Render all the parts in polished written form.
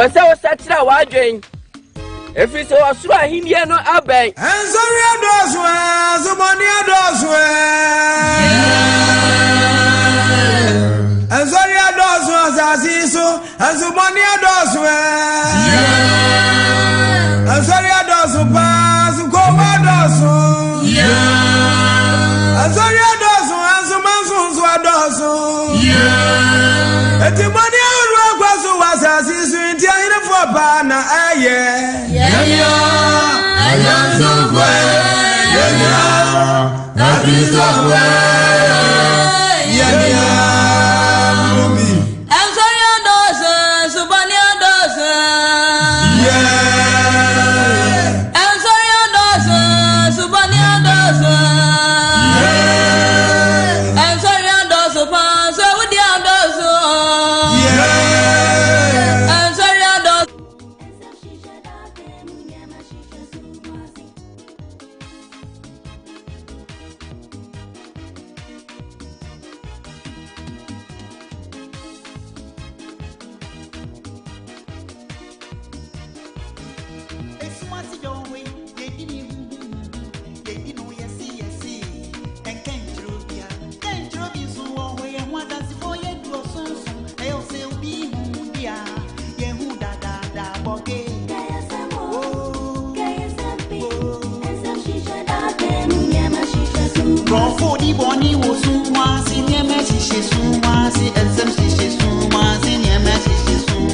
Ɛwɔ sɛ wosakyera w'adwen, ɛfiri sɛ ɔsoro ahennie no abɛn. Nsɔre adɔɔso ɛ, asomɔne adɔɔso ɛ. Nsɔre adɔɔso asase yi so, asomɔne adɔɔso ɛ. Nsɔre adɔɔso paa, sukɔm adɔɔso. Nsɔre adɔɔso, ansomanso nso adɔɔso. Eti bɔne ahorow akɔ so wɔ asase yi so nti ahenefoɔ paa na ɛyɛ. Yɛnua anyansafo yɛnua akristofo yɛnua Obi. Nsɔre adɔɔso, nsubɔne adɔɔso. Yeah. Nsɔre adɔɔso, nsubɔne adɔɔso. Nsɔre adɔɔso paa, nso awudi adɔɔso. Yeah. Nsɔre adɔɔso.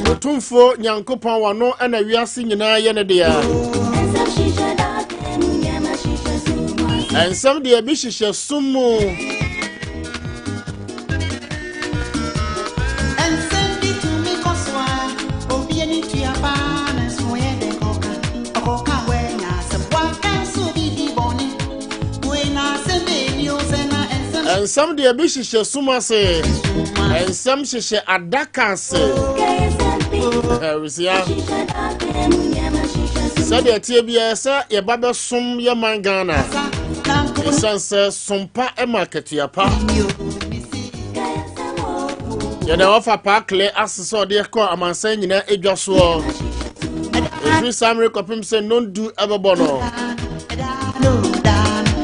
Otumfoɔ Nyankopɔn wano ɛna wiase nyinaa yɛ ne dea. Nsɛm deɛ bi hyehyɛ sum mu. Nsɛm bi tumi kɔ so a obi ani tua paa nanso ɔyɛ dɛn kɔka ɔkɔka wanya asɛm waka nso obi di bɔne wei na asɛm bɛni o sɛ na nsɛm Nsɛm deɛ bi hyehyɛ sum ase. Nsɛm hyehyɛ adaka ase. Awisia. Sɛdeɛ tie biara sɛ yɛba bɛsom yɛ man Ghana. Ɛsiane sɛ sompa ma akatua pa. Yɛde wɔfa paakle ase sɛ ɔde kɔ amansan nyinaa adwa soɔ. Ɛfiri saa mmere kɔpem sɛ nnɔndu ɛbɛbɔ no.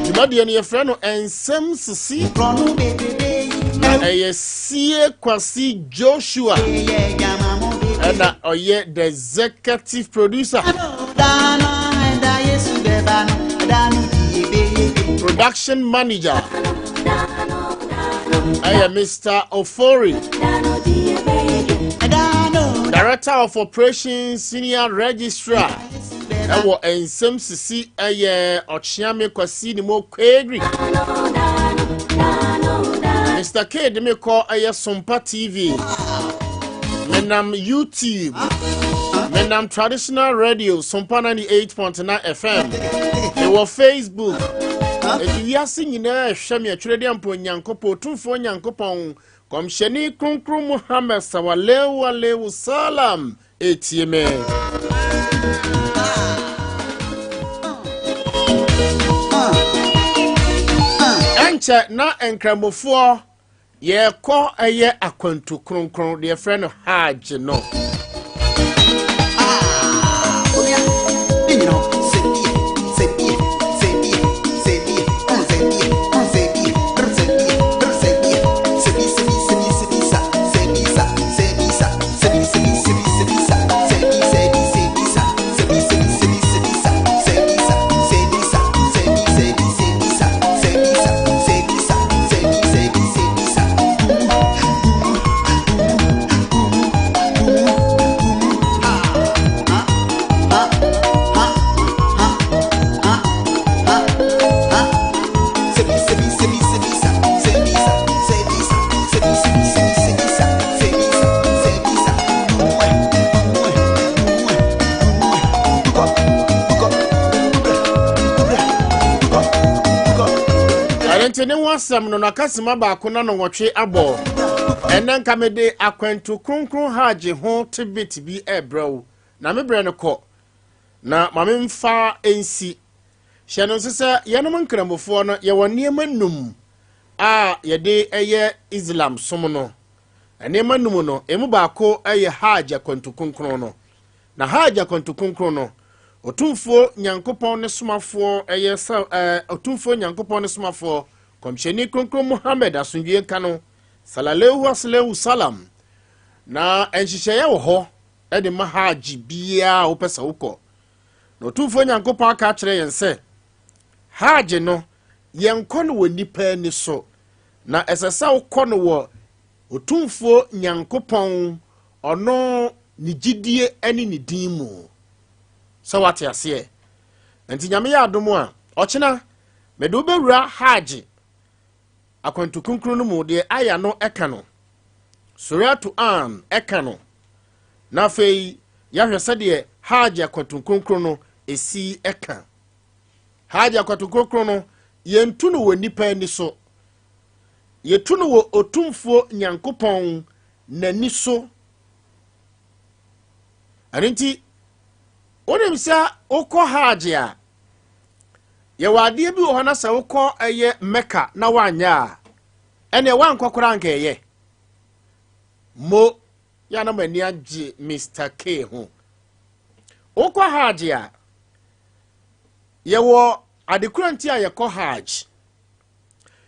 Dwumadie no yɛfrɛ no Nsɛm Sisi. Na ɛyɛ Sie Kwasi Joshua ɛna ɔyɛ the executive producer. Production manager ɛyɛ Mr. Ofori. Director of Operations Senior Registrar ɛwɔ Nsɛm Sisi ɛyɛ Ɔkyeame Kwasi ne mo Kwegri. Mr. K de me kɔ ɛyɛ Sompa TV. Menam YouTube. Menam Traditional Radio Sompa 98.9 FM. Mewɔ Facebook. Eti wiase nyinaa ɛhwɛ me atwerɛdeɛ mpo Nyankopɔn Otumfoɔ Nyankopɔn Kɔmhyɛni Kronkron Muhammad Sallallahu Alaihi Wasallam etie me. Ɛnkyɛ na nkramofoɔ yɛrekɔ ɛyɛ akwantu kronkron deɛ yɛfrɛ no Hajj no. Ɛno nti ne ho asɛm no nakasima baako na nɔnwɔtwe abɔ. Ɛnɛ nka mede akwantu kronkron hajj ho tibit bi ɛrebrɛ wo na me brɛ no kɔ na ma memfa nsi. Hyɛ no nso sɛ yɛnom nkramofoɔ no yɛwɔ nneɛma num a yɛde ɛyɛ Islam som no. Nneɛma num no emu baako yɛ hajj akwantu kronkron no. Na Hajj akwantu kronkron no, Otumfoɔ Nyankopɔn ne somafoɔ ɛyɛ sɛ ɛɛ Otumfoɔ Nyankopɔn ne somafoɔ Kɔmhyɛni Kronkron Muhammad asomdwie nka no, Salalehu Aslehu Salam. Na nhyehyɛeɛ wɔ hɔ de ma Hajj biara a wopɛ sɛ wokɔ. Na Otumfoɔ Nyankopɔn aka akyerɛ yɛn sɛ Hajj no yɛnkɔ no wɔ nnipa ani so, na ɛsɛ sɛ wokɔ no wɔ Otumfoɔ Nyankopɔn, ɔno ne gyidie ne ne din mu. Sɛ wate aseɛ? Nti Nyame yɛ adom a, ɔkyena mede wo bɛwura Hajj akwantu kronkron no mu, deɛ aya no ɛka no, Suratu An ɛka no, na afei yɛahwɛ sɛdeɛ Hajj akwantu kronkron no ɛsi ɛka. Hajj akwantu kronkron no, yɛntu no wɔ nnipa ani so. Yɛtu no wɔ Otumfoɔ Nyankopɔn n'ani so. Ɛno nti, wonim sɛ wokɔ Hajj a, yɛwɔ adeɛ bi wɔ hɔ na sɛ wokɔ ɛyɛ Mecca na woanyɛ a, ɛneɛ woankɔ koraa anka ɛyɛ. Mo, yɛ na mo ani agye Mr. K ho. Wokɔ Hajj a, yɛwɔ adekora nti a yɛkɔ Hajj.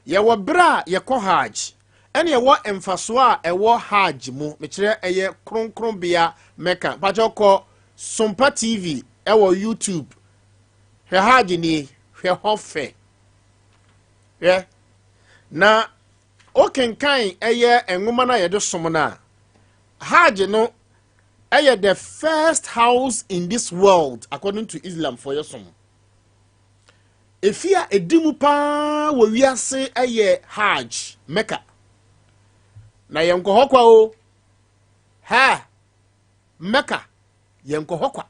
Yɛwɔ berɛ a yɛkɔ Hajj, ɛne ɛwɔ mfasoɔ a ɛwɔ Hajj mu, mekyerɛ ɛyɛ kronkronbea Mecca. Mpakyɛ kɔ Sompa TV ɛwɔ YouTube. Hwɛ Hajj nie, hwɛ hɔ fɛ. Hwɛ. Na wokenkan ɛyɛ nwoma no a yɛde som no a, Hajj no ɛyɛ the first house in this world according to Islam for yɛ som. Efi a edi mu paa wɔ wiase yɛ Hajj, Mecca. Na yɛnkɔ hɔ kwa o. Ha, Mecca, yɛnkɔ hɔ kwa.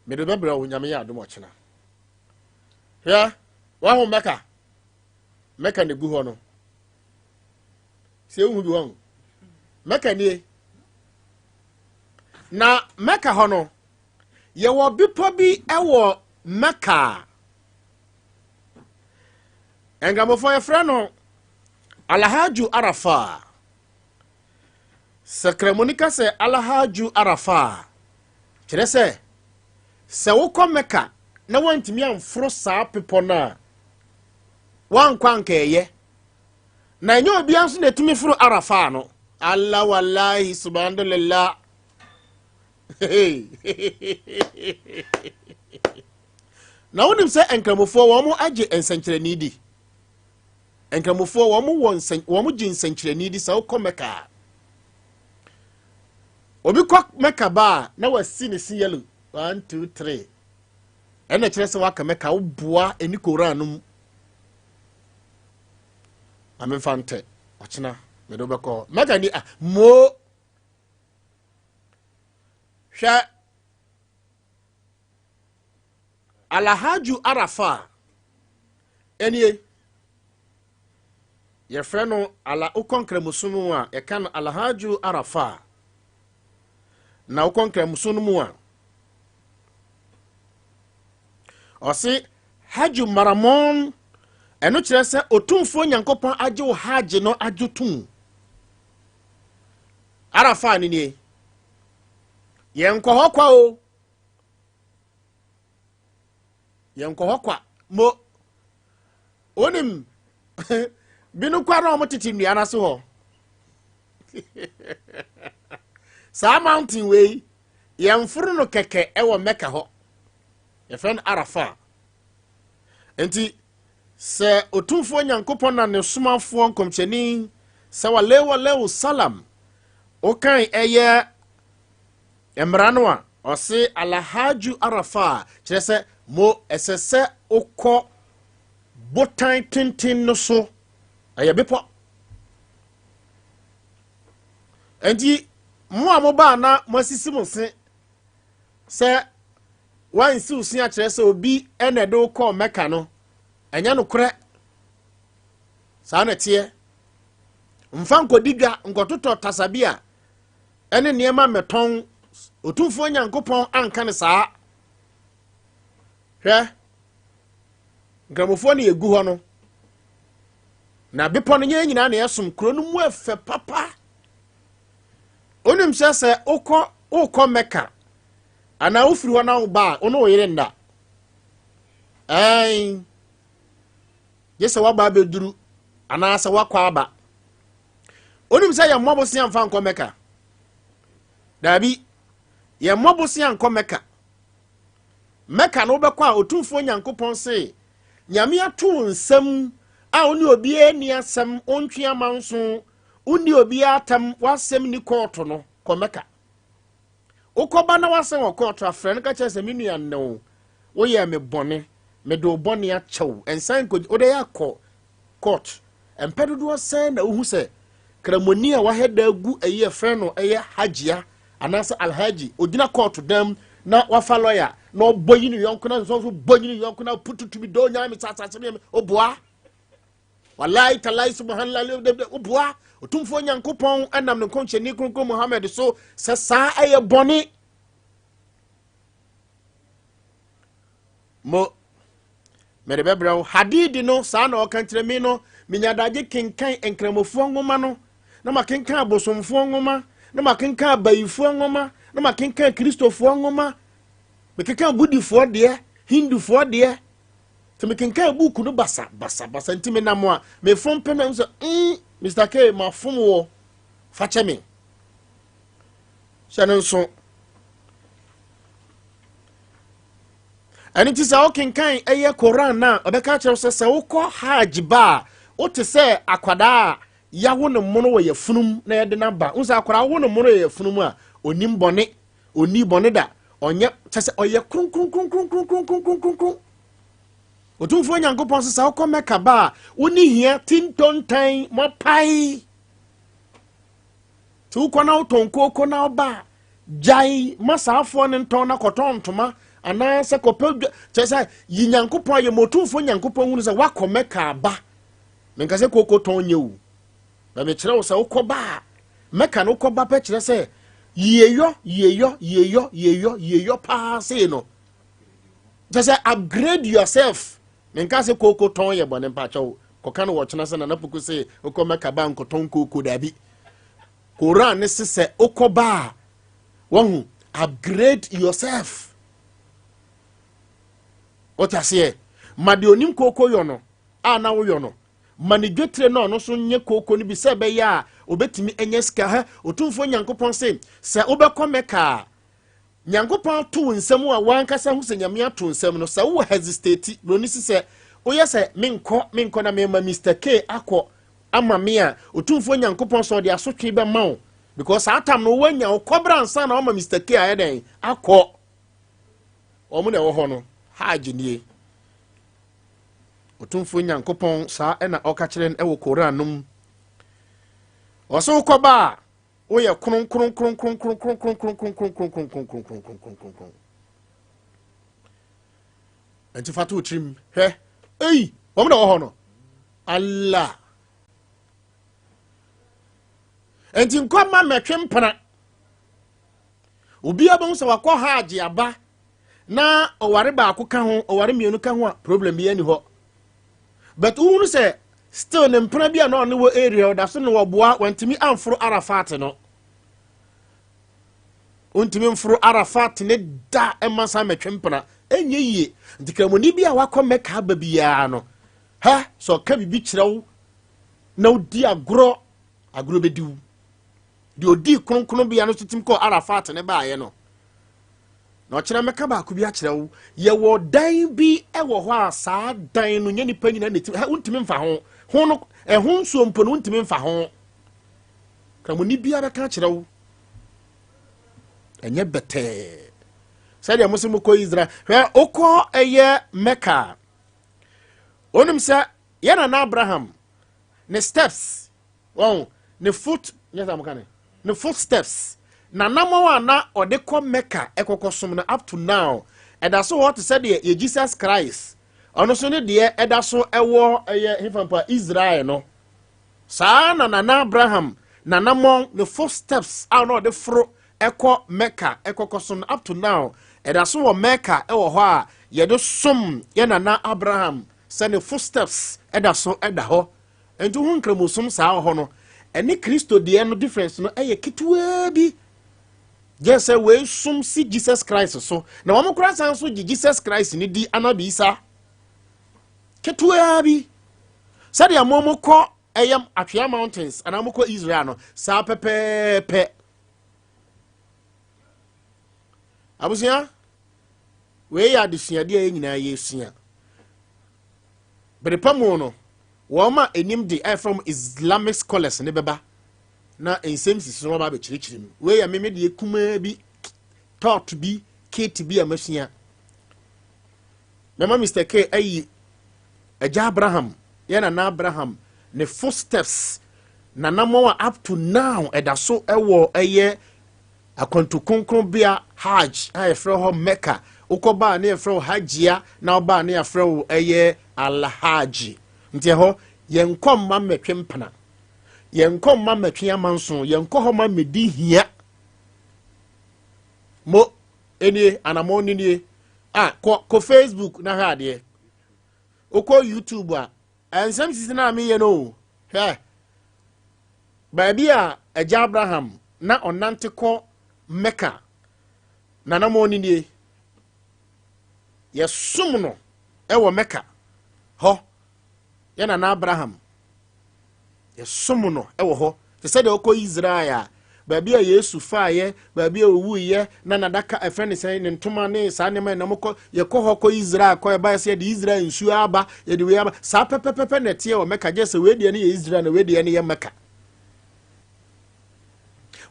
Mede bɛbrɛ wo Nyame yɛ adom ɔkyena. Hwɛ, waho Mecca. Mecca na egu hɔ no. Sɛ ehu bi wɔn. Mecca nie. Na Mecca hɔ no, Yɛwɔ bepɔ bi wɔ Mecca a Nkramofoɔ yɛfrɛ no Alahaju Arafa. Sɛ Kramoni ka sɛ Alahaju Arafa a, kyerɛ sɛ sɛ wokɔ Mecca na woantumi amforo saa bepɔ no a, woankɔ anka ɛyɛ. Na ɛnyɛ obiara nso na ɛtumi foro Arafa no. Allah wallahi subhanallah. Na wonim sɛ nkramofoɔ wɔn agye nsɛnkyerɛnne di. Nkramofoɔ wɔn wɔ nsɛn wɔn gye nsɛnkyerɛnne di sɛ wokɔ Mɛka a. Obi kɔ Mɛka ba a na wasi ne si yellow 1 2 3, ɛna kyerɛ sɛ waka Mɛka. Woboa ɛni Koran no mu. Maame nfa ntɛ ɔkyena mede wobɛkɔ Mɛka ni ah mo. Hwɛ Alahaju Arafa ɛnie yɛfrɛ no ala wokɔ nkramosom mu a yɛka no Alahaju Arafa na wokɔ nkramosom no mu a ɔse Hajj Maramon ɛno kyerɛ sɛ Otumfoɔ Nyankopɔn agye wo Hajj no agye tom. Arafa no nie. Yɛnkɔ hɔ kwa o. Yɛnkɔ hɔ kwa. Mo, wonim, binom kwa na wɔn tete nnua no ase hɔ. Saa mountain wei, yɛmforo no kɛkɛ ɛwɔ Mecca hɔ. Yɛfrɛ no Arafa. Nti, Sɛ Otumfoɔ Nyankopɔn na Ne Somafoɔ Nkɔmhyɛni, Sawalehu Alaihi Salam, wokan ɛyɛ mmara no a, ɔse Alahaju Arafa, kyerɛ sɛ mo ɛsɛ sɛ wokɔ botan tenten no so, ɛyɛ bepɔ. Enti mo a mobaa na moasisi mo se sɛ Woansiw se akyerɛ sɛ obi na ɛde wo kɔɔ Mecca no, ɛnyɛ nokorɛ. Saa na ɛteɛ. Mfa nkɔdi dwa, nkɔtotɔ tasabia ɛne nneɛma mmɛtɔn. Otumfoɔ Nyankopɔn anka ne saa. Hwɛ, Nkramofoɔ ne yɛgu hɔ no. Na bepɔ no nyɛ nyinaa na yɛsom. Kuro no mu ɛfɛ papa. Wonim sɛ sɛ wokɔ wokɔ Mɛka anaa wofiri hɔ na woba a, wo ne wo yere nda. Ɛn, gye sɛ woaba abɛduru anaasɛ woakɔ aba. Wonim sɛ yɛmmɔ bosea mfa nkɔ Mɛka? Daabi, yɛmmɔ bosea nkɔ Mɛka. Mɛka no wobɛkɔ a Otumfoɔ Nyankopɔn se, Nyame ato wo nsam a wo ne obiara nni asɛm, wontwe amanso, wonni obiara atam, w'asɛm nni kɔɔto no, kɔ Mɛka. Wokɔba na w'asɛm wɔ kɔɔto a, frɛ no ka kyerɛ sɛ, me nua ne wo, woyɛɛ me bɔne, mede wo bɔne akyɛ wo, ɛnsan nkɔ, wode yɛ akɔ court. Mpɛ dodoɔ sɛn na wohu sɛ kramoni a wahɛ da agu ɛyi ɛfrɛ no ɛyɛ hajia anaasɛ alhaji ogyina court dam na wafa lawyer na ɔbɔ yi ne yɔnko na nso bɔ yi ne yɔnko na pututu bi dɔɔ nyaa me sasase me oboa Walai talai subhanallah woboa Otumfoɔ Nyankopɔn ɛnam ne nkɔnhyɛni kronkron Muhammad so sɛ saa ɛyɛ bɔne. Mo mede bɛbrɛ wo hadidi no saa na ɔka kyerɛ me no menya adagye kenkan nkramofoɔ nwoma no na makenkan abosomfoɔ nwoma na makenkan abayifoɔ nwoma na makenkan kristofoɔ nwoma mekenkan budifoɔ deɛ hindufoɔ deɛ Nti mekenkan buuku no basa basa basa nti menam a mefom pɛ na sɛ mm Mr. K mafom wɔ fa kyɛ me hyɛ no nso ɛno nti sɛ wokenkan ɛyɛ Koran no a ɔbɛka kyerɛ sɛ sɛ wokɔ hajj ba a wote sɛ akwadaa a yawo no mono wɔ yɛfunum na yɛde no aba wo sɛ akwadaa wo no mono yɛ yɛfunum a onim bɔne Ɔnnii bɔne da. Ɔnyɛ, kyɛ sɛ ɔyɛ kronkronkronkronkronkronkronkron. Otumfoɔ Nyankopɔn sɛ sɛ wokɔ Mɛka ba a, wo ne hia tintontan moapae. Nti wokɔ na wotɔn kooko na woba a, gyae ma saafoɔ no ntɔn na kɔtɔn ntoma anaasɛ kɔpɛ dwa kyerɛ sɛ yi Nyankopɔn ayɛ ma Otumfoɔ Nyankopɔn hunu sɛ woakɔ Mɛka aba. Menka sɛ kooko tɔn nyɛ o. Na mekyerɛ wo sɛ wokɔba a, Mɛka no wokɔba pɛ kyerɛ sɛ yieyɔ yieyɔ yieyɔ yieyɔ yieyɔ paa sei no. Kyerɛ sɛ upgrade yourself. Menka sɛ kooko tɔn yɛ bɔne mpakyɛw. Kɔka no wɔkyena sɛ Nana Poku se wokɔ Mɛka ba nkɔtɔn kooko daabi. Koran ne se sɛ wokɔba a wahu upgrade yourself. Wote aseɛ? Ma deɛ onim kooko yɔ no a na woyɔ no Ma ne dwetire na ɔno nso nyɛ kooko no bi sɛ ɛbɛyɛ a ɔbɛtumi anya sika. Hɛ, Otumfoɔ Nyankopɔn se, sɛ wobɛkɔ Mɛka a, Nyankopɔn ato wo nsam a w'ankasa hu sɛ Nyame ato nsam no, sɛ wowɔ hesitate, broni si sɛ, woyɛ sɛ menkɔ, menkɔ na mema Mister K akɔ ama me a, Otumfoɔ Nyankopɔn sɛ ɔde asotwe bɛma wo. Because saa tam no woanya wo kɔbra ansa na wama Mister K ayɛ dɛn? Akɔ. Wɔn na ɛwɔ hɔ no, Hajj nie. Otumfoɔ Nyankopɔn saa ɛna ɔka kyerɛ no ɛwɔ Koran no mu. Ɔsɛ wokɔba a woyɛ kronkron kronkron kronkron kronkron kronkron kronkron kronkron kronkron kronkron. Nti fa to tirim hwɛ. Ei, wɔn na wɔ hɔ no. Allah. Nti nkɔ ma mɛtwe mpena. Obiara bɛhu sɛ wakɔ hajj aba na ɔware baako ka ho ɔware mmienu ka ho a problem bi ani hɔ but wohunu sɛ still ne mpena bi a na ɔne wɔ area ɔda so na wɔboa wantumi amforo arafat no wontumi mforo arafat ne da ɛma san mɛtwe mpena ɛnyɛ yie nti kramoni bi a wakɔ mɛka aba biara no ha sɛ ɔka biribi kyerɛ wo na wodi agorɔ agorɔ bɛdi wo deɛ ɔdii kronkronbea no so tim kɔɔ arafat ne baeɛ no Na ɔkyena mɛka baako bi akyerɛ wo. Yɛwɔ dan bi wɔ hɔ a saa dan no nyɛ nipa nyinaa na ɛtumi, wontumi mfa ho. Ho no, ɛho nsuo mpo no wontumi mfa ho. Kramoni biara bɛka akyerɛ wo. Ɛnyɛ bɛtɛɛ. Sɛdeɛ mo se mokɔ Israel, hwɛ wokɔ ɛyɛ Mecca a, wonim sɛ yɛn nana Abraham ne steps Wɔn ne foot nyɛ sɛ mo ka ne ne footsteps n'anamɔn a na ɔde kɔ Mecca ɛkɔkɔ som no up to now ɛda so hɔ te sɛ deɛ yɛ Jesus Christ ɔno so ne deɛ ɛda so ɛwɔ ɛyɛ hefa mpo a Israel no saa na nana Abraham n'anamɔn ne footsteps a na ɔde foro ɛkɔ Mecca ɛkɔkɔ som no up to now ɛda so wɔ Mecca ɛwɔ hɔ a yɛde som yɛ nana Abraham sɛ ne footsteps ɛda so ɛda hɔ Enti wohu nkramosom saa wɔ hɔ no. Ɛne Kristo deɛ no difference no ɛyɛ ketewaa bi. Gye sɛ wei som si Jesus Christ so. Na wɔn koraa san so gye Jesus Christ ne di anabi isa. Ketewaa bi. Sɛdeɛ mo mo kɔ ɛyɛ Atwea Mountains anaa mo kɔ Israel no, saa pɛpɛɛpɛ. Abusua, wei yɛ adesuadeɛ a yɛn nyinaa yɛsua. Bere pa mu no, wɔn a anim de a ɛfrɛ Islamic scholars ne bɛba na nsɛm sisi no wɔba abɛkyerɛkyerɛ mu. Wei yɛ meme deɛ kumaa bi, thought bi, kate bi a masua. Mɛma Mr. K ayi agya Abraham, yɛ nana Abraham, ne footsteps, nanamɔ a up to now ɛda so ɛwɔ ɛyɛ akwantu kronkronbea Hajj a yɛfrɛ hɔ Mecca. Wokɔ baa ne yɛfrɛ wo Hajia, na wobaa ne yɛfrɛ wo ɛyɛ Alhaji. Nti ɛhɔ yɛnkɔ mma mmɛtwe mpena, yɛnkɔ mma mmɛtwe amanso, yɛnkɔ hɔ ma mmɛdi hia. Mo enie anammɔn no nie a kɔ kɔ Facebook na hwɛ adeɛ. Wokɔ YouTube a, ɛnsɛm sisi na meyɛ no o. Hwɛ baabi a agya Abraham na ɔnante kɔ Mecca, nanamɔn no nie. Yɛsom no ɛwɔ Mecca hɔ. Yɛ nana Abraham, yɛsom no ɛwɔ hɔ te sɛ deɛ ɔkɔ Israel a, baabi a Yesu faayɛ, baabi a owuiɛ na n'adaka ɛfrɛ ne sɛn, ne ntoma ne saa nneɛma yɛn nam kɔ, yɛkɔ hɔ kɔ Israel kɔ, yɛba yɛsɛ yɛde Israel nsuo aba, yɛde wei aba. Saa pɛpɛpɛpɛ na ɛteɛ wɔ Mecca, gye sɛ wei deɛ no yɛ Israel na wei deɛ no yɛ Mecca.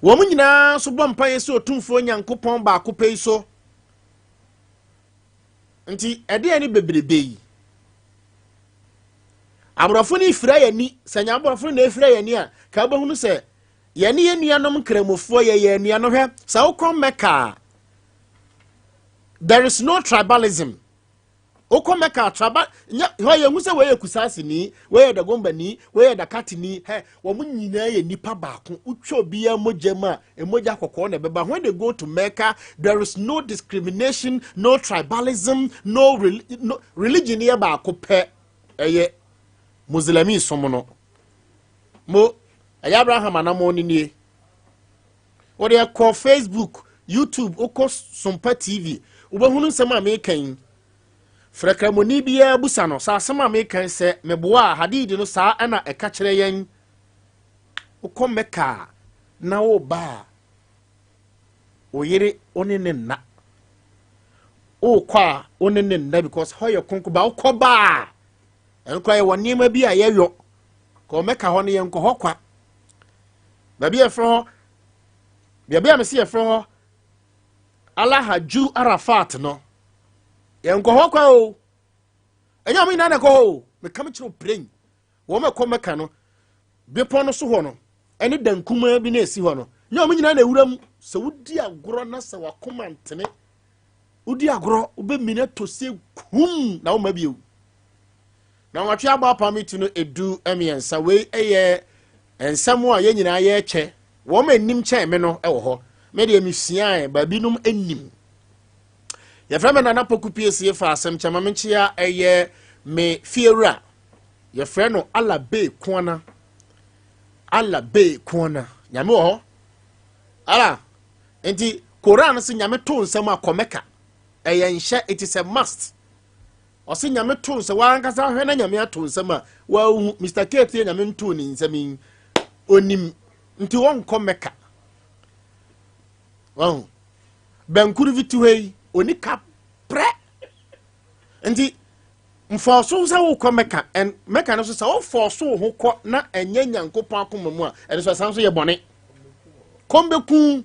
Wɔn nyinaa nso bɔ mpaeɛ sɛ Otumfoɔ Nyankopɔn baako pɛ yi so. Nti ɛdeɛ ne bebrebe yi, aborɔfo no fira yɛn ani. Sɛ nya aborɔfo no na efira yɛn ani a, ka wobɛhunu sɛ yɛne yɛn nuanom nkramofoɔ yɛyɛ anuanom. Hwɛ, sɛ wokɔ Mecca a, there is no tribalism. Wokɔ Mecca, tribal nyɛ hɔ. Yɛhu sɛ wɔyɛ Kusaasini, wɔyɛ Dagombani, wɔyɛ Dakatini. Hɛ, wɔn nyinaa yɛ nipa baako. Wotwa obiara mogya mu a, mogya kɔkɔɔ na ɛbɛba. When they go to Mecca, there is no discrimination, no tribalism, no religion. Yɛ baako pɛ, ɛyɛ Muslimi som no. Mo ɛyɛ Abraham anamɔ no nie. Wɔde ɛkɔ Facebook, YouTube, wokɔ Sompa TV, wobɛhunu nsɛm a meka yi. Frɛkramoni biara busa no sɛ asɛm a meka yi sɛ meboa a hadidi no saa ɛna ɛka kyerɛ yɛn. Wokɔ Mɛka a na woba a, wo yere wo ne ne nna. Wokɔ a, wo ne ne nna because hɔ yɛ kronkron ba. Wokɔ ba a, ɛno koraa yɛwɔ nneɛma bi a yɛyɔ kɔ Mɛka hɔ no. Yɛnkɔ hɔ kwa. Baabi a yɛfrɛ hɔ, baabi a mesi yɛfrɛ hɔ Alahaju Arafat no, yɛnkɔ hɔ kwa o. Ɛnyɛ ɔmo nyinaa na ɛkɔ hɔ o. Meka me kyerɛ o prɛn wɔn ɛkɔ Mɛka no, bepɔ no so hɔ no ɛne dan kumaa bi na esi hɔ no, nyɛ ɔmo nyinaa na ewura mu. Sɛ wodi agorɔ na sɛ wakoma ntene, wodi agorɔ, wobɛmini ato se kum na woma bio na wɔatwe abɔ apam ti no 13. Wei yɛ nsɛm a yɛn nyinaa yɛrekyɛ. Wɔn anim kyɛn me no wɔ hɔ. Me deɛ mesuae, baabi nom anim. Yɛfrɛ me Nana Poku Piesie fa asɛm kyɛma me nkyea. Ɛyɛ me fiewura, yɛfrɛ no Ala Bey Koana. Ala Bey Koana, Nyame wɔ hɔ ala. Nti Koran sɛ Nyame to nsɛm a kɔ Mɛka, ɛyɛ nhyɛ, it is a must. Ɔsɛ Nyame to nsɛm wankasa hwɛ na Nyame ato nsɛm a wahu. Mr Kate yɛ Nyame nto ne nsɛm yi onim nti wɔnkɔ Mɛka. Wahu bɛnkuru bi te hɔ yi, oni ka prɛ. Nti mfɔso sɛ wokɔ Mɛka ɛn Mɛka no so sɛ wofɔso wo ho kɔ na ɛnyɛ Nyankopɔn akoma mu a, ɛno so ɛsan so yɛ bɔne kɔm bɛku.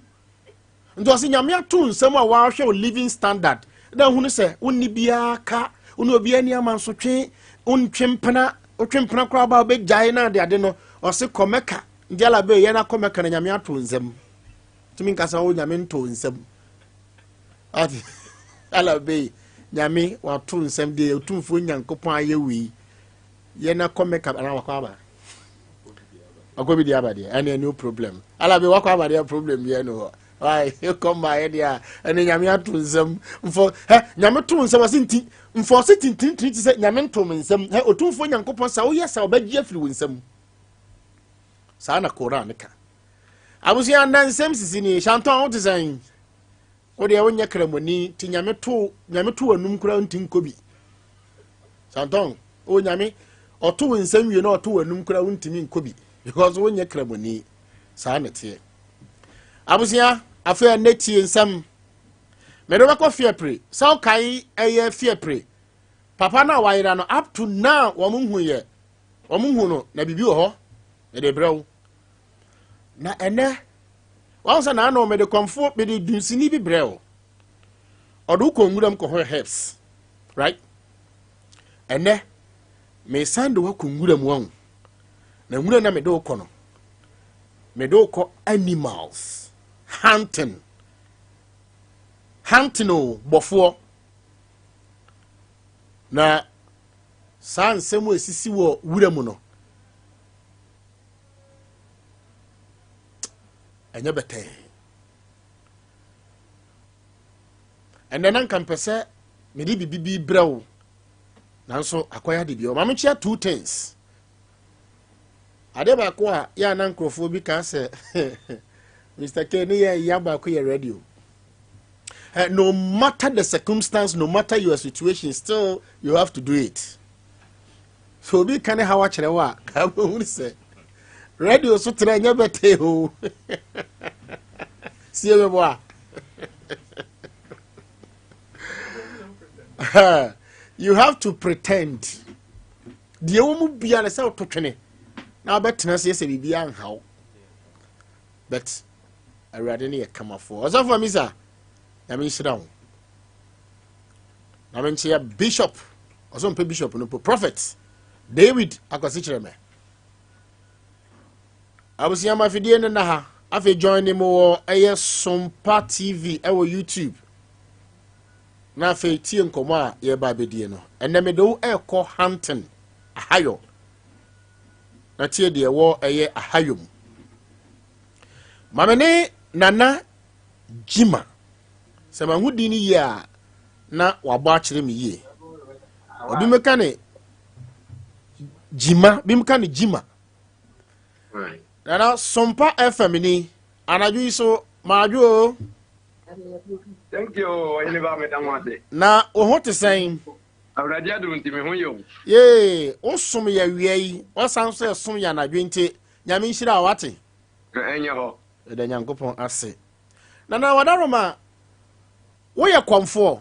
Nti ɔsɛ Nyame ato nsɛm a wahwɛ wo living standard na hunu sɛ wonni biara ka, wone obiara ni ama nsotwe, wontwe mpena, wotwe mpena koraa ba wobɛgyae no ade ade no. Ɔse kɔ Mɛka. Nti ala bɛ yɛn akɔ Mɛka na Nyame ato nsɛm tumi nkasa wo Nyame nto nsɛm ate. Ala bɛ Nyame wato nsɛm deɛ Otumfoɔ Nyankopɔn ayɛ wei, yɛn akɔ Mɛka anaa wakɔ aba, wakɔ bi di aba deɛ, ɛne no problem. Ala bɛ wakɔ aba deɛ, problem yɛ no hɔ. Wai kɔ mma yɛ deɛ a, ɛne Nyame ato nsɛm mfɔ. Hɛ, Nyame to nsɛm ɔse nti mfɔ ɔse tintintini ti sɛ Nyame nto me nsɛm. Hɛ, Otumfoɔ Nyankopɔn sɛ woyɛ sɛ ɔbɛgye afiri wo nsɛm. Saa na Koran no ka. Abusua nna nsɛm sisi ni. Shanton wo te sɛn? Wo deɛ wonyɛ kramoni ti nyame to nyame to anum koraa nti nkɔ bi. Shanton o nyame ɔto wo nsɛm wie na ɔto w'anum koraa wontumi nkɔ bi because wonyɛ kramoni. Saa na teɛ. Abusua afei ɛnɛ tie nsɛm. Mede wobɛkɔ fiapre sɛ wokae ɛyɛ fiapre papa no a wayera no up to now wɔn nhu yɛ wɔn hu no na biribi wɔ hɔ mede brɛ wo na ɛnɛ wɔn sɛ naano mede kɔmfo mede dunsini bi brɛ wo ɔde wo kɔ nwuram kɔhɔ herbs right ɛnɛ mesan de wakɔ nwuram wɔn na nwura na mede wo kɔ no mede wo kɔ animals hunting hunting o bɔfoɔ na saa nsɛm a esisi wɔ wura mu no ɛnyɛ bɛtɛɛ ɛnɛ na nka mpɛ sɛ mede biribi bi brɛ wo nanso akɔyɛ ade bi ɔma mekyia two things adeɛ baako a yɛ ana nkurɔfoɔ bi ka sɛ mr k ne yɛ ya baako yɛ radio Uh, no matter the circumstance, no matter your situation, still you have to do it. So obi ka ne hawa kyerɛ wo a, ka bɛhunu sɛ radio so tena ɛnyɛ bɛtee o. Sie me boa. You have to pretend. Deɛ wɔ mu bia ne sɛ woto twene na wobɛtena ase sɛ biribi anha wo. But Awurade ne yɛ kamafoɔ. Ɔsɔfo Amisa, Nyame nhyira wo. Na menkyea Bishop, ɔsɛ mpɛ Bishop no po, Prophet David Akwasi Kyerɛmɛ. Abusua ma afidie no na ha. Afei join ne mu wɔ ɛyɛ Sompa TV ɛwɔ YouTube. Na afei tie nkɔmɔ a yɛba abɛdie no. Ɛnɛ mede wo ɛrekɔ hunting ahayɔ. Na tie deɛ ɛwɔ ɛyɛ ahayɔ mu. Maame ne Nana Gyima. Sɛ mahu din no yie a, na wabɔ akyerɛ me yie. Obi meka ne Gyima, bi meka ne Gyima. Nana Sompa FM ni, anadwo yi so, maadwo o. Thank you, ɔhene ba meda mo ase. Na wo ho te sɛn? Awurade adom nti me ho yɛ o. Yee, wosom yɛ awia yi, wasan so ɛsom yɛ anadwo nti, Nyame nhyira wo wate. Ɛnyɛ hɔ. Yɛda Nyankopɔn ase. Nana Wadaroma, woyɛ kɔmfoɔ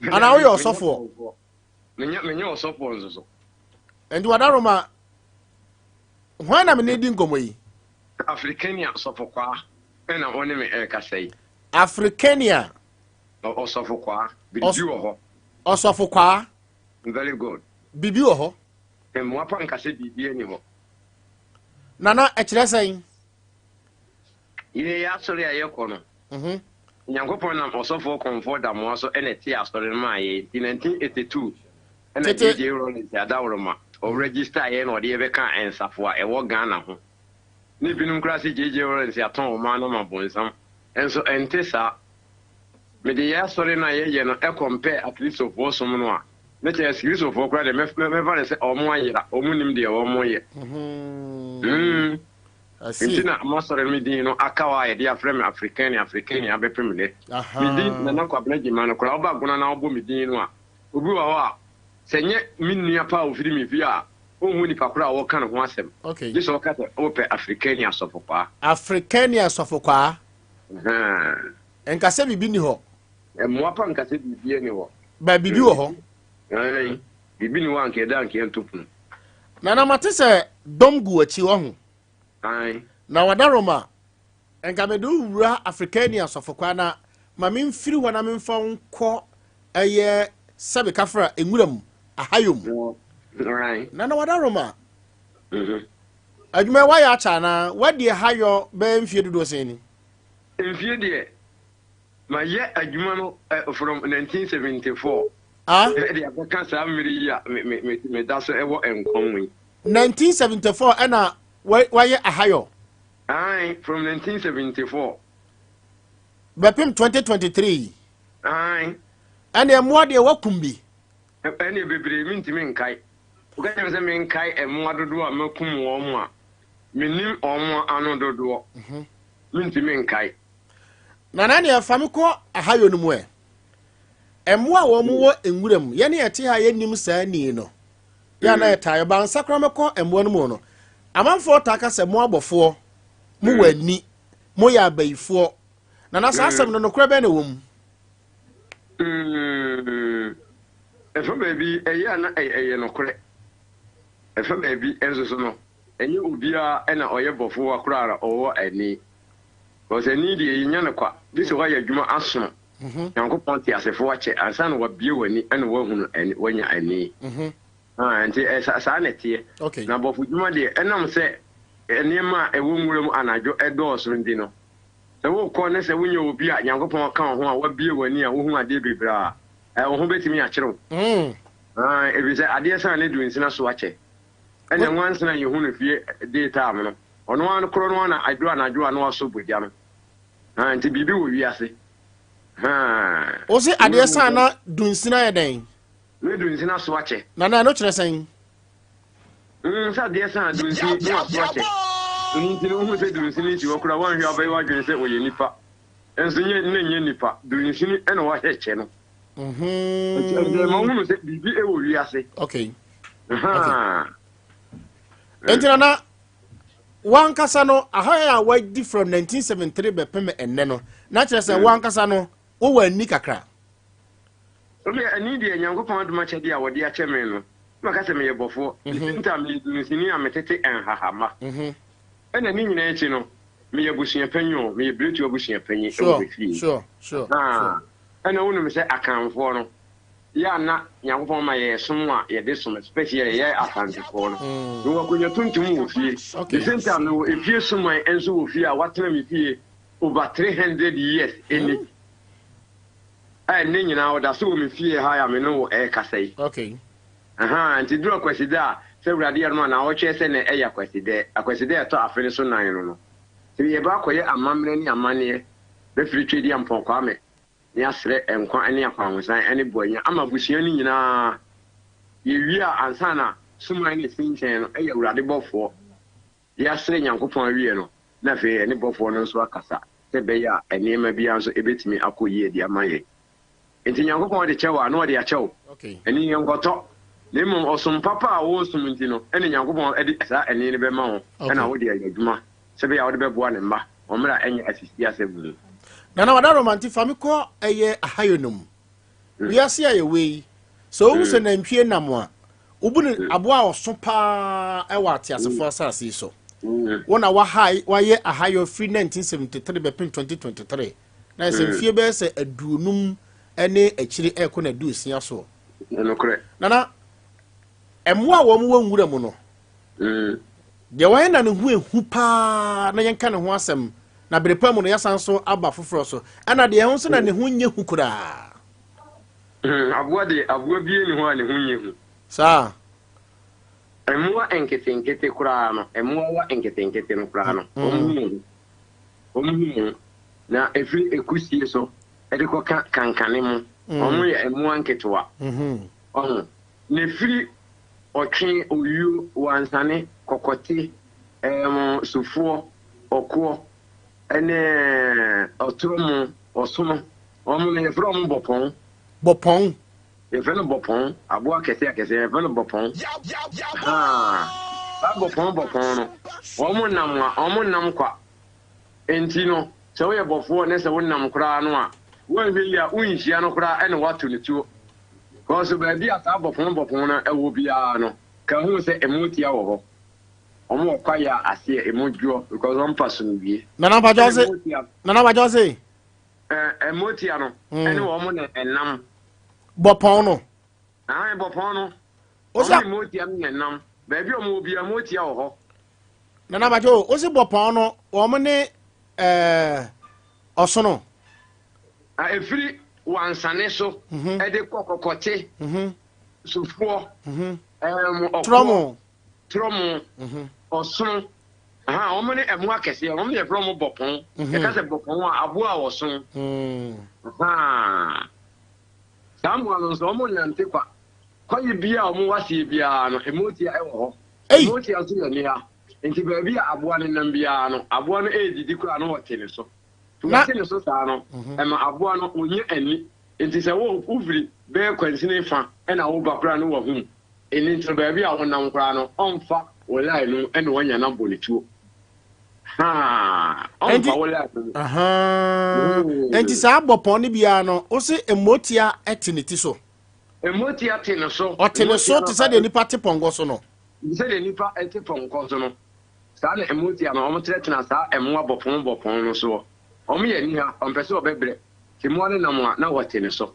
anaa woyɛ ɔsɔfoɔ? Menyɛ ɔsɔfoɔ nso so. Nti Wadaroma, hwan na mene di nkɔmmɔ yi? Afrikania sɔfokwaa ɛna ɔne me ɛrekasa yi. Afrikania. Ɔsɔfokwaa, biribi wɔ hɔ. Ɔsɔfokwaa. Very good. Biribi wɔ hɔ. Mmoa pa nka sɛ biribi ani hɔ. Nana, ɛkyerɛ sɛn? Yɛ yɛ asɔre a yɛkɔ no, mhm. Nyankopɔn nam ɔsɔfoɔ kɔmfoɔ Damoa so ɛna ɛte asɔre no maa yɛn. Nti 1982 ɛna JJ Rawlings Adaworoma ɔregister yɛn na ɔde yɛbɛka nsafo a ɛwɔ Ghana ho. Ne binom koraa sɛ JJ Rawlings atɔn ɔman no ma bonsam. Nso ɛnte saa. Mede yɛ asɔre no a yɛyɛ no ɛkɔmpɛɛ Akristofoɔ som no a, Ne kyerɛ sɛ Kristofoɔ koraa deɛ mɛfa no sɛ wɔn ayera, wɔn nim deɛ wɔn yɛ. Mm. Nti na masɔre me din no aka hɔ a yɛde afrɛ me Afrikani Afrikani abɛpem nnɛ. Me din Nana Kwabena Gyimah no koraa woba Agona na wobɔ me din no a, obi wɔ hɔ a sɛ nyɛ me nua paa a ofiri me fie a, ɔnhu nipa korɔ a wɔka ne ho asɛm. Gye sɛ ɔka sɛ wopɛ Afrikani Asɔfokwaa. Afrikani Asɔfokwaa. Nka sɛ biribi nni hɔ. Mmoa pa nka sɛ biribi nni hɔ. Ba biribi wɔ hɔ. Aane, biribi nni hɔ a anka ɛda anka yɛnto pono. Nana mate sɛ dɔm gu w'akyi wahu. Aane. Na wadaroma nka mede wo wura Afrikani asɔfokwaa na ma memfiri hɔ na memfa wo nkɔ ɛyɛ sɛbe kafra nwura mu ahayɔ mu. Aane. Nana wadaroma adwuma yi wayɛ akyɛ anaa wadi ahayɔ bɛyɛ mfie dodoɔ sɛn ni? Mfie deɛ Mayɛ adwuma no from 1974 de abɛka saa mmere yi a meda so wɔ nkwa mu yi. 1974 ɛna wayɛ ahayɔ? Ae, from 1974. Bɛpem 2023 yi? Ae. Ɛne mmoa deɛ wakum bi? Ɛne bebree mentumi nkae. Woka kyerɛ me sɛ menkae mmoa dodoɔ a makum wɔn a. Mennim wɔn ano dodoɔ. Mentumi nkae. Nana neɛ fa me kɔ ahayɔ no mu ɛ. Mmoa a wɔn wɔ nwura mu, yɛne yɛte ha yɛnnim saa ni no. Yɛ a na yɛtaa yɛ ba nsa koraa mɛkɔ mmoa no mu no. Amanfoɔ taa ka sɛ mo abɔfoɔ, mo wɔ ani, mo yɛ abayifoɔ. Nana saa asɛm no nokorɛ bɛn na ɛwɔ mu? Ɛfa baabi ɛyɛ a na ɛyɛ nokorɛ. Ɛfa baabi nso so no, ɛnyɛ obiara na ɔyɛ bɔfoɔ koraa a ɔwɔ ani. Because ani deɛ yɛnya no kwa, gye sɛ woayɛ adwuma asono Nyankopɔn teasefo akyɛ ansa na wabue w'ani na woahunu ani, woanya ani. Ah, nti saa na ɛteɛ. Na bɔfo dwuma deɛ, ɛnam sɛ nneɛma a ɛwɔ nwura mu anadwo ɛdɔɔso nti no, sɛ wokɔ ne sɛ wonyɛ obi a Nyankopɔn ka wo ho a wabue w'ani a wohu adeɛ bebree a, wo ho bɛtumi akyere wo. Ah, ɛfiri sɛ adeɛ san ne dunsina so akyɛ. Ɛna nwansena a yɛhu no fie day time no, ɔno ara korɔ no ara na ɛduru anadwo a na wasɔ bogya no. Ah, nti biribi wɔ wiase. Ah. Wo se adeɛ san na dunsina yɛ dɛn? Ne dunsina so akyɛ. Na na ɛno kyerɛ sɛn? Sɛ adeɛ san dunsini na waso akyɛ. Ɛno nti no wohu sɛ dunsini si hɔ koraa woanhwɛ a wobɛyɛ w'adwene sɛ ɔyɛ nipa. Nso nyɛ na nyɛ nipa. Dunsini ɛna wahyɛ kyɛ no. Nti ɛnti ɛma wohunu sɛ biribi ɛwɔ wiase. Okay. Okay. Nti nana wankasa no ahayɛ a wadi from 1973 bɛpem ɛnnɛ no na kyerɛ sɛ wankasa no wowɔ ani kakra. Obi ani deɛ Nyankopɔn adom akyɛdeɛ a wɔde akyɛ me no, maka sɛ meyɛ bɔfoɔ. The same time meyɛ dunsini a metete nhahamma. Ɛna ne nyinaa akyi no, meyɛ abusua panyin o, meyɛ Biretu abusua panyin wɔ me fie. Ɛna wonim sɛ Akanfoɔ no, yɛ a na Nyankopɔn ma yɛ som a yɛde som, especially yɛ Asantefoɔ no. Mewɔ akonnwa tuntum wɔ fie. The same time mewɔ efie suman nso wɔ fie a watena me fie over 300 years ɛni. A ɛnnɛ nyinaa ɔda so wɔ me fie ha a me ne wo ɛrekasa yi. Okay. Ahaa, nti duru Akwasida a, sɛ Awurade yɛ adom a, naawɔtwe sɛ na ɛyɛ Akwasidɛ, Akwasidɛ a ɛtɔ afe no so nan no no. Nti yɛba akɔyɛ amammerɛ ne amanneɛ bɛfiri Twedeampɔn Kwame ne asrɛ nkwa ne akwahosan ne boanya ama abusua no nyinaa. Yɛwie a, ansa na suman ne sinkyɛn no yɛ Awurade bɔfoɔ. Yɛasrɛ Nyankopɔn awie no, na afei yɛne bɔfoɔ no nso akasa sɛ ɛbɛyɛ a nneɛma biara nso ɛbɛtumi akɔ yie de ama yɛn. Enti Nyankopɔn de kyɛ wo a, na ɔde akyɛ wo. Ɛne yɛnkɔtɔ. Na mmom ɔsom papa a woresom nti no, ɛne Nyankopɔn de saa ɛne no bɛma wo, ɛna wode ayɛ adwuma sɛ ɛbɛyɛ a wode bɛboa ne mma wɔn mmerɛ a ɛnyɛ asisi asɛm mu. Nana Wadaroma nti fa me kɔ ɛyɛ ahayɔ no mu. Wiase a yɛwɔ yi, sɛ wohu sɛ nantwie nam a, wobu no aboa a ɔso paa wɔ ateasefoɔ asase yi so. Wo na waha wayɛ ahayɔ firi 1973 bɛpem 2023. Na sɛ mfie bɛyɛ sɛ aduonum ne akyire ɛrekɔ na aduosia soɔ. Nana, mmoa a wɔn wɔ nwura mu no, Deɛ wayɛ na ne ho ehu paa na yɛnka ne ho asɛm, na bere pa mu no yɛasan so aba foforɔ so, ɛna deɛ ɛho nso na ne ho nyɛ hu koraa. Aboa deɛ, aboa biara nni hɔ a ne ho nyɛ hu. Saa. Mmoa nketenkete koraa no, mmoawa nketenkete no koraa no, wɔn ho yɛ hu. Wɔn ho yɛ hu. Na ɛfiri ekusie so de kɔka kankane mu, wɔn yɛ mmoa nketewa. Ɔho. Na ɛfiri ɔtwe, owuo, wansane, kɔkɔte, ɛɛm, sofoɔ, ɔkoɔ, ɛne ɔtorɔmo, ɔsono. Wɔn no yɛfrɛ wɔn bɔpɔn. Bɔpɔn. Yɛfrɛ no bɔpɔn, aboa akɛseɛ akɛseɛ yɛfrɛ no bɔpɔn. Haa, saa bɔpɔn bɔpɔn no, wɔn nam a, wɔn nam kwa. Enti no, sɛ woyɛ bɔfoɔ ne sɛ wonam koraa no a, woanhwɛ yie a wonhyia no koraa ɛna woato no tuo. Kɔɔ baabi a saa bɔpɔn bɔpɔn no wɔ biara no, ka hu sɛ ɛmu tia wɔ hɔ. Wɔn wɔ kwaeɛ a aseɛ ɛmu dwoɔ because wɔn mpa somdwie. Nana Mpakyɛw se, Nana Mpakyɛw se. Ɛmu tia no, ɛne wɔn na ɛnam. Bɔpɔn no. Ahan bɔpɔn no. Wɔn ne motia no na ɛnam. Baabi a wɔn wɔ biara motia wɔ hɔ. Nana Mpakyɛw, o se bɔpɔn no, wɔn ne ɛɛ ɔsono. A ɛfiri wansane so de kɔ kɔkɔte, sufoɔ, ɔkoɔ, torɔmo, ɔsono. Aha, wɔn ne ɛmo akɛseɛ, wɔn ne yɛfrɛ wɔn bɔpɔn. Yɛka sɛ bɔpɔn a, aboa a wɔso. Aha. Saa mmoa no nso, wɔn nnante kwa. Kwaeɛ biara a wɔn wɔ aseɛ biara no, ɛmotia wɔ hɔ. Ɛmotia nso yɛ mmea. Nti baabi a aboa no nam biara no, aboa no redidi koraa na wɔte ne so. Nti Na wɔte ne so saa no, ɛma aboa no ɔnya ani. Nti sɛ wo wofiri bɛyɛ kwansini fa na woba koraa no wahu wo. Ɛno nti no baabi a wonam koraa no, ɔmfa wo line no mu na wanya no abɔ ne tuo. Haa, Enti ɔmfa wo line no mu. ahaa, enti saa bɔpɔn no biara no, wose mmotia te ne ti so. Mmotia te ne so. Ɔte ne so Mmotia te no sɛ deɛ nipa te pɔnkɔ so no. Sɛdeɛ nnipa te pɔnkɔ so no, saa na mmotia no, wɔtenatena saa mmoa bɔpɔn bɔpɔn no soɔ. Wɔyɛ aniha, wɔmpɛ sɛ wɔbɛbrɛ. Nti mmoa no nam a, na wɔte ne so.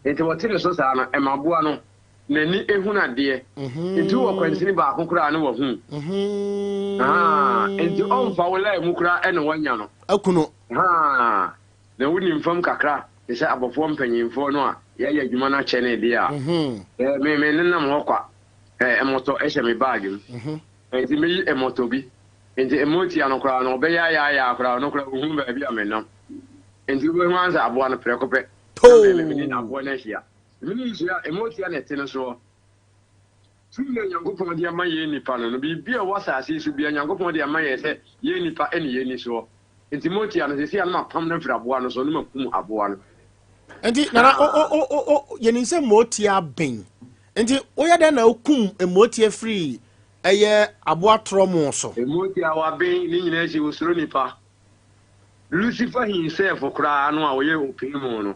Nti wɔte ne so saa no, ɛma aboa no, n'ani hunu adeɛ. Nti wowɔ kwansini baako koraa a, na wahu. Haa, nti ɔmfa wo line mu koraa na wanya no. Aku no. Haa, na wonim fam kakra te sɛ abɔfoɔ mpanyimfoɔ no a yɛayɛ adwuma no akyɛ no deɛ a, eh, me, menenam hɔ kwa. Eh, mmɔtɔ hyɛ me bag mu. Enti meyi mmɔtɔ bi. Enti mmotia no koraa no, ɔbɛyɛ ayaayaa koraa, ɔno koraa ɔnhu baabi a menam. Enti wobɛhu ara sɛ aboa no prɛko pɛ, na me, me ne aboa no ahyia. Me ne nhyia a, mmotia na ɛte no soɔ. Tumi a Nyankopɔn de ama yɛn nnipa no no, biribi a ɛwɔ asase yi so biara, Nyankopɔn de ama yɛn sɛ yɛn nnipa ne yɛn ni soɔ. Enti mmotia no, seesei a na mapam no afiri aboa no so, na makum aboa no. Nti nana o o o o o yɛnim sɛ mmotia aben. Nti woyɛ dɛn na wokum mmotia firi ɛyɛ aboa torɔmo so? Mmotia waben ne nyinaa akyi osuro nipa. Lucifer himself koraa no a ɔyɛ ɔpɛnmu no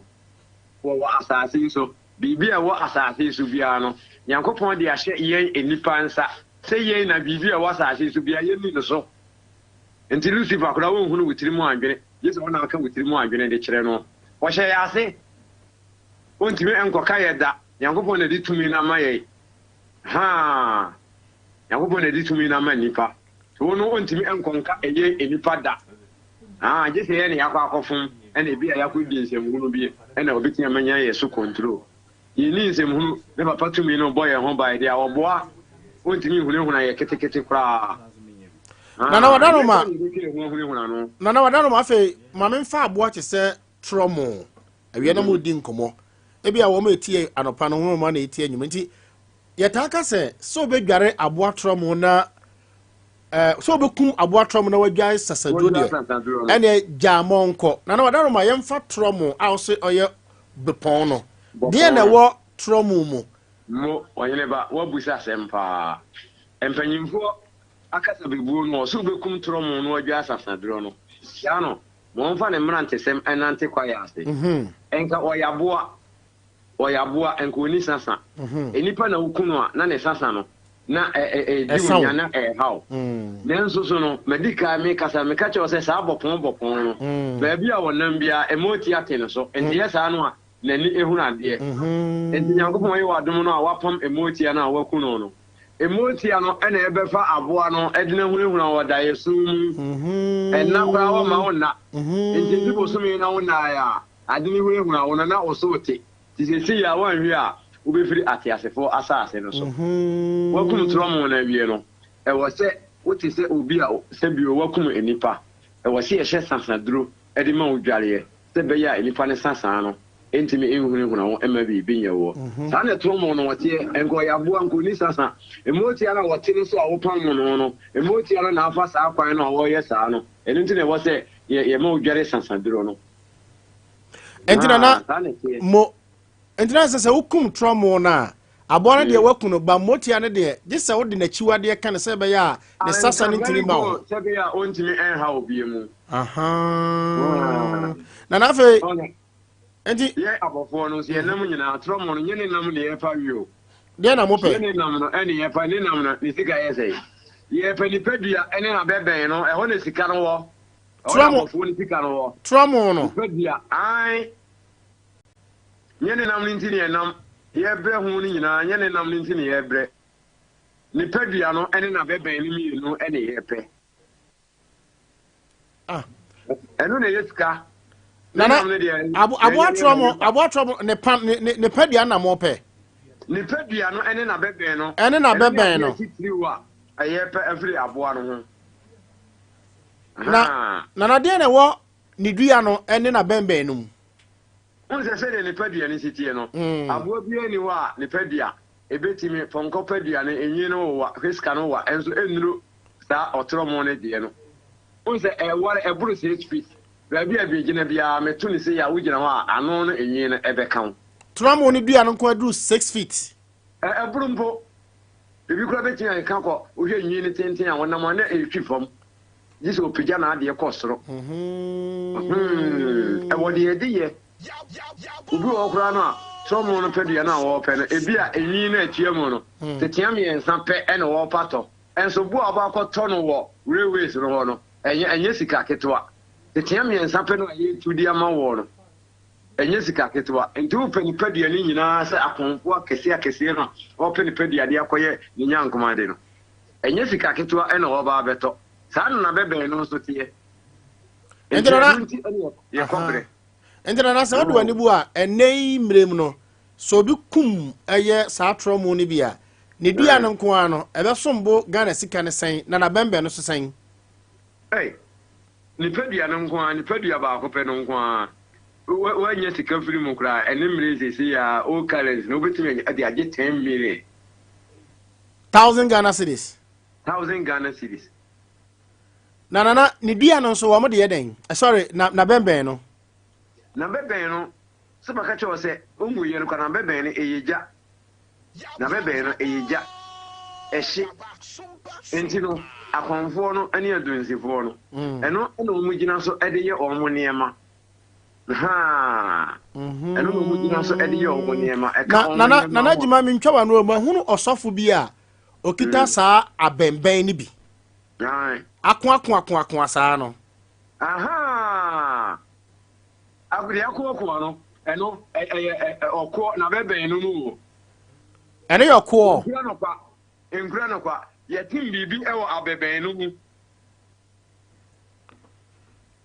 wɔwɔ asase yi so. Biribi a ɛwɔ asase yi so biara no Nyankopɔn de ahyɛ yɛn nnipa nsa sɛ yɛn na biribi a ɛwɔ asase yi so biara yɛnni no so. Nti Lucifer koraa wonhunu wo tirim adwene gye sɛ wo na woka wo tirim adwene de kyerɛ no. Ɔhyɛ yɛn ase. Ontumi nkɔka yɛn da. Nyankopɔn na ɛde tumi no ama yɛn. Haa! Nyankopɔn na ɛde tumi no ama nnipa. Nti wo no ontumi nkɔnka ɛyɛ nnipa da. Haa, gye sɛ yɛn na yɛakɔ akɔfom, ɛna ebi a yɛakɔdi nsɛmhunu bi, ɛna obetumi amanya yɛn so control. Yɛnni nsɛmhunu, ne papa tumi no bɔ yɛn ho ban deɛ a, ɔboa. Ontumi nhunahuna yɛn ketekete koraa. Nana Haa, ɛnyɛ Wadaroma, sɛ yɛbɛtwa yɛn ho ahunahuna no. Nana Wadaroma, afei ma memfa aboa te sɛ trɔmo. Awia na moredi nkɔmmɔ. Ebia wɔn a ɛtie anɔpa no, wɔn na ɛtie anwummerɛ. Nti yɛtaa ka sɛ, sɛ wobɛdware aboa trɔmo na eh, sɛ wobɛkum aboa trɔmo na wadwae sasaduro deɛ, ɛneɛ gyaa mɔ nkɔ. Na na wadaroma yɛmfa trɔmo a wose ɔyɛ bepɔn no. Deɛ na ɛwɔ trɔmo mu? Mo, ɔhene ba, woabisa asɛm paa. Mpanyimfoɔ akasa bɛbuo no, ɔse wobɛkum trɔmo na wadwae sasaduro no. Gyaa no. Ma ɔmfa ne mmerantesɛm nnante kwaeɛ ase. Nka ɔyɛ aboa, ɔyɛ aboa, nka ɔnni sasa. Nnipa na woku no a, na ne sasa no, na ɛredi wo nya, na ɛreha wo. Nanso so no, madi kan mekasa, meka kyerɛ wo sɛ saa bɔpɔn bɔpɔn no, baabi a ɔnam biara, mma ɔti ate ne so. Nti yɛ saa no a, n'ani hunu adeɛ. Enti Nyankopɔn yɛ w'adom no a wapam mmoatia no a waku no no. Mmoatia no na ɛbɛfa aboa no de no ahunahuna wɔ daeɛso mu. Ɛnna koraa wɔmma wo nna. Enti ɛdu bosome na wonnaeɛ a, ade no hunahuna wo no na wo so te. Nti seesei a woanhwɛ a wobɛfiri ateasefoɔ asase no so. Woakum torɔmo no awie no, ɛwɔ sɛ wote sɛ obi a sɛbio wakum nnipa. Ɛwɔ sɛ yɛhyɛ sasaduro de ma wo dwareɛ. Sɛ ɛbɛyɛ a nnipa no sa saa no, ɛntumi nhunahuna wo mma biribi nyɛ woɔ. Saa na ɛtorɔmo no ɔteɛ, nka ɔyɛ aboa, nka ɔnni sasa. Mmoatia no a wɔte no so a wopam no no, mmoatia no na afa saa kwan no a wɔreyɛ saa no. Ɛno nti na ɛwɔ sɛ yɛma wodware sasaduro no. Ɛnti na na Saa na ɛteɛ. mo Enti na ɛsɛ sɛ wokum torɔmo no a, aboa no deɛ woaku no, ba mmoatia no deɛ, gye sɛ wode n'akyiwadeɛ ka no sɛ ɛbɛyɛ a ne sasa no ntumi mma wo ho. Sɛ ɛbɛyɛ a ɔntumi nha wo bio mu. Ahaa. Na na afei, enti. Yɛn abɔfoɔ no nso, yɛn nam nyinaa, torɔmo no, nyɛ ne nam na yɛrepa we o. Deɛ na mopɛ? Nyɛ ne nam no ɛne yɛrepa, ne nam no, ne sika yɛ sɛn? Yɛrepɛ nipadua ne n'abɛbɛn no, ɛhɔ na sika no wɔ. Ɛhɔ na abɔfoɔ no sika no wɔ. Torɔmo no. Nipadua, ae. Nyɛ ne nam no nti ne yɛnam, yɛbrɛ ho no nyinaa, nyɛ ne nam no nti ne yɛbrɛ. Nipadua no ne n'abɛbɛn no mmienu ne yɛpɛ. Ah. Ɛno na ɛyɛ sika. Nana, aboatorɔ mo, aboatorɔ mo, ne pa, ne ne padua na mo pɛ. Ne padua no ne n'abɛbɛn no. Ɛne n'abɛbɛn no. Ɛno ne titiriw a ɛyɛ pɛ afiri aboa no ho. Na, nana deɛ na ɛwɔ ne dua no ne n'abɛnbɛn no mu. Wohu sɛ sɛdeɛ ne padua no si teɛ no, aboa biara nni hɔ a ne padua ɛbɛtumi, pɔnkɔ padua no, enwi no wowa, whisker no wowa, nso ɛnnuru Saa ɔtorɔmo no deɛ no, wohu sɛ ɛware, ɛboro 6 feet. Baabi a bɛgyina biara, meto no sei a, wogyina hɔ a, ano no enwi no ɛbɛka wo. Torɔmo no dua no nko aduru 6 feet. Ɛboro mpo. Ebi koraa bɛtumi akeka kɔ, wohwɛ nwi no tenten a, wɔnam a na ɛretwi fam. Gye sɛ ɔpagya n'adeɛ kɔ soro. Ɛwɔ deɛ yɛde yɛ. Obi wɔ hɔ koraa no a, torɔmo no pɛ dua no a wɔrepɛ no, ebi a enwi no a ɛtua mu no, tetea mmiɛnsa pɛ na wɔrepɛ atɔ. Nso bo a wɔakɔtɔ no wɔ railways no hɔ no, ɛnyɛ ɛnyɛ sika ketewa. Tetea mmiɛnsa pɛ no a yɛretu de ama woɔ no, ɛnyɛ sika ketewa. Nti wopɛ nipadua no nyinaa sɛ akɔmfoɔ akɛseɛ akɛseɛ no a ɔrepɛ nipadua de akɔyɛ ne nyankomade no, ɛnyɛ sika ketewa na ɔreba abɛtɔ. Saa na n'abɛbɛn no nso teɛ. Nti ɛno nti ɛne yɛkɔ berɛ. Nti nana sɛ wode w'ani bu a, ɛnnɛ yi mmerɛ mu no, sɛ obi kum ɛyɛ saa torɔmo no bi a, ne dua no nko ara no, ɛbɛsom bo Ghana sika no sɛn, na n'abɛnbɛn no so sɛn? Ei, nipadua no nko ara, nipadua baako pɛ no nko ara, woannya sika firi mu koraa, ɛne mmerɛ seesei a old currency no, wobɛtumi de agye 10 million. Thousand Ghana cedis. Thousand Ghana cedis. Na nana, ne dua no nso wɔn de yɛ dɛn? Eh, sorry, na n'abɛnbɛn no. N'abɛbɛn no, sɛ maka kyerɛ wo sɛ ɔnwuiɛ no koraa, n'abɛbɛn no ɛyɛ gya. N'abɛbɛn no ɛyɛ gya, ɛhye. Enti no, akɔmfoɔ no ne adunsifoɔ no, ɛno na wɔn gyina so de yɛ wɔn nneɛma. Haa, ɛno na wɔn gyina so de yɛ wɔn nneɛma. Ɛka Na wɔn nana nneɛma nana ho. Gyima, mentwa w'ano o, mahunu ɔsɔfo bi a ɔkita saa abɛnbɛn no bi. Ae. Akoakoakoakoa saa no. Ahaa! Deɛ akoakoa no, ɛno ɛyɛ ɔkoɔ na bɛbɛn no no o. Ɛno yɛ ɔkoɔ. Nkura no kwa, nkura no kwa. Yɛtem biribi wɔ abɛbɛn no mu.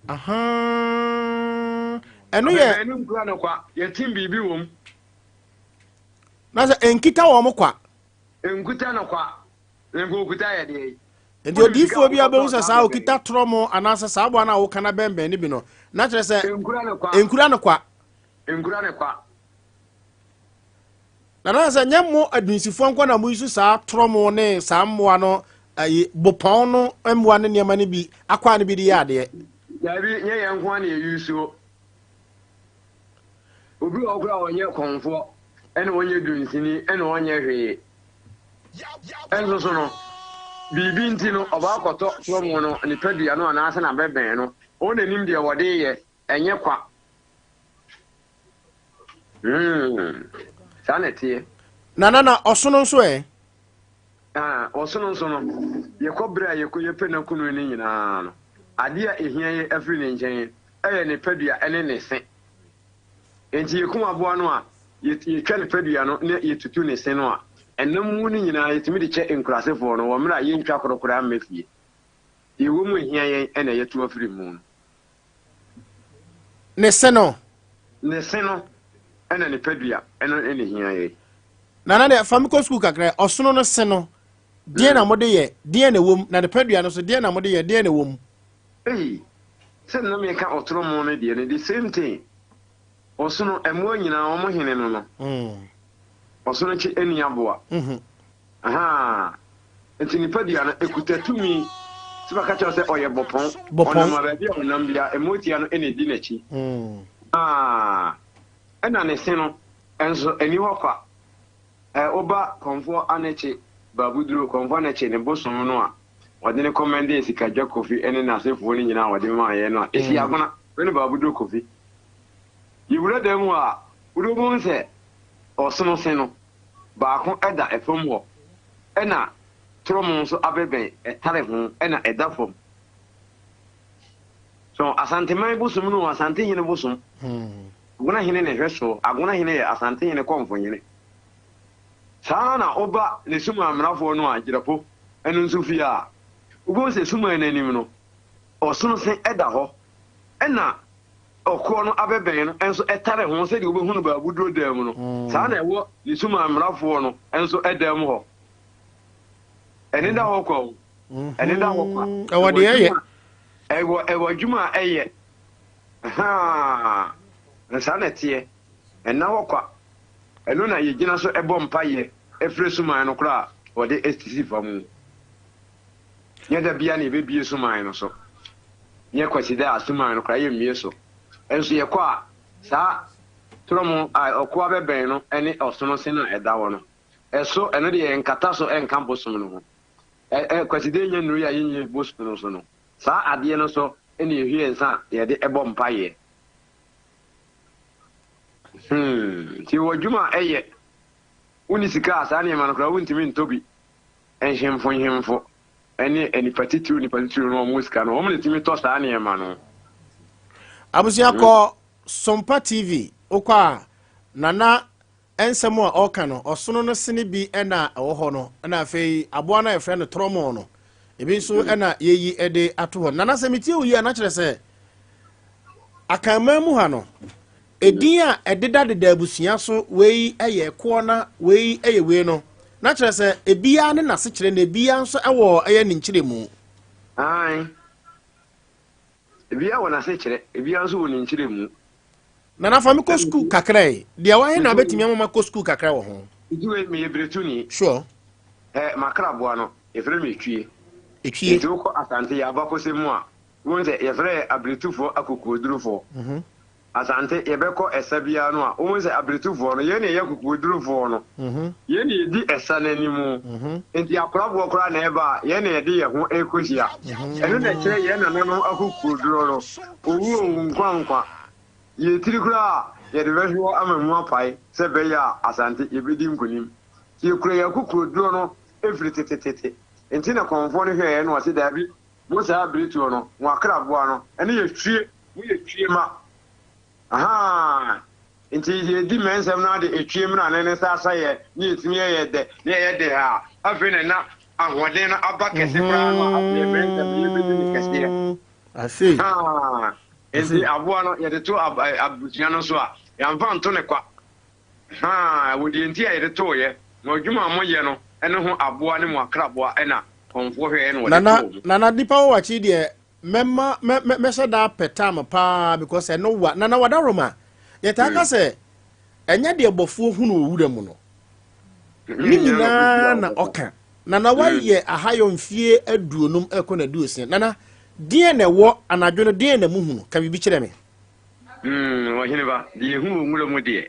Ahaa! Ɛno yɛ. Abɛbɛn no nkura no kwa, yɛtem biribi wɔ mu. Na sɛ nkita wɔn kwa. Nkuta no kwa. Nka okuta yɛ deɛ yi. Nti odiyifoɔ bi a bɛhu sɛ saa okita torɔmo anaasɛ saa aboa no a woka no bɛnbɛn no bi no, na kyerɛ sɛ nkura no kwa. Nkura no kwa. Nkura no kwa. Na na sɛ nyɛ mo adunsifoɔ nko na mo yi so saa torɔmo ne saa mmoa no ayi bopɔn no mmoa ne nneɛma no bi akwaa no bi de yɛ adeɛ. Daabi, nyɛ yɛn nko ara na yɛyi suo. Obi wɔ hɔ koraa a ɔnyɛ kɔmfoɔ, ɛna ɔnyɛ dunsini, ɛna ɔnyɛ hwee. Nso so no, biribi nti no, ɔba akɔtɔ torɔmo no nipadua no anaasɛ n'abɛbɛn no. Ɔno na nim deɛ wɔde yɛ, ɛnyɛ kwa. Hmm, saa na ɛteɛ. Na na na ɔsono nso ɛ? Ah, ɔsono nso no, yɛkɔ berɛ a yɛkɔ yɛpɛ n'akunu no nyinaa no, adeɛ a ɛhia yɛ afiri ne nkyɛn yɛ ne padua ne ne se. Enti yɛkum aboa no a, yɛtwa ne padua no na yɛtutu ne se no a, ɛnam mu no nyinaa yɛtumi de kyɛ nkurasefoɔ no wɔ mmerɛ a yɛntwa koro koraa mma fie. Deɛ ɛwɔ mu a ɛhia yɛn na yɛto afiri mu no. Ne se no. Ne se no na ne padua no na ɛhia yɛn. Nana deɛ fa me kɔ sukuu kakra, ɔsono no se no, deɛn na mode yɛ, deɛn na ɛwɔ mu, na ne padua no nso, deɛn na mode yɛ, deɛn na ɛwɔ mu? Ei, sɛ na meka ɔtorɔmo no deɛ no, the same thing. Ɔsono, mmoa nyinaa wɔn hene no no. Ɔsono kye ɛni aboa. Ahaa. Nti nipadua no, ɛkuta tumi. Sɛ bɛka kyerɛ sɛ ɔyɛ bɔpɔn. Bɔpɔn. Ɔnam a baabi a ɔnam bia, mmoatia no ɛna ɛdi n'akyi. Ahaa. Ɛna ne se no, nso ɛni hɔ kwa. Ɛ, woba Kɔmfoɔ Anekye, Baabuduro, Kɔmfoɔ Anekye ne bosom no a, Wɔde no kɔmɛndee Sikadwa Kofi ne n'asefoɔ no nyinaa a wɔde maa yɛn no a, ɛsi agona. Wei ne Baabuduro Kofi. Yɛwura dan mu hɔ a, wode wobɛhu sɛ ɔsono se no, baako da fam hɔ, ɛna torɔmo nso abɛbɛn ɛtare ho, ɛna ɛda fam. So Asanteman bosom no, Asantehene bosom. Agona hene na ɛhwɛ soɔ. Agona hene yɛ Asantehene kɔmfohene. Saa ara na woba ne suman mmarafoɔ no a Gyirapo no nso fie a, wobɛhu sɛ suman no anim no, ɔsono se da hɔ, ɛna ɔkoɔ no abɛbɛn no nso tare ho sɛdeɛ wobɛhu no baabuduro dan mu no, saa na ɛwɔ ne suman mmarafoɔ no nso dan mu hɔ. Ɛne da hɔ kwa o. Ɛne da hɔ kwa. Ɛwɔ deɛ ɛyɛ. Ɛwɔ ɛwɔ adwuma a ɛyɛ. Haa, na saa na ɛteɛ. Ɛnna hɔ kwa. Ɛno na yɛgyina so bɔ mpaeɛ frɛ suman no koraa a wɔde sisi fa mu. Nyɛ da biara na yɛbɛbue suman no so. Nyɛ Kwasida a suman no koraa yɛmmue so. Nso yɛkɔ a, saa torɔmo a ɔkoa bɛbɛn no ne ɔsono se no a ɛda hɔ no, ɛso, ɛno deɛ yɛnkata so nka bosom no ho. Ɛ, ɛ, Kwasida nnya nnurui a yɛnnyɛ bosom no so no, saa adeɛ no so na yɛhwie nsa a yɛde bɔ mpaeɛ. Hmm, nti wɔ adwuma a ɛyɛ, wonni sika a saa nneɛma no koraa wontumi ntɔ bi. Nhemfo nhemfo ne nnipa titiriw nnipa titiriw no wɔn sika no, wɔn na tumi tɔ saa nneɛma no. Abusua kɔ Sompa TV wokɔ a Nana nsɛm a ɔka no ɔsono no sene bi na ɛwɔ hɔ no na afei aboa no a yɛfrɛ no trɔmɔ no ebi nso mm. na yɛyi de ato hɔ Nana sɛ metie wo yi a na kyerɛ sɛ Akanman mu ha no Edin a ɛdedadeda abusua so, wei yɛ ɛkoɔ na wei yɛ wei no, na kyerɛ sɛ ebiara ne n'asekyerɛ na ebiara nso wɔ ɛyɛ ne nkyerɛmu. Aane, ebiara wɔ n'asekyerɛ, ebiara nso wɔ ne nkyerɛmu. Nana fa me kɔ sukuu kakra yi, deɛ wahe na abɛtumi ama makɔ sukuu kakra wɔ ho? Nti wei meyɛ Biretuni. Sure. Ɛ, m'akraboa no, yɛfrɛ me Etwie. Etwie. Nti wokɔ Asante yɛ abakɔsɛm mu a, wobɛhu sɛ yɛfrɛ yɛ Abiretufoɔ akokoɔdurufoɔ. Asante, yɛbɛkɔ ɛsa biara no a, wohu sɛ Abiretufoɔ no, yɛn na yɛyɛ akokoɔdurufoɔ no. Yɛn na yɛdi ɛsa no anim. Enti akoraboɔ koraa na ɛba a, yɛn na yɛde yɛn ho rekɔhyia. Ɛno na ɛkyerɛ yɛn nananom akokoɔduro no. Owu owu, nkwa nkwa. Yɛn tiri koraa a, yɛde bɛhwe hɔ ama mu apae sɛ ɛbɛyɛ a Asante, yɛbɛdi nkonim. Nti yɛkura yɛn akokoɔduro no firi tetetete. Enti na kɔmfoɔ no hwɛeɛ na ɔse, Daabi, mo saa Abiretuo no, mo akraboa no, ɛno yɛ twie. Mo yɛ twie ma. Ahaa. Nti yɛdi mmɛnsɛm no ade etwie mmra ne ne nsa asayɛ ne yɛtumi yɛ yɛ dɛ ne yɛyɛ dɛ a afei na na ahoɔden no aba kɛse koraa no a afei mmɛnsɛm no yɛbɛdi ne kɛseɛ. I see. Ahaa. Nti aboa no yɛde to abusua no so a yɛamfa nto ne kwa. Ahaa. Wɔ deɛ nti a yɛde tooyɛ. Mo adwuma a moyɛ no ne ho aboa ne mo akraboa na kɔmfoɔ hwɛeɛ na wɔde Nana, too mo. Nana nipa wɔ wakyi deɛ Mɛma mɛ mɛ mɛhyɛ da apɛ time paa because ɛno wa nana wadaroma yɛtaa ka sɛ ɛnyɛ deɛ bɔfoɔ hunu wɔ wura mu no ne nyinaa na ɔka nana wayɛ ahayɔ mfie aduonum ɛkɔ na aduosia nana deɛ na ɛwɔ anadwo no deɛ na mu hunu ka biribi kyerɛ me. Ɔhene ba, deɛ ehu wɔ nwura mu deɛ,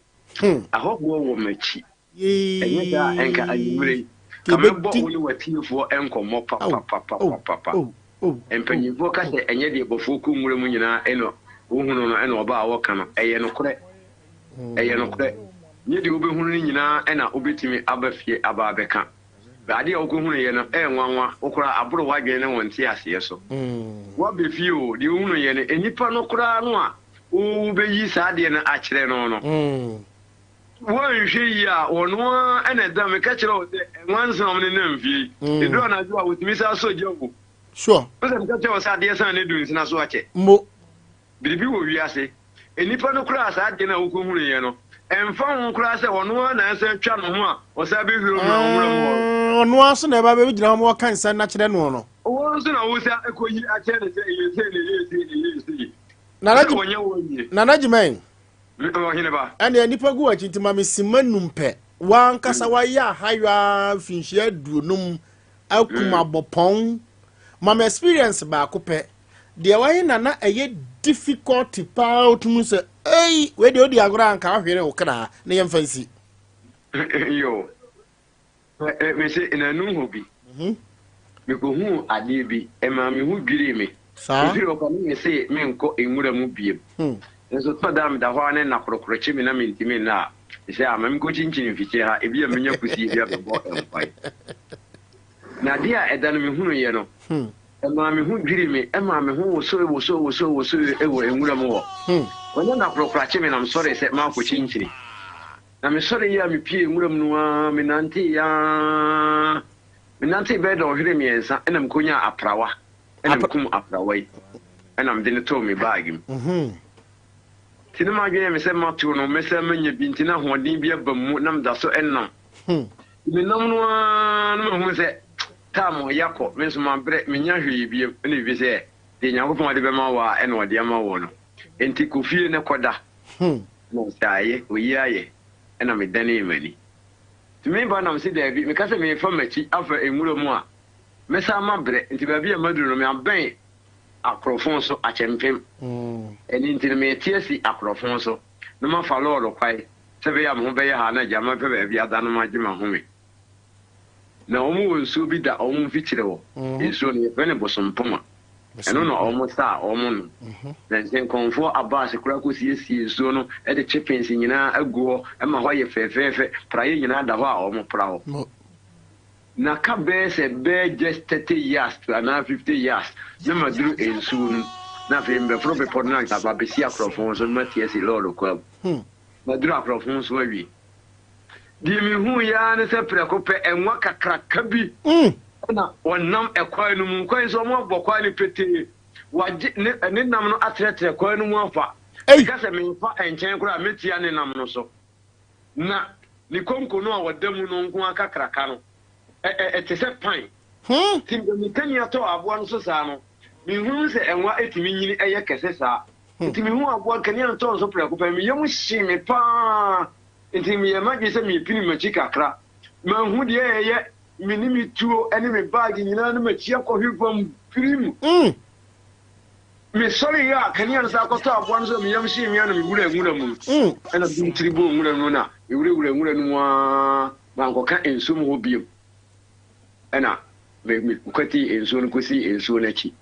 ahɔhoɔ wɔ m'akyi. Ɛnyɛ saa a, ɛnka anwummere yi, ka mɛbɔ wo ne w'atiefoɔ nkɔmmɔ papapapapapa. Mpanimfoɔ ka sɛ ɛnyɛ deɛ bɔfoɔ kɔ nwura mu nyinaa ɛna wɔhunu no ɛna ɔba a wɔka no. Ɛyɛ nokorɛ. Ɛyɛ nokorɛ. Nyɛ deɛ wobɛhunu no nyinaa ɛna wobɛtumi aba fie aba abɛka. Adeɛ a wokɔhunuiɛ no ɛyɛ nwanwa, wo koraa aboro w'adwene ne wo nteaseɛ so. Woaba fie o, deɛ wohunuiɛ no, nnipa no koraa no a wobɛyi saa adeɛ no akyerɛ no no, Woanhwɛ yie a, wɔn ara na ɛda. Meka kyerɛ wo sɛ, nwansena a wɔnenam fie yi, mm. ɛduru anadwo a, wɔtumi san sɔ gya o. Sure. Wo sɛ meka kyerɛ wo sɛ adeɛ san ne du nsena so akyɛ. Mo. Biribi wɔ wiase. Nnipa no koraa saa adeɛ no a wokɔhunuiɛ no, ɛmfa ho koraa sɛ ɔno ara na ɛsan twa ne ho a ɔsan bɛhwira nwura nwura mu hɔ no. Ɔno ara so na ɛba bɛgyina hɔ ma wɔka nsɛm no akyerɛ noɔ no. Wo nso na wosan kɔyi akyerɛ no sɛ ɛyɛ sei na ɛyɛ sei na ɛyɛ sei. Nana Gyimɛn. Me ɔhene ba. Ɛnneɛ nnipa gu w'akyi nti ma me simma num pɛ. W'ankasa wayɛ ahayɔ ara mfinhyia aduonum akum abɔpɔn. Ma me experience baako pɛ. Deɛ wahe na na ɛyɛ difficulty paa wotumi sɛ ei wei deɛ wodi agorɔ a anka wahwere wo kra na yɛmfa nsi. Yo. Mese nnanu hɔ bi, mekɔhuu adeɛ bi, ɛmaa me ho dwirii me. Ɛfiri hɔ kɔ no mese menkɔ nwura mu biom. Nso tɔ da a meda hɔ ara ne nna korokoro kye me na mentumi nna a, mesɛ ah ma menkɔkyinkyini mfikyire ha, ebia mɛnya kusie bi abɛbɔ nkwan. Na adeɛ a ɛda no mehunuiɛ no, ɛmaa me ho dwirii me, ɛmaa me ho wosoe wosoe wosoe wosoe wɔ nwura mu hɔ. Ɔnyɛ nna korokoro akye me na mesɔree sɛ makɔkyinkyini. Na mesɔree a mipiee nwura mu no ara, menantee ara, menantee bɛyɛ dɔnhwere mmiɛnsa ɛna mekonyaa aprawa, ɛna mekum aprawa yi, ɛna mede no too me baage mu. Nti na m'adwene yɛ me sɛ matow no, mɛsan manya bi, nti na ahoɔden bi aba mu na meda so nam. Nti menam no ara na mahunu sɛ taam ɔya kɔ, me nso mabrɛ, mennya hwee bio, ɛna biribi sɛ, deɛ Nyankopɔn de bɛma wo a ɛna ɔde ama wo no, nti kɔ fie na kɔda. Na ɔse ayɛ, oyi ayɛ, ɛna me danee m'ani. Nti me ba na mese daabi, meka sɛ merefa m'akyi afa nwura mu a, Mɛsan mabrɛ, nti baabi a maduru no, mabɛn akorɔfon so akyɛmpem. Ɛno nti no, merete asi akorɔfon so na mafa lɔɔre kwae sɛ ɛbɛyɛ a me ho bɛyɛ ha na agya mapɛ baabi ada na magye m'ahome. Na wɔn wɔ nsuo bi da wɔn mfikyire hɔ. Nsuo no, yɛfrɛ no bosompoma. Ɛno na wɔn sa a wɔn nom. Na nsenkɔnfoɔ aba ase koraa kɔsiesie nsuo no de chippings nyinaa agu hɔ ma hɔ ayɛ fɛɛfɛɛfɛ. Praeɛ nyinaa da hɔ a wɔpra hɔ. Na ka bɛyɛ sɛ bɛyɛ just 30 years to anaa 50 years na maduru nsuo no na afei mebɛforo bepɔ no na anka mabɛsi akorɔfo so na mate asi lɔɔre kwan mu. Maduru akorɔfo so awie. Deɛ mehuiɛ ara ne sɛ prɛko pɛ nwa kakraka bi na ɔnam ɛkwan no mu. Kwan so wɔabɔ kwan no petee. Wagye ne ne nam no atrɛtrɛ kwan no mu afa. Meka sɛ memfa nkyɛn koraa a mɛtia ne nam no so. Na ne konko no a ɔda mu no nko ara kakraka no, ɛ ɛ ɛte sɛ pan. Nti me kanea tɔɔ aboa no so saa no, menhunuu sɛ nwa tumi nyini yɛ kɛse saa. Nti mehuu aboa kanea no tɔɔ no so prɛko pɛ, me yam hyee me pa ara. Nti meyɛɛ m'adwene sɛ merepini m'akyi kakra. Manhu deɛ ɛreyɛ, me ne me tuo ne me baage nyinaa na m'akyi akɔhwe fam pirim. Mesɔreeɛ a kanea no san kɔtɔɔ aboa no so na me yam hyee me a na mewuraa nwura mu. Ɛna mede me tiri bɔɔ nwura no mu na mewurawuraa nwura no mu ara mankɔka nsuo mu hɔ bio. Ɛna mekwatii nsuo no kɔsii nsuo no akyi.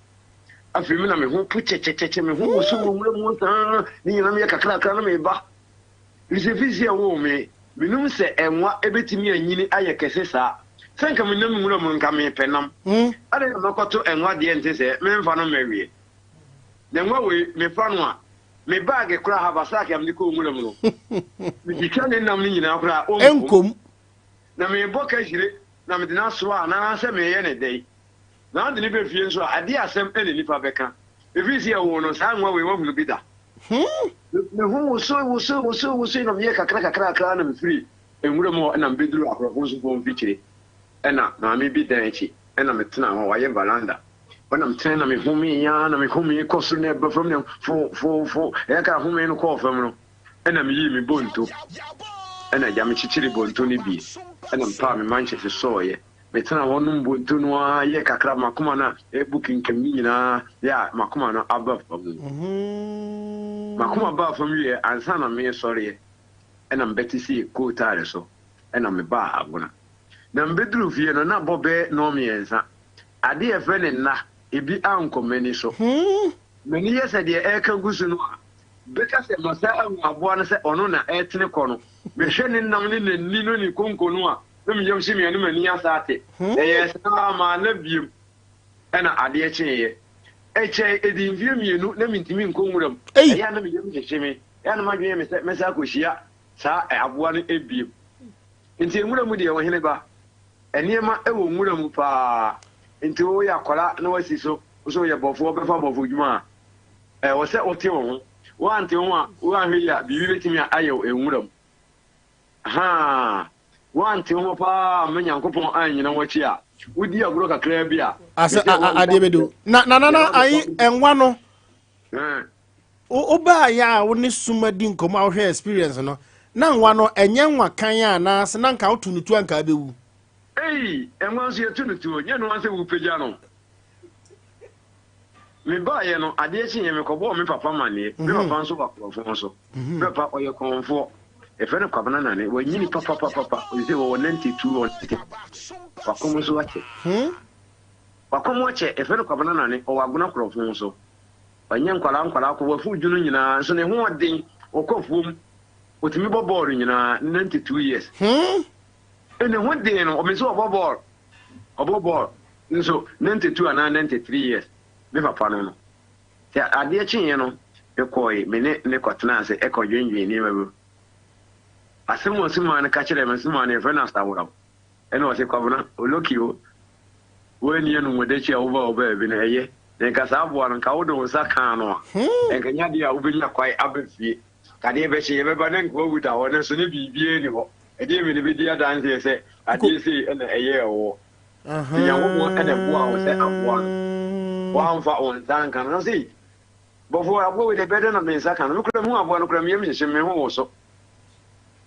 Afei me na me ho po kyɛkyɛkyɛkyɛ, me ho woso wɔ nwura mu hɔ saa, ne nyinaa meyɛ kakrakra na meba. Efisɛ fi sɛ wɔwoo me, minnim sɛ nwa betumi anyini ayɛ kɛse saa. Sɛ anka menam nwura mu no, anka merepɛ nam. Adɛn na makɔto nwa deɛ nte sɛɛ? Memfa no mmɛweɛ. Na nwa wei, mefa no a, me baage koraa, haversack a mede kɔɔ nwura mu no, metwitwa ne nam no nyinaa koraa a, ɔnkom. Na merebɔ kahyire na mede no asoa anaasɛ mereyɛ no dɛn? Na wode no ba fie nso a, ɛdeɛn asɛm na nnipa bɛka? Ɛfiri sɛ yɛwoo no saa nwa wei, woahunu bi da? Me ho wosoe, wosoe, wosoe, wosoe, na meyɛɛ kakra kakra kakra na mefirii nwura mu hɔ na mebɛduruu akorɔfo nsofoɔ mfikyire na maame bi dan akyi na metenaa hɔ, wɔayɛ veranda hɔ na metenae na mehomee ara na mehomee kɔ soro na ɛba fam na fo fo fo, ɛyɛ kakra homee no kɔɔ fam no na meyii me bonto na agya mekyekyeree bonto no bi na mepaa me mankyese sɔeɛ. Metenaa hɔ nom bonto no ara yɛɛ kakra, m'akoma no a ɛrebu kinkam no nyinaa yɛ a m'akoma no aba fam. M'akoma baa fam wieɛ ansa na meresɔreɛ ɛna mebɛte sii kootaare so ɛna mebaa Agona. Na mebɛduruu fie no na abɔ bɛyɛ nnɔnmiɛnsa. Adeɛ a yɛfrɛ no nna, ebi ankɔ m'ani so. M'ani yɛ sɛ deɛ ɛreka gu so no a, bɛka sɛ masan ahu aboa no sɛ ɔno na ɛretene kɔ no. Mehwɛ ne nam ne n'ani no ne konko no a, na me yam hye me a na m'ani asa ate. Ɛyɛɛ saa ara manna bio na adeɛ kyeeɛ. Ɛkyɛe, ɛdii mfeɛ mmienu na mentumi nkɔ nwura mu. Ɛyɛ a na me yam hyehye me, ɛyɛ a na m'adwene yɛ me sɛ mɛsan akɔhyia saa aboa no bio. Nti nwura mu deɛ, ɔhene ba, nneɛma wɔ nwura mu paa. Nti woyɛ akwadaa na woasi so, wo sɛ woyɛ bɔfoɔ, wobɛfa bɔfodwuma a, ɛwɔ sɛ wote wo ho. Woante wo ho a, woanhwɛ yie a, biribi bɛtumi ayɛ wo nwura mu. Ahaa, woante wo ho paa amma Nyankopɔn annyina w'akyi a, wodi agorɔ kakraa bi a, Asɛ mese a- a- adeɛ bɛdu. Na na na na ayi ɛnwa no. Wobaa yɛ a wo ne suma di nkɔmmɔ a wohwɛ experience no. Na nwa no ɛnyɛ nwa kan a anaasɛ na nka woto no tuo anka abɛwu. Ei, ɛnwa nso yɛto no tuo, nyɛ noa sɛ wopagya no. Mebaeɛ no, adeɛ kyeeɛ mekɔbɔɔ me papa amaneɛ. Me papa nso wɔ akorɔmfoɔ so. Me papa ɔyɛ kɔmfoɔ. Yɛfrɛ no Kwabena Nane. Wanyini papapapapa. Ɔsɛ wɔwɔ 92 or 90. Wakɔm nso akyɛ. Wakɔm akyɛ. Yɛfrɛ no Kwabena Nane. Ɔwɔ Agona korɔmfoɔ so. Ɔnyɛ nkwadaa nkwadaa kɔ. Wafu dwono nyinaa. Nso ne ho ɔden. Ɔkɔ afuom. Ɔtumi bɔ bɔɔlo nyinaa. 92 years. Ne ho den no, ɔme sɛ ɔbɔ bɔɔlo. Ɔbɔ bɔɔl nso 92 anaa 93 years me papa no no. Sɛ adeɛ kyeeɛ no mekɔɔe me ne no kɔtenaa ase kɔdwendwen nneɛma bi ho. Asɛm a ɔsomaa no ka kyerɛɛ me, somaa no yɛfrɛ no Asaworam, ɛna ɔse Kwabena, Oloki o, woanni anumɔdakyi a wobaa wo baabi no ɛyɛ, na nka saa aboa no nka wode wo nsa kaa no a, nka nyɛ adeɛ a wobɛnya kwae aba fie. Adeɛ bɛkye, yɛbɛba na nka wawu da hɔ, nanso na biribiara nni hɔ. Ɛdeɛn bi na ɛbɛdi adanseɛ sɛ adeɛ sei na ɛyɛɛ woɔ? Nti Nyankopɔn na ɛboaa wo sɛ aboa no. Woamfa wo nsa anka no. Na ɔse, Bɔfoɔ, aboa wei deɛ ɛbɛyɛ dɛn na me nsa ka no? Me koraa mehu aboa no koraa, me yam hyehye me, me ho woso.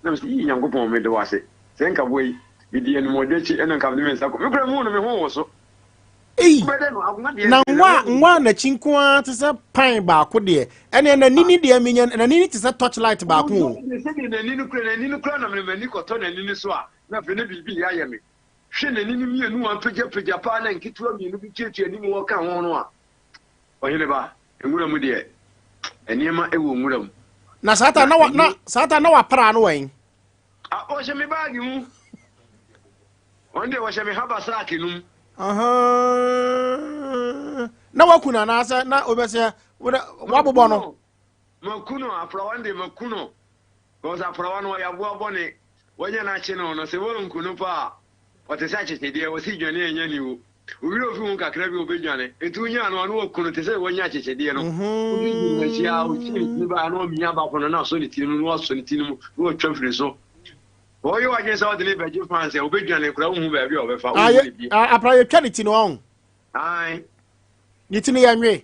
Na mese, Yii Nyankopɔn, meda wo ase. Sɛ nka aboa yi, medi animuɔdɔ akyi na nka mede me nsa kɔ. Me koraa mehu no, me ho woso. Ei, Wobɛdɛ no agoma deɛ na deɛ nwa na nwa n'akyi nko ara te sɛ pan baako deɛ. Ɛnneɛ n'ani ni deɛ menya n'ani ni te sɛ torchlight baako o. Sɛdeɛ n'ani no kura n'ani no kura na mene m'ani kɔtɔ n'ani no so a na afei na biribi yɛ ayɛ me. Hwɛ n'ani no mmienu a apagyapagya paa na nketewa mmienu bi tuatua anim hɔ ka ho no a. Ɔhene ba, nwura mu deɛ, nneɛma wɔ nwura mu. Na saa ta na wa na saa ta na wapra no wɛn. A ɔhyɛ me baagi mu. Ɔno deɛ wɔhyɛ me haba saaki no mu. Na waku no anaasɛ na wobɛsɛ wabobɔ no. Maku no, aprawa no deɛ maku no. Because aprawa no ɔyɛ aboa bɔne. Wanya no akye no no, sɛ woanku no pa a, ɔte sɛ akyekyedeɛ, ɔsi dwane a ɛnya aniwu. Wo werɛ fi ho kakra bi a ɔbɛdwane. Enti wonyaa no a na waku no te sɛ wanya akyekyedeɛ no. Wode gyina n'akyi a, ɔtwi ne tiri ba a na wamia abafo no na asɔ ne tiri mu na wasɔ ne ti no mu na watwa firi so. Ɔyɛ w'adwene sɛ ɔde ne bɛgye fans a, ɔbɛdwane koraa wonhu baabi a ɔbɛfa, wonhu ne bio. Apra yɛtwa ne ti no ɔn. Ae. Ne ti no yɛnwe.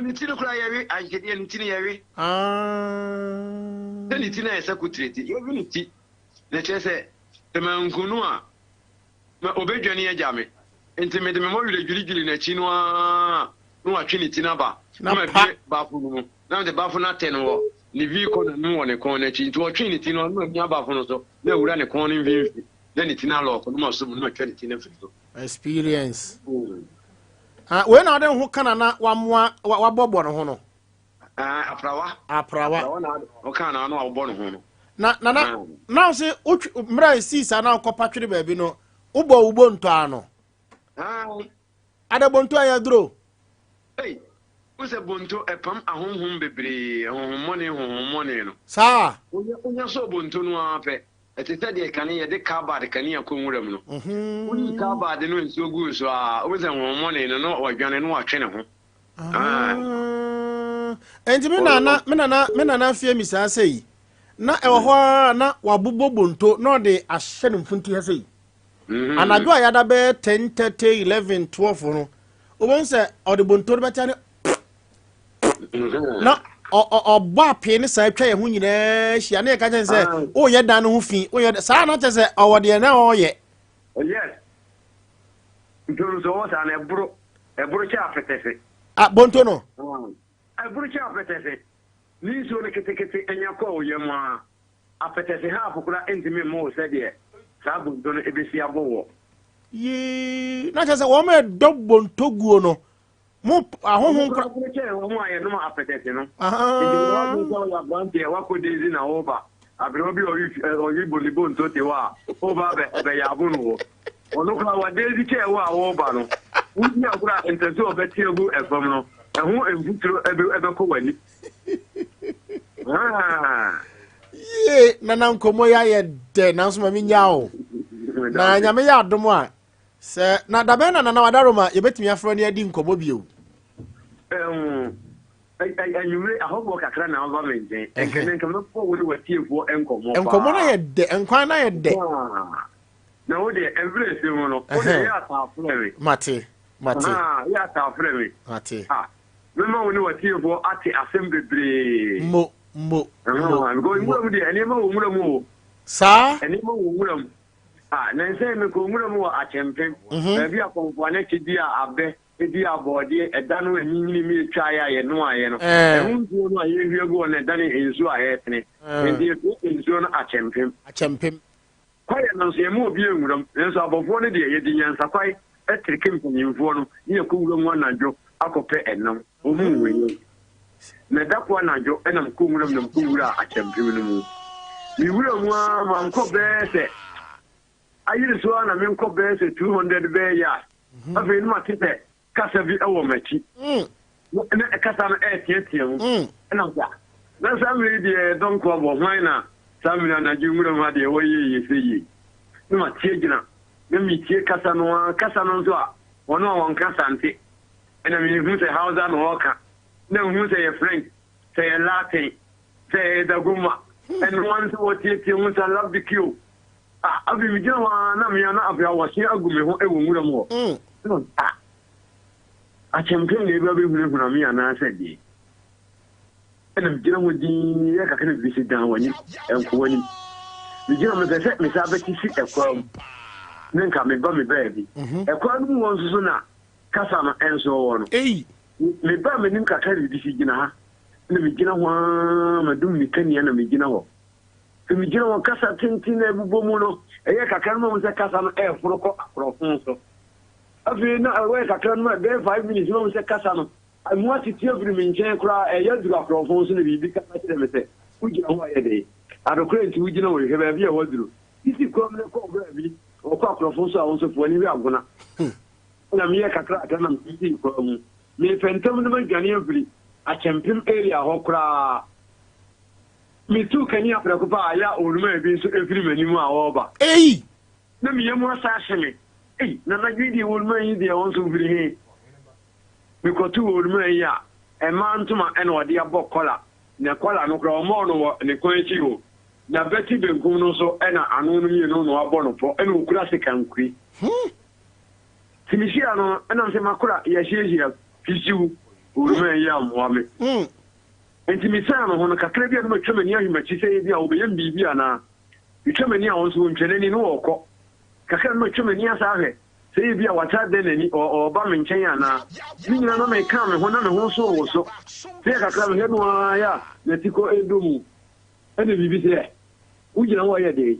Ne ti no koraa yɛwe, akyekyedeɛ ne ti no yɛwe. Sɛ ne ti no ayɛ sɛ kotirete, yɛwe ne ti. Na kyerɛ sɛ, sɛ manku no a, na obedwane agya me. Enti mede me mmɔwerɛ dwiridwirii n'akyi no ara na watwe ne ti no aba, na mabue bafo no mu, na mede bafo no atɛ no wɔ ne V-kɔna no mu wɔ ne kɔn no akyi. Enti ɔtwee ne ti no, na mamia bafo no so, na awura ne kɔn no mfimfini, na ne ti no alɔɔko, na masɔ mu, na matwa ne ti no afiri so. Experience. Ah, wei na ɔde ho ka na na wamoa wabɔbɔ ne ho no. Ah, aprawa. Aprawa. Aprawa na ɔka na ano a wobɔ ne ho no. Na na na ah. na ɔse wotwe mmerɛ a esii saa na wokɔpa twere baabi no wobɔ wo bonto ano. Ah. Ada bonto a yɛduro. Ei, wo sɛ bonto ɛpam ahonhom bebree, honhommɔne honhommɔne no. Saa. Wonya wonya sɛ bonto no ara pɛ. Ɛte sɛ deɛ kane yɛde carbide kanea kɔ nwura mu no. Woyi carbide no nsuo gu so a, wobɛhu sɛ honhommɔne no na wadwane na watwe ne ho. Ah. Enti me nana me nana me nana fie mi saa sɛ yi na ɛwɔ hɔ ara na wabobɔ bonto na ɔde ahyɛ ne mfunti ha sɛ yi. Mm-hmm. Anadwo a yɛada bɛyɛ 10 30 11 12 no wobɛhu sɛ ɔde bonto no bɛkyɛ ne mm-hmm. na ɔbɔ apee ne saa atwa yɛn ho nyinaa hyia ne yɛka kyɛn sɛ woyɛ dan no ho fi woyɛ saa na kyɛ sɛ ɔwɔ deɛ na ɔyɛ. Yes. Nti nso ɔwɔ saa na ɛboro ɛboro kyɛ apɛtɛse. Ah, bonto no. Ɛboro kyɛ apɛtɛse. Ne nsuo no ketekete anya kɔ wo yam a, apɛtɛse half koraa ntumi mmɔ wo sɛdeɛ saa bonto no ɛbɛsi abɔ woɔ. Yii, na kyerɛ sɛ wɔn a ɛdɔ bonto guo no, Mo ahonhom kora. Wɔn kyɛn wɔn a yɛnom apɛtɛse no. Nti na wadwen sɛ ɔyɛ aberanteɛ wakɔ daisy na ɔreba. Aberewa bi a ɔyi bo ne bonto te hɔ a ɔreba abɛ ɛbɛyɛ abo no hɔ. Ɔno koraa wa daisy kyɛɛ wo a wɔreba no. Wodi agorɔ a ntasuo a ɔbɛte agu ɛfam no ɛho mfuturo ɛbɛkɔ w'ani. Yie nana nkɔmmɔ yi ayɛ dɛ nanso ma menya o. Na nyame yɛ adom a Sɛ, na dabɛn na Nana Wadaroma yɛbɛtumi afrɛ no adi nkɔmmɔ bio? Anwummere ahɔhoɔ kakra na wɔba me nkyɛn. Nka nka mɛbɔ wo ne w'atiefoɔ nkɔmmɔ paa. Nkɔmmɔ no ayɛ dɛ, nkwan no ayɛ dɛ. Na wo deɛ, ɛberɛ ɛsɛ mu no, wo deɛ yɛ ataa frɛ me. Mate, mate. Yɛ ataa frɛ me. Mate. Mɛma wo ne w'atiefoɔ ate asɛm bebree. Mo, mo, mo. Because nwura mu deɛ, nneɛma wɔ nwura mu o. Saa? Nneɛma wɔ nwura mu. Ah, nnansa yi mekɔɔ nwura mu wɔ Akyempem, mhm. baabi a kɔmfoanɛkye dua abɛ, dua abɔɔdeɛ, ɛda no anyinyini mi etwaeɛ a yɛnoaeɛ no. Eh. Ɛho nsuo no a yɛhwie gu hɔ no ɛdane nsuo a ɛretene. Eh. Enti yɛfrɛ nsuo no Akyempem. Akyempem. Kwaeɛ no nso yɛma obi nwuram, nanso abɔfoɔ no deɛ yɛde nyansakwae tirike mpanyimfoɔ no ne yɛkɔ wura mu anadwo akɔpɛ ɛnam. Wɔn nhu yɛn. Na da ko anadwo na mekɔɔ nwuram na mekɔwuraa akyɛmpem no mu. Mewuraa mu ara mankɔ bɛyɛ sɛ ayere so ara na menkɔ bɛyɛ sɛ 200 bɛyɛ yards. Mhm. Afei no mate sɛ kasa bi wɔ m'akyi. Mm. Na kasa no ɛreteatea mu. Mm. Ɛna sɛ na saa mmerɛ yi deɛ dɔnko abɔ hwan na saa mmerɛ anadwo nwura mu ha deɛ wɔyɛ yie sɛ yie. Na mate agyina na metie kasa no ara kasa no nso a wɔn a wɔnka sante ɛna mehu sɛ Hausa na ɔreka, na mehu sɛ yɛ French, sɛ yɛ Latin, sɛ yɛ Dagomba, ɛno ara nso wɔteatea mu sɛ Labdikio. Ah, afei megyina hɔ ara na mea na afei awɔhye agu me ho wɔ nwura mu hɔ. Mm. Ah, akyɛmpem na ebe abɛhunahuna me anaasɛ deɛ. Ɛna megyina hɔ dinn yɛ kakra na biribi si dan w'anim, ɛnkɔ w'anim. Megyina hɔ mepɛ sɛ mesan bɛte si ɛkwaa mu. Ne nka meba me baabi. Ɛkwan no mu hɔ nso so na kasa no nso wɔ no. Mebaa m'anim kakra biribi si gyina ha. Na megyina hɔ ara madum me kanea na megyina hɔ. Sɛ megyina hɔ kasa tenten na ɛbobɔ mu no, ɛyɛ kakra no mahu sɛ kasa no ɛreforo kɔ akorɔfo so. Afei na ɛwɔ kakra no ma ɛbɛyɛ 5 minutes mahu sɛ kasa no mu atete afiri me nkyɛn koraa, ɛyɛ aduru akorɔfo so na biribi kasa kyerɛ me sɛ, wogyina hɔ a yɛ dɛn? Adokora nti wogyina hɔ yi, hwɛ baabi a woaduru. Sisi kurom no kɔ baabi, wɔkɔ akorɔfo so a wo nso fo w'ani hwɛ agona. Na meyɛ kakrakra na mesii kwan mu. Mepɛ ntɛm na madwane afiri Akyɛmpem area hɔ koraa. Metuu kanea prɛko pɛ a, ɛyɛ a onumaa bi nso firi m'anim a ɔreba. Ei! Na me yam asa ahye me. Ei, na anadwo yi deɛ onumaa yi deɛ ɔno nso ɔfiri he? Mekɔtoo onumaa yi a, mmaa ntoma na ɔde abɔ kɔla, na kɔla no koraa ɔmmɔɔ no wɔ ne kɔn akyi o. N'abati benkum no nso na ano no mmienu na wabɔ no pɔ, ɛna ɔkura sekankuri. Nti mehyiaa no no, ɛnam sɛ makora yɛahyiahyia fisiw, onumaa yi ammoa me. Enti misian me ho no, kakra bi a na matwa m'ani ahwɛ m'akyi sɛ ebia wɔbɛyɛ me biribi anaa. Metwa m'ani a, wɔn nso wɔntwa n'ani na wɔrekɔ. Kakra na matwa m'ani asan ahwɛ sɛ ebia wasan adan n'ani, ɔreba me nkyɛn anaa. Ne nyinaa na meka me ho na me ho nso rewoso. Sɛ yɛ kakra mehwɛ no ara yɛ a n'atikɔ redɔ mu. Ɛnna biribi sɛ, Wogyina hɔ reyɛ dɛn?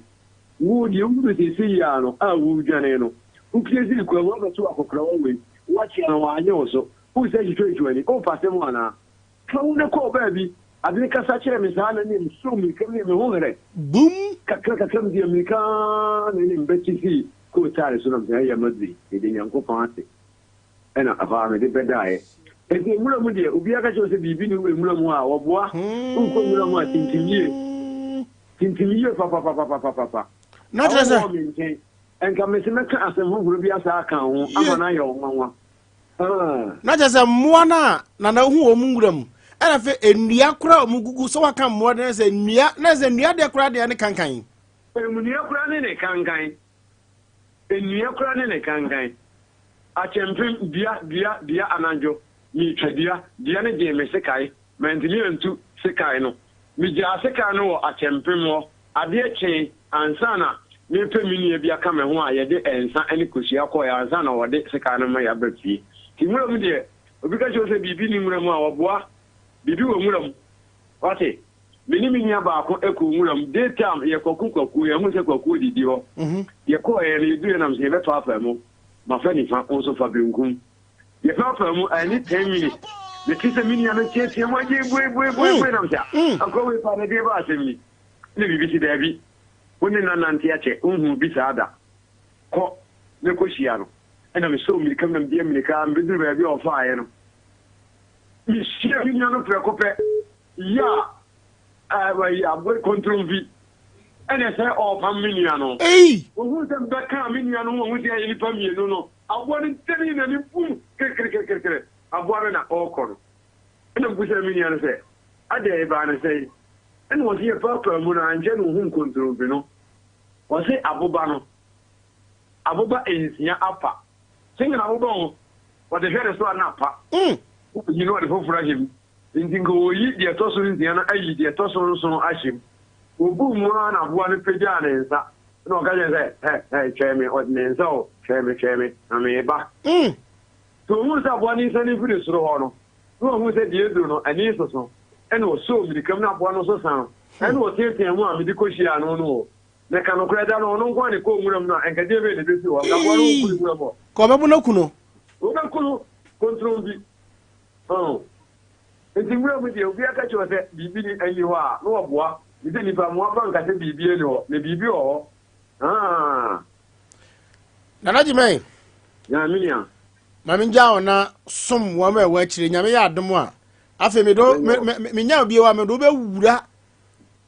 Wo deɛ wohunu seesei yi ara no a woredwane no, wopue sii kwan mu abɛto akɔkorawa wei, woakyea no wannye wo so, woresan twitwa w'ani, worepɛ asɛm anaa? Fa wo nne kɔɔ baabi. Ade no kasa kyerɛɛ me saa na ɛnneɛ mesoo mmirika mu ne me ho herɛ. Bum! Kakra kakra mede ammirika ara na ɛnneɛ mebɛte fii kootaale so na mesɛ ɛyɛ maduru yi, meda Nyankopɔn ase. Ɛna ɛhɔ ara mede bɛdaeɛ. Enti nwura mu deɛ obiara ka kyerɛ wo sɛ biribi nni nwura mu a, wɔboa. Worekɔ nwura mu a, tintim yie. Tintim yie papapapapapa. Na kyerɛ sɛ. Awɔ wɔ me nkyɛn. Nka mese mɛka asɛm foforɔ bi asa aka ho ama no ayɛ wo nwanwa. Na kyerɛ sɛ mmoa no a nana hu wɔn nwura mu ɛna afei nnua koraa a wɔn gugu sɛ waka mmoa deɛ sɛ nnua na sɛ nnua deɛ koraa deɛ ne kankan. Nnua koraa ne ne kankan. Nnua koraa ne ne kankan. Akyɛmpem dua dua dua anadwo meretwa dua dua no gyee me sekae mantumi antu sekae no. Megyaa sekan no wɔ akyɛmpem hɔ. Adeɛ kyee ansa na merepɛ me nua bi aka me ho a yɛde nsa ne kosua kɔeɛ ansa na wɔde sekan no ma yɛaba fie. Nti nwura mu deɛ, obi ka kyerɛ wo sɛ biribi nni nwura mu a, wɔboa. Biribi wɔ nwura mu. Wate? Me ne me nua baako kɔɔ nwura mu. Day time, yɛkɔko kwakuo, yɛhuu sɛ kwakuo didi hɔ. Yɛkɔeɛ no, yɛduruiɛ na mese yɛbɛpaapaa mu. Mafa nifa, wo nso fa benkum. Yɛpaapaa mu, anni 10 minutes. Mete sɛ me nua no teatea mu agye bue bue bue bue nam sɛ akɔ wei paa na deɛ ba asɛm ni. Na biribi si daabi. Wo ne na nante akyɛ, wonhuu bi saa da. Kɔ na kɔhyia no. Ɛna mesɔɔ mmirika mu na mede mmirika mebɛduru baabi a ɔfaeɛ no. Mehyia me nua no prɛko pɛ. Yɛ a aboa kontromfi ɛna sɛ ɔrepam me nua no. Ohuu sɛ mebɛkaa me nua no ho, ohuu sɛ yɛyɛ nnipa mmienu no. Aboa no danee n'ani bum kerekerekerekere, aboa no na ɔrekɔ no. Ɛnna mibisaa me nua no sɛ, Adɛn, ebaa no sɛn? Ɛnna ɔse yɛpaapaa mu no, ankyɛ na ohuu nkontromfi no. Ɔse aboba no, aboba nsia apa. Sɛnea aboba o, ɔde hwɛ ne so a na apa. Oyi na ɔde foforo ahyɛ mu. Enti nka oyi deɛ ɛtɔ so nsia no ayi deɛ ɛtɔ so nson ahyɛ mu. Obuu mu ara na aboa no pagyaa ne nsa. Ɛnna ɔka kyerɛɛ no sɛ, Hɛ, hɛ, twɛn me. Ɔde ne nsa o, twɛn me, twɛn me, na mereba. Nti ohuu sɛ aboa no resiane firi soro hɔ no, na wahunu sɛ deɛ aduru no, ani resoso. Ɛnna ɔsɔɔ mmirika mu na aboa no nso san. Ɛnna ɔteateaa mu a mede kɔhyiaa no no o. Na ɛka nokorɛ, da no, ɔno nko ara na ɛkɔɔ nwura mu no a, anka deɛ bɛn na ɛbɛsi hɔ? Anka aboa no renku ne nwura mu hɔ. Ka ɔbɛbo no aku no. Wɔbɛku no kontromfi. Oh. Enti nwura mu deɛ, obiara ka kyerɛ wo sɛ biribi ni nni hɔ a, na waboa. Te sɛ nnipa, mmoa nka sɛ biribi nni hɔ, na biribi wɔ hɔ. Ah. Nana Gyimɛn. Na me nua. Ma me ngya wo na som wɔn a ɛwɔ akyire. Nyame yɛ adom a, afei me do me me me nya obi wa me do bɛwura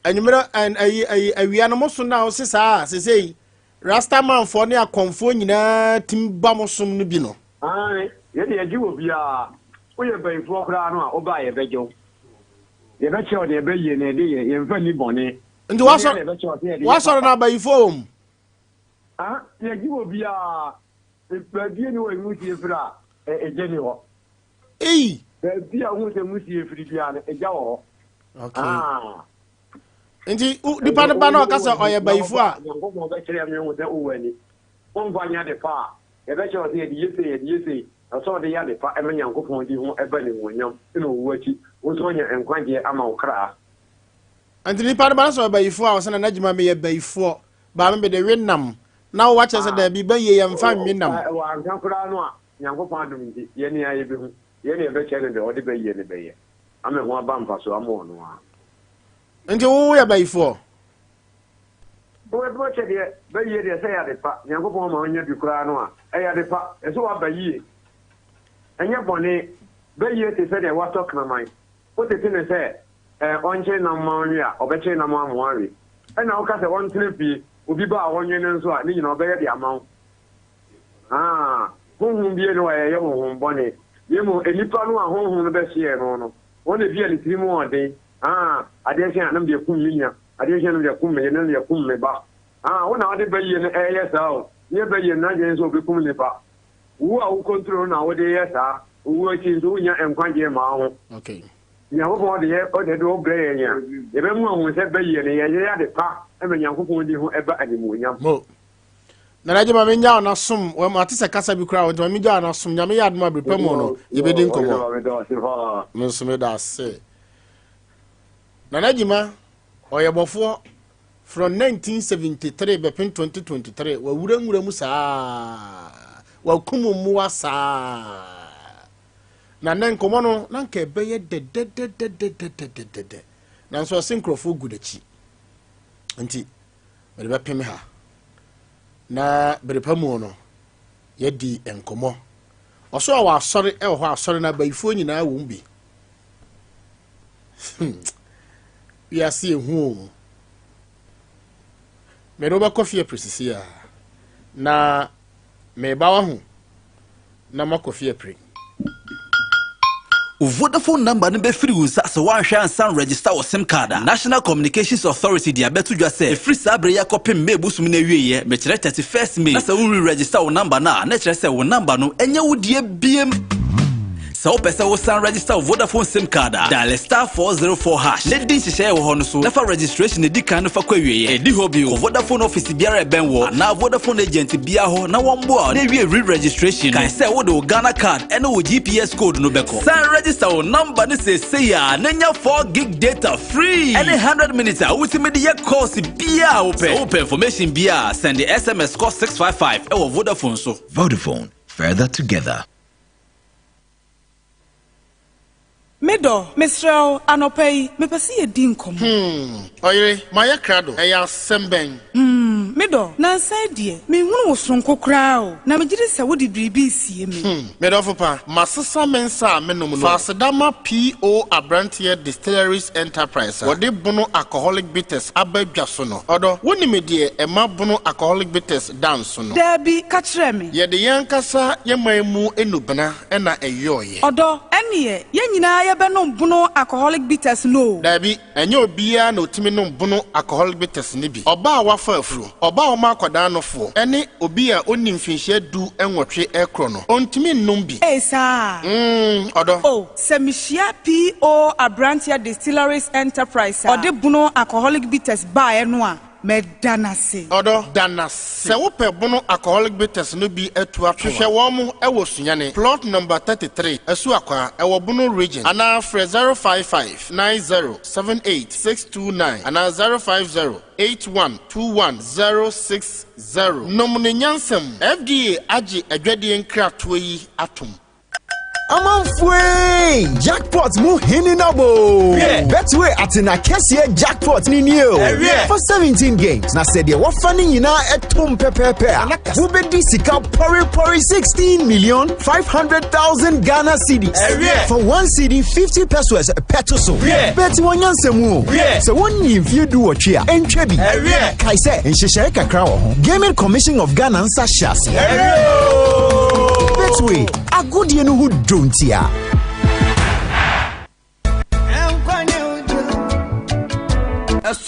anwummerɛ ayi ayi awia no mo so na wo se saa sesei Rastamanfoɔ ne akɔmfoɔ nyinaa tim ba mo som no bi no. Aane, yɛn deɛ yɛgye obiara. Woyɛ bayifoɔ koraa no a, woba a yɛbɛgye wo. Yɛbɛkyerɛ wo deɛ ɛbɛyie na yɛde yɛ, yɛmfa nni bɔne. Nti w'asɔre w'asɔre no abayifoɔ wɔ mu? Ah, yɛgye obiara. Baabi nni hɔ a nwusie firi a, egya nni hɔ. Ei! Baabi a wohu sɛ nwusie firi biara no, egya wɔ hɔ. Okay. Ah. Nti nipa no ba na ɔka sɛ ɔyɛ bayifo a. Nyankopɔn bɛkyerɛ me ho sɛ wowɔ ani. Womfa nyɛ ade pa a, yɛbɛkyerɛ wo sɛ yɛde yɛ sei, yɛde yɛ sei. Ɛsɛ sɛ wode yɛ ade pa ma Nyankopɔn di ho ba animuonyam na owu akyi wo nso woanya nkwagyeɛ ama wo kra. Nti nipa no ba no sɛ ɔyɛ bayifoɔ a ɔsɛ nana gyima meyɛ bayifoɔ baa me mede we nam na wo wakyerɛ sɛ daabi bayie yɛ mfa nwe nam. Wanka koraa no a Nyankopɔn adom nti yɛne a yɛbɛhu yɛne yɛbɛkyerɛ no deɛ ɔde bayie no bɛyɛ ama ɛho aba mfasoɔ ama ɔno ara. Nti wo woyɛ bayifoɔ? Wobɛtumi akyɛ deɛ bayie deɛ sɛ ɛyɛ ade pa Nyankopɔn ma wonya bi koraa no a ɛyɛ ade pa ɛsɛ waba yie ɛnyɛ bɔne bayie te sɛ deɛ watɔ kraman wotete no sɛ ɛɛ ɔnkyere nam ma ɔnwe a ɔbɛkyere nam ama wawe ɛna woka sɛ ɔntena fie obi ba a ɔnwe no nso a ne nyina ɔbɛyɛ de ama wo haa honhom bie ne wayɛ yɛ honhom bɔne na mmom nnipa no a honhom no bɛhyeɛ no no wɔn na ebi a ne tiri mu ɔden haa adeɛ kye a na mede akum me nua Adeɛ kye a na mede akum me yere, na mede akum me ba. Ah, wo na wode bayie no ɛreyɛ saa o. Nyɛ bayie no n'adwene sɛ ɔbɛkum nipa. Wo a wo control no na wode reyɛ saa. Owuo akyi nso wonnya nkwagyeɛ mmaa wo ho. Okay. Nyankopɔn de yɛ ɔde de ɔbrɛ yɛn a, yɛbɛmu ahu sɛ bayie no yɛyɛ ade pa ma Nyankopɔn di ho ɛba animuonyam. Mo. Nana gye ma menya wo na som, mate sɛ kasa bi koraa wɔ nti ma menya wo na som. Nyame yɛ adom a bere pa mu no, yɛbɛdi nkɔmmɔ. Me nso meda ase. Nana Gyima, ɔyɛ bɔfoɔ from 1973 bɛpem 2023, wawura nwura mu saa, wakum mmoa saa. Na nɛ nkɔmmɔ no, na nka ɛbɛyɛ dɛdɛdɛdɛdɛdɛdɛdɛ. Nanso ɔse nkurɔfoɔ gu n'akyi. Nti, mede bɛpem ha. Na bere pa mu no, yɛadi nkɔmmɔ. Ɔso a wɔ asɔre wɔ hɔ asɔre no abayifoɔ nyinaa wɔ mu bi. Hmm. Wiase ehu o. Mede wobɛkɔ fie presisi a. Na meba waho na makɔ fie pre. Wo Vodafone number no bɛfiri wo nsa sɛ woanhwɛ ansan register wo sim card a. National Communications Authority de abɛto dwa sɛ ɛfiri saa berɛ yi akɔpem May bosom no awieɛ, mekyerɛ 31st May, na sɛ wo re-register wo number no a, na ɛkyerɛ sɛ wo number no ɛnyɛ wo deɛ biem. Sɛ wopɛ sɛ wosan register wo Vodafone SIM card a, dial star 404 hash na di nhyehyɛe a ɛwɔ hɔ no so na fa registration a edi kan no fa kɔ awieɛ. Edi hɔ bio, kɔ Vodafone office biara a ɛbɛn wo anaa Vodafone agent biara hɔ na wɔmmoa wo na wie re-registration no. Kae sɛ wode wo Ghana card ne wo GPS code no bɛkɔ. San register wo number no seesei ara na nya 4 gig data free ɛne 100 minutes a wotumi de yɛ calls biara a wopɛ. Sɛ wopɛ information biara a, sɛnde SMS kɔ 655 wɔ Vodafone so. Vodafone, further together. Me dɔ, mesrɛ wo, anɔpa yi, mepɛ sɛ yɛdi nkɔmmɔ. Hmm, ɔyere, mayɛ krado. Ɛyɛ asɛm bɛn? Hmm, me dɔ, nnansa yi deɛ, menhunu wo soronko koraa o, na megye di sɛ wode biribi resie me. Hmm, me dɔfo pa, masesa me nsa a menom no. Fa aseda ma PO Abranteɛ Distilleries Enterprise a wɔde Bono Alcoholic Bitters aba dwa so no. Ɔdɔ, wonim deɛ ɛma Bono Alcoholic Bitters da nso no? Daabi, ka kyerɛ me. Yɛde yɛn ankasa yɛn man mu nnubena na ɛyɔeɛ. Ɔdɔ, ɛnneɛ, yɛn nyinaa yɛbɛnom Bono Alcoholic Bitters no o. Daabi, ɛnyɛ obiara na ɔtumi nom Bono Alcoholic Bitters no bi. Ɔbaa a wafa afuro, ɔbaa a ɔma akwadaa nofoɔ, ne obi a ɔnni mfinhyia du nwɔtwe rekorɔ no, ɔntumi nnom bi. Ei, saa? Mm, ɔdɔ. O, sɛ mehyia PO Abranteɛ Distilleries Enterprise a ɔde Bono Alcoholic Bitters baeɛ no a, Mɛda no ase. Ɔdɔ, da no ase. Sɛ wopɛ Bono Alcoholic Bitters no bi atu ato a, hwehwɛ wɔn wɔ Sunyani, Plot Number 33, Asuakwaa, ɛwɔ Bono Region, anaa frɛ 055 90 78 629 anaa 050 81 21 060. Nom no nyansa mu. FDA agye adwadie nkratoɔ yi atom. Amanfoe! Jackpot mu hene na bo! Betway atena kɛseɛ jackpot ni nie o. For 17 games, na sɛ deɛ wɔfa no nyinaa ɛtom pɛpɛɛpɛ a, wobɛdi sika pɔrepɔre 16 million 500,000 Ghana cedis. For one cedi 50 pesos pɛto so. Bet wɔn nyansa mu o. Sɛ wɔnni mfie du wɔtwe a, ɛntwa bi. Kae sɛ nhyehyɛe kakra wɔ ho. Gaming Commission of Ghana nsa hyɛ aseɛ. Betway, agodie no ho dɔ ntia.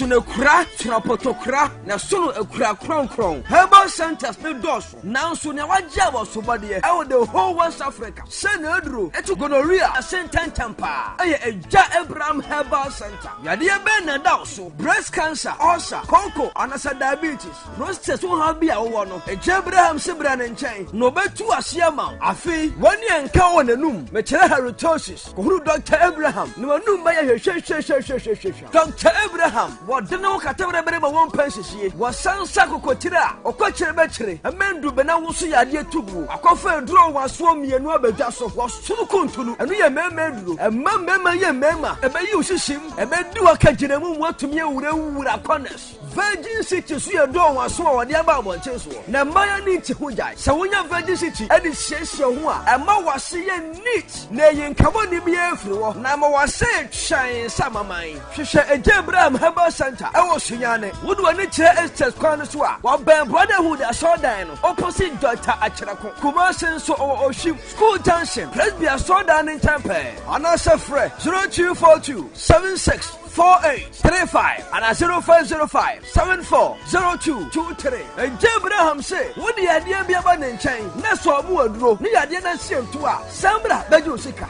Ɛsono akura, kyerɛpɔtɔkura, na ɛsono akura kronkron. Herbal centers no dɔɔso, nanso nea wagye abasobɔdeɛ ɛwɔ the whole West Africa sɛ n'aduro ɛtu gonorrhea ase ntɛntɛm paa ɛyɛ Agya Abraham Herbal Center. Yadeɛ bɛn na ɛda wo so? Breast cancer, ulcer, kɔnkɔ, anasa diabetes, prostate ho haw bi a wowɔ no, Agya Abraham se bra ne nkyɛn na ɔbɛtu aseɛ ama wo. Afei, w'ani anka wɔ n'anum, mekyerɛ halitosis. Kɔhunu Dr. Abraham na w'anum bɛyɛ hwehwehwehwehwehwehwɛ. Dr. Abraham, wɔde ne ho kata berebere ma wɔmpa nsisie. Wɔsan sa kokotire a ɔkɔkyere bɛkyere, ɛmɛ ndubena wo so yadeɛ tuguo. Akɔfa aduro nwasoɔ mmienu abɛdwa so. Wɔsono kuntunu, ɛno yɛ mmarima aduro. Ɛma mmarima yɛ mmarima, ɛbɛyi wo sisim, ɛbɛdi wo akagyinamu mu atumi awurawura corners. Virgin City so yɛ dɔɔ wɔn aso a wɔde aba abɔnten soɔ. Na mmaa ani nte ho gyae. Sɛ wonya Virgin City de siesie ho a, ɛma w'ase yɛ neat na ɛyi nkabɔne biara firi hɔ na ama w'ase yɛ hyɛnn sɛ amaman. Hwehwɛ Agya Abraham Herbal Center ɛwɔ Sunyani. Wode w'ani kyerɛ Estes kwan no so a, wɔbɛn Brotherhood asɔredan no opposite Dr. Akyerɛko. Kumasi nso ɔwɔ Oshim School Junction, Presby asɔredan no nkyɛn pɛɛ. Anaasɛ frɛ 0242 76 4835 anaa 0505 740223. Agya Abraham se wode yadeɛ bi aba ne nkyɛn na sɛ ɔmo aduro ne yadeɛ no asie nto a, san bra bɛgye wo sika.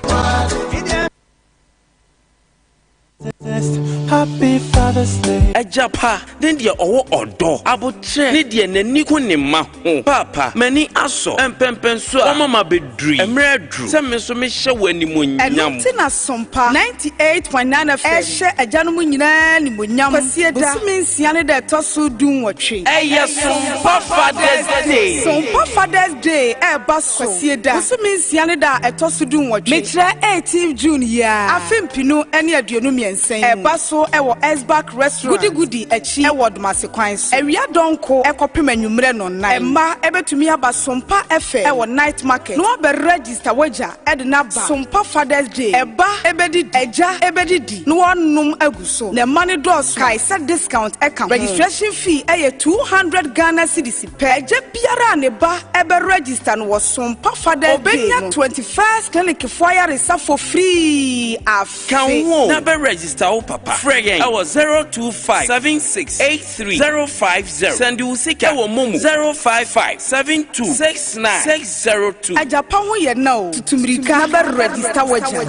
Happy Father's Day. Agya pa ne deɛ ɔwɔ ɔdɔ, aboterɛ ne deɛ n'ani ku ne mma ho. Paapa, m'ani asɔ mpɛnpɛnsoɔ a woama mabɛduru yi. Mmerɛ aduru sɛ me nso mehyɛ wo animuonyam. Ɛno nti na Sompa 98.9 FM rehyɛ agyanom nyinaa animuonyam Kwasieda, bosome nsia ne da ɛtɔ so dunwɔtwe. Ɛyɛ Sompa Father's Day. Sompa Father's Day ɛreba so Kwasieda, bosome nsia ne da a ɛtɔ so dunwɔtwe, mekyerɛ 18th June yi ara, afe mpenu ne 23 yi mu. Ɛreba so wɔ Esbak Restaurant, Gudi Gudi akyi wɔ Domase kwan so. Awia dɔnko kɔpem anwummerɛ nnɔnnan. Mma bɛtumi aba Sompa FM wɔ Night Market na wɔabɛ register w'agya de no aba Sompa Father's Day. Ɛba bɛdidi, agya bɛdidi na wɔanom agu so. Na mma no dɔɔso a, kae sɛ discount ka ho. Registration fee yɛ 200 Ghana cedis pɛ. Agya biara a ne ba bɛ register no wɔ Sompa Father's Day no, ɔbɛnya 21st Clinic foɔ ayaresafo free afe. Ka wo ho na bɛ register wo papa. Frɛ yɛn ɛwɔ 025 76 83 050. Sɛnde wo sika ɛwɔ momo 055 72 69 602. Agya pa ho yɛ na o, tutu mirika na bɛ register w'agya.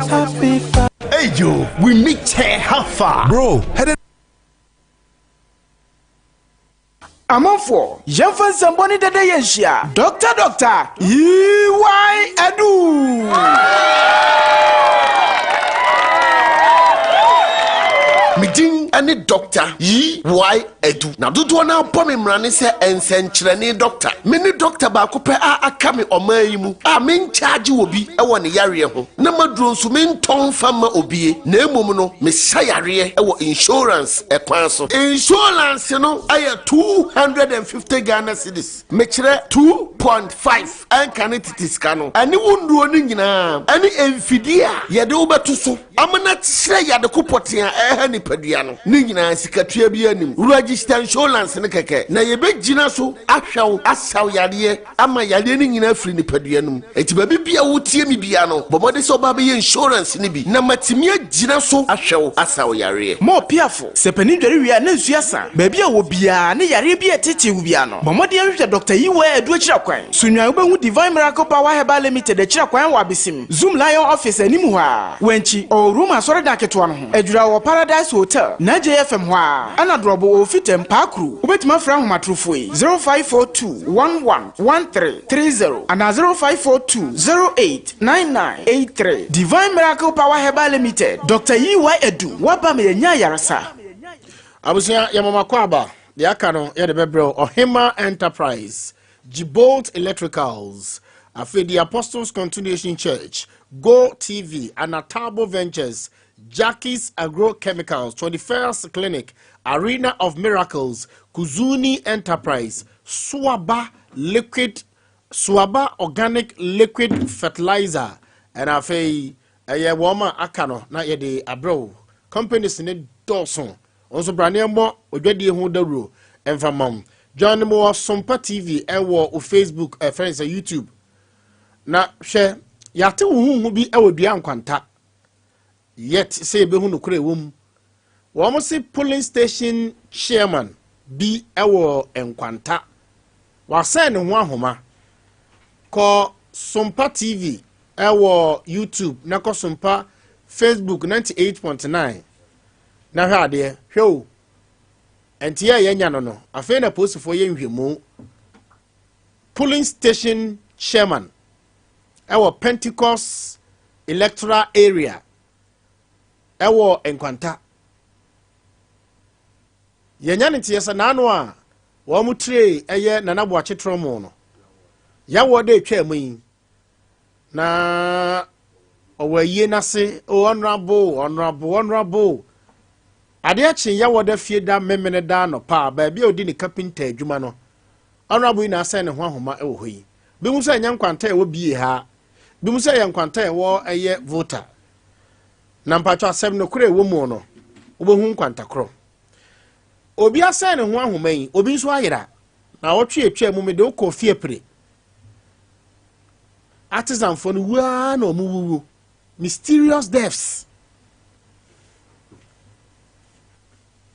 Hey Joe, we meet chair how far? Bro, headed. Amanfoɔ, yɛmfa nsɛmbɔ ne dɛdɛ yɛ nhyia. Dɔkta Dɔkta EY Adu! Me din ne Dɔkta EY Adu, na dodoɔ no ara bɔ me mmara ne sɛ nsɛnkyerɛnne dɔkta. Me ne dɔkta baako pɛ a aka me ɔman yi mu a menkyagye obi wɔ ne yareɛ ho, na m'aduro nso mentɔn mfa mma obie, na mmom no mesa yareɛ wɔ insurance kwan so. Insurance no yɛ 250 Ghana cedis, mekyerɛ 2.5 ɛnka ne tete sika no, ɛne wo nnuro no nyinaa, ɛne mfidie a yɛde wo bɛto so ama no akyerɛ yade ko pɔtee a ɛreha nipadua no, ne nyinaa sikatua biara nnim. Register insurance no kɛkɛ na yɛbɛgyina so ahwɛ wo, asa wo yadeɛ. ama yareɛ no nyinaa afiri nipadua no mu. Enti baabi biara a wotie me biara no, bɔ mmɔden sɛ wobɛ abɛyɛ insurance no bi na matumi agyina so ahwɛ wo asa wo yareɛ. Ma ɔpiafo, Sɛ panin dware wie a na nsuo asa. Baabi a ɔwɔ biara ne yareɛ bi a ɛteetee wo biara no, bɔ mmɔden hwehwɛ Dɔkta Yiwaa Adu akyiri kwan. Sunnwan wobɛhu Divine Miracle Power Herbal Limited akyiri kwan wɔ Abesim, Zoom Lion Office anim hɔ ara. Wankyi, ɔwɔ Roma asɔredan ketewa no ho. Adwira wɔ Paradise Hotel, Najay FM hɔ ara. Ɛna Dorɔbo wɔ Ofitam, Paakuru. Wobɛtumi afrɛ ahomatorofoɔ yi, 0542 11 1330 anaa 0542 08 9983. Divine Miracle Power Herbal Limited, Dɔkta EY Adu, woaba ma yɛanya ayaresa. Abusua, yɛma mo akwaaba. Deɛ aka no yɛde bɛbrɛ wo. Ɔhema Enterprise, Gibolt Electricals, afei The Apostles Continuation Church, Go TV, Anatabo Ventures, Jackie's Agrochemicals, 21st Clinic, Arena of Miracles, Kuzuni Enterprise, Suaba Liquid, Suaba Organic Liquid Fertilizer, ɛna afei ɛyɛ wɔn a aka no na yɛde abrɛ wo. Companies ne dɔɔso. Wo nso bra ne yɛmmɔ odwadie ho dawuro mfa ma wo. Join me wɔ Sompa TV ɛwɔ wo Facebook ɛfrɛ sɛ YouTube. Na hwɛ, yɛate wo huhu bi wɔ dua nkwanta. Yet sɛ yɛbɛhu nokorɛ ɛwɔ mu. Wɔn se polling station chairman bi wɔ Nkwanta. Wasɛn ne ho ahoma. Kɔ Sompa TV wɔ YouTube na kɔ Sompa Facebook 98.9 na hwɛ adeɛ. Hwɛ o. Ɛnti yɛ yɛnya no no, afei na polisifoɔ yɛ nhwɛmu. Polling station chairman ɛwɔ Pentecost electoral area ɛwɔ Nkwanta. Yɛnya ne nteɛ sɛ n'ano a wɔn tire ɛyɛ Nana Boakye Trɔmo no, yɛwɔ dɛ etwa mu yi na ɔwɔ ayie n'ase o honorable honorable honorable adeɛ kye yɛwɔ dɛ fie da memene da anɔpa a baabi a ɔdi ne kapinta adwuma no honorable yi na asɛn ne ho ahoma wɔ hɔ yi bi mu sɛ ɛnyɛ nkwanta ɛwɔ bie ha bi mu sɛ ɛyɛ nkwanta ɛwɔ ɛyɛ vota na mpatwɔ asɛm no korɔ ɛwɔ mu no wobɛhu nkwanta korɔ obi asɛn ne ho ahoma yi obi nso ayera na ɔtwe atwa mu mede wokɔ fie pere artisanfoɔ no wuaa na ɔmo wuwu mysterious deaths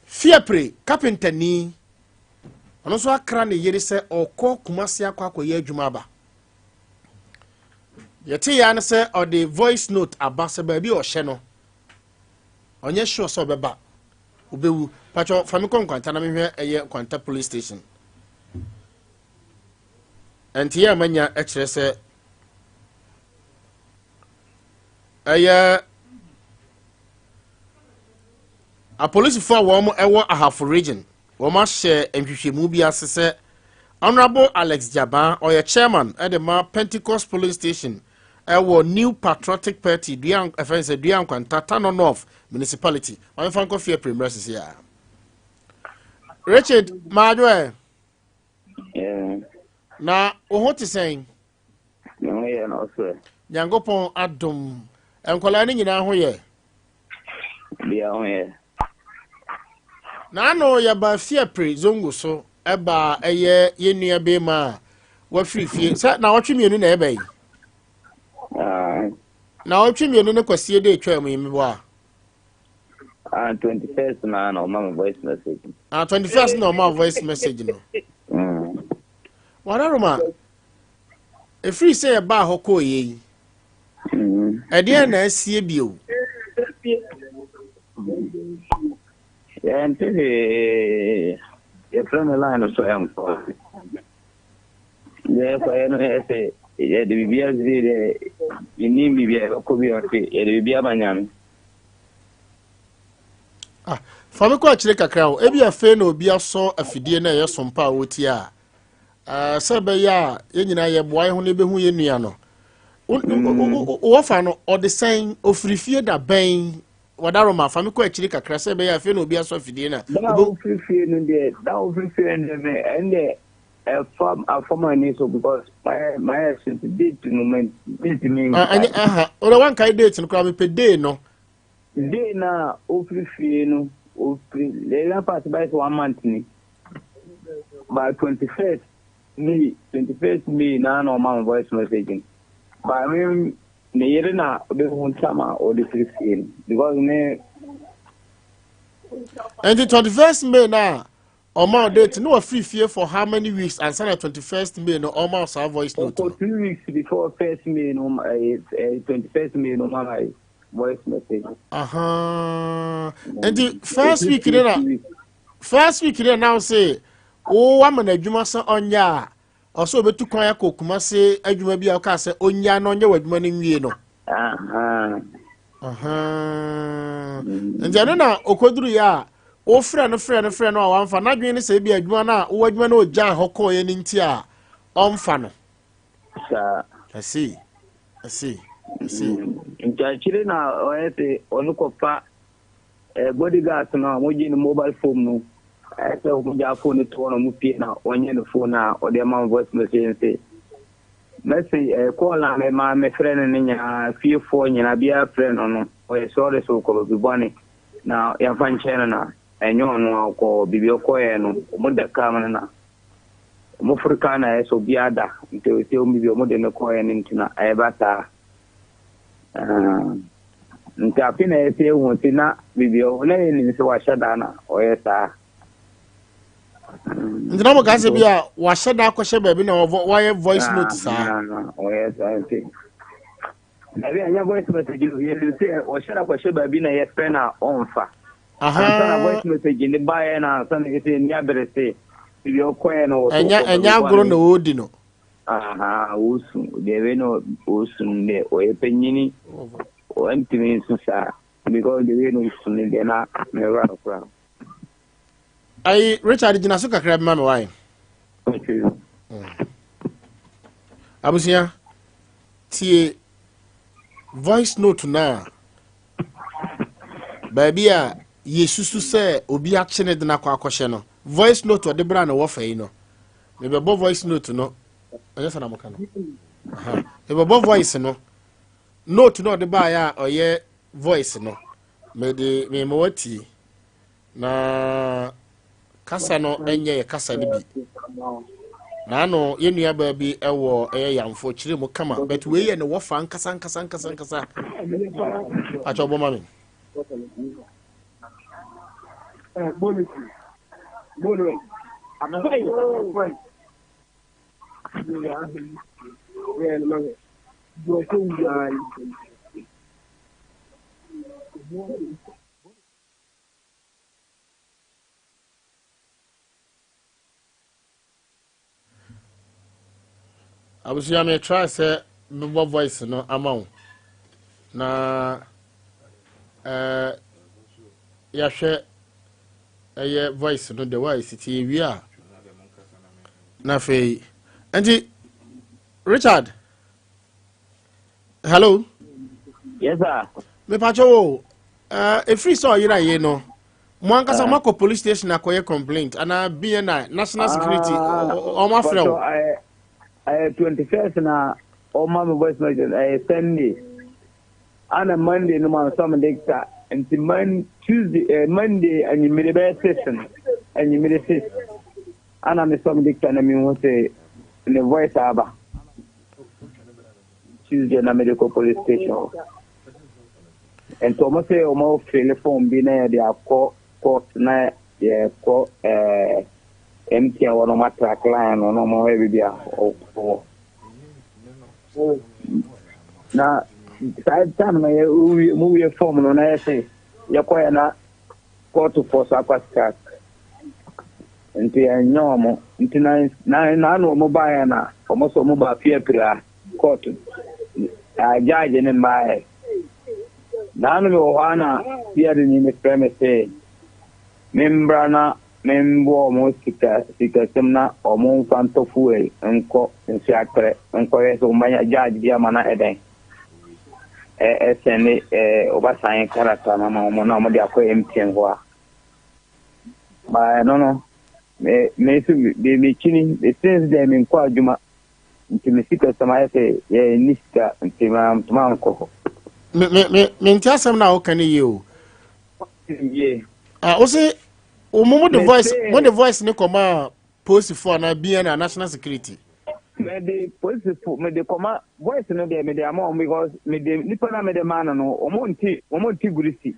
fiapre kapentani ɔno nso akra ne yere sɛ ɔkɔ kumase akɔ akɔyɛ adwuma aba yɛte ya no sɛ ɔde voice note aba sɛ baabi a ɔhyɛ no ɔnyɛ sure sɛ ɔbɛba ɔbɛwu patwɔ fa me kɔ nkwanta na mehwɛ ɛyɛ nkwanta police station ɛnti yɛ manya kyerɛ sɛ ɛyɛ apolisifoɔ a wɔn ɛwɔ ahafo region wɔn ahyɛ nhwehwɛmu bi ase sɛ honourable alex jaban ɔyɛ chairman ɛde ma pentecost police station ɛwɔ new patriotic party dua ɛfɛn sɛ dua nkwanta tano north municipality wɔn fa nkɔ fie premier sisi a richard maadwo ɛ na wo ho te sɛn Me ho yɛ na ɔsɛ. Nyankopɔn adom. Nkwadaa no nyinaa ho yɛ. Bia ho yɛ. N'ano yɛba Fiapre Zongo so ɛba ɛyɛ yɛn nua bɛrima a wafiri fie sɛ na ɔtwe mmienu na ɛba yi. Na ɔtwe mmienu ne kwasie de atwa mu yi meboa. Ah, 21st na na ɔma me voice message. Ah, 21st na ɔma voice message no. Mm. Wadaroma, ɛfiri sɛ yɛbaa hɔ kɔɔ yɛ yi, ɛdeɛn na asie bio? Yɛnte hwee. Yɛfrɛ no line so ɛnkɔ. Deɛ ɛkɔyɛ no yɛ sɛ yɛde biribi asie deɛ menim biribi a yɛbɛkɔ bi ɔse yɛde biribi ama Nyame. Ah, fa me kɔ akyire kakra o. Ebi afei na obi asɔ afidie na ɛyɛ sompa a wɔtie a. Ah, sɛ ɛbɛyɛ a yɛn nyinaa yɛboa yɛn ho na yɛbɛhu yɛn nua no. Wɔfa no ɔde sɛn ofiri fie da bɛn wadaroma fa me kɔ akyiri kakra sɛ ɛbɛyɛ afei na obi asɔ afidie na. Da a ofiri fie no deɛ da a ofiri fie no deɛ ɛn deɛ ɛfa afam ani so because mayɛ mayɛ so date no mɛ date mi. Ɛnyɛ aha ɔdɛ wankae date no koraa mepɛ day no. Day na ofiri fie no ofiri lera pass bɛyɛ sɛ one month ni by 21st May 21st May na na ɔma me voice message no by me ne yere na ɔbɛhu tam a ɔde firi fie no because me. Nti 21st May na ɔma date no wafiri fie for how many weeks ansa na 21st May no ɔma saa voice note no. 2 weeks before first May no 21st May no ɔma ma voice message. Aha. Nti first week ne na first week ne na ɔse wo ama no adwuma sɛ ɔnyɛ a ɔsɛ ɔbɛtu kwan akɔ Kumase adwuma bi a ɔka sɛ ɔnya na ɔnyɛ w'adwuma no nwie no. Nti ɛno na ɔkɔduru yɛ a wofrɛ no frɛ no frɛ no a wamfa n'adwene ne sɛ ebi adwuma no a wowɔ adwuma no ɔgyaa hɔ kɔɔeɛ no nti a ɔmfa no. Saa. I see. I see. I see. Nti akyire na ɔyɛ sɛ ɔno kɔfa eh, bodyguards no a wɔgye no mobile phone no ɛyɛ sɛ wɔgya phone no to hɔ na wɔpie na wɔnyɛ no phone a ɔde ama voice message nse message eh, call a mema mefrɛ no no nyinaa fiefoɔ nyinaa biara frɛ no no ɔyɛ sɔre so kɔ baabi bɔne na yɛmfa nkyɛn no na ɛnyɛ ɔno a ɔkɔ biribi ɔkɔɛ no wɔn da kaa mu no na Wɔforo kan na ɛyɛ sɛ obiara da nti sɛ wɔn bi wɔn de no kɔɛ no nti na ɛba saa. Nti afe na yɛsɛ ehu nti na biribi ɔwɔ na yɛnim sɛ wahyɛ da na ɔyɛ saa. Nti na mo ka sɛ bi a wahyɛ da akɔhyɛ baabi na wayɛ voice note saa. Ɔyɛ saa nti. Dabi ɛnyɛ voice message no yɛnim sɛ ɔhyɛ da kɔhyɛ baabi na yɛfrɛ na ɔmfa. Ansa na voice message ne baeɛ na ansa na yɛsɛ ni abere se biribi ɔkɔɛ no wɔ so. Ɛnyɛ ɛnyɛ agorɔ na ɔredi no. Aha wosu deɛ wei na ɔsu no deɛ ɔyɛ panyini ɔntumi nsu saa because deɛ wei na ɔsu no deɛ na mewura no koraa. Ayi Richard gyina so kakra bi ma me wae. Okay. Abusua tie voice note na baabi a yɛsusu sɛ obi akye ne de no akɔ akɔhyɛ no voice note ɔde bra na wɔfa yi no mebɛbɔ voice note no ɛnyɛ sɛ na moka no mebɛbɔ voice no note no ɔde baeɛ a ɔyɛ voice no mede mema watie na kasa no ɛnyɛ yɛ kasa no bi naano yɛn nuabaa bi ɛwɔ ɛyɛ yamfo kyerɛ mu kama but wei yɛ ne wɔfa nkasa nkasa nkasa nkasa akyɛ ɔbɔ ma me. Abusua me try sɛ mebɔ voice no ama wo na eh, yɛahwɛ ɛyɛ voice no the way ɛsi tie wie a na afei nti Richard hello. Yes sir. Mepakyɛ wo ɛfiri sɛ ɔyera yei no mo ankasa ah. moakɔ police station akɔyɛ complaint anaa bni national security ah. ɔmo afrɛ wo. ɛyɛ 21st na ɔma me voice message ɛyɛ Sunday ana Monday no ma nsɔ me de ka nti man Tuesday eh, Monday anwummere bɛyɛ 6 no anwummere 6 ana me sɔ me de ka na mehu sɛ ne voice aba. Tuesday na mede kɔ police station hɔ. Nti wɔn sɛ wɔn fili form bi na yɛde akɔ court na yɛkɔ ɛɛ eh, MTN hɔ na wɔn atrack line no na wɔn ayɛ biribi a ɔwɔ. Na saa time na yɛ mu wie form no na yɛ sɛ yɛkɔ yɛ na kɔɔtofoɔ so akɔ strike nti ɛnyɛ wɔn nti na na na ano wɔn baeɛ na wɔn nso wɔn ba fie apira kɔɔto gyaagye ne mmaeɛ na ano mi wɔ hɔ a na fie de ni ne frɛ me se membra na memboa wɔn sika sikasɛm na wɔn mfa ntɔ fuel nkɔ nsu atrɛ nkɔyɛ sɛ wɔn bɛnya gyaagye bi ama na ɛdɛn ɛsɛnde ɔbasan krataa no ama wɔn na wɔde akɔ MTN hɔ a ba ɛno no me me nso me mekyini me since then menkɔ adwuma nti me sika sɛm ayɛ sɛ yɛnni sika nti mantoma ankɔ hɔ. Me me me mente asɛm no a woka no yie o. Yie. Ah, wo se wo mo de voice mo de voice ne kɔma Polisifo anaa BNI national security. Mede polisifo mede kɔma voice no deɛ mede ama wɔn because mede nipa na mede maa no no wɔn nti wɔn nti gurisi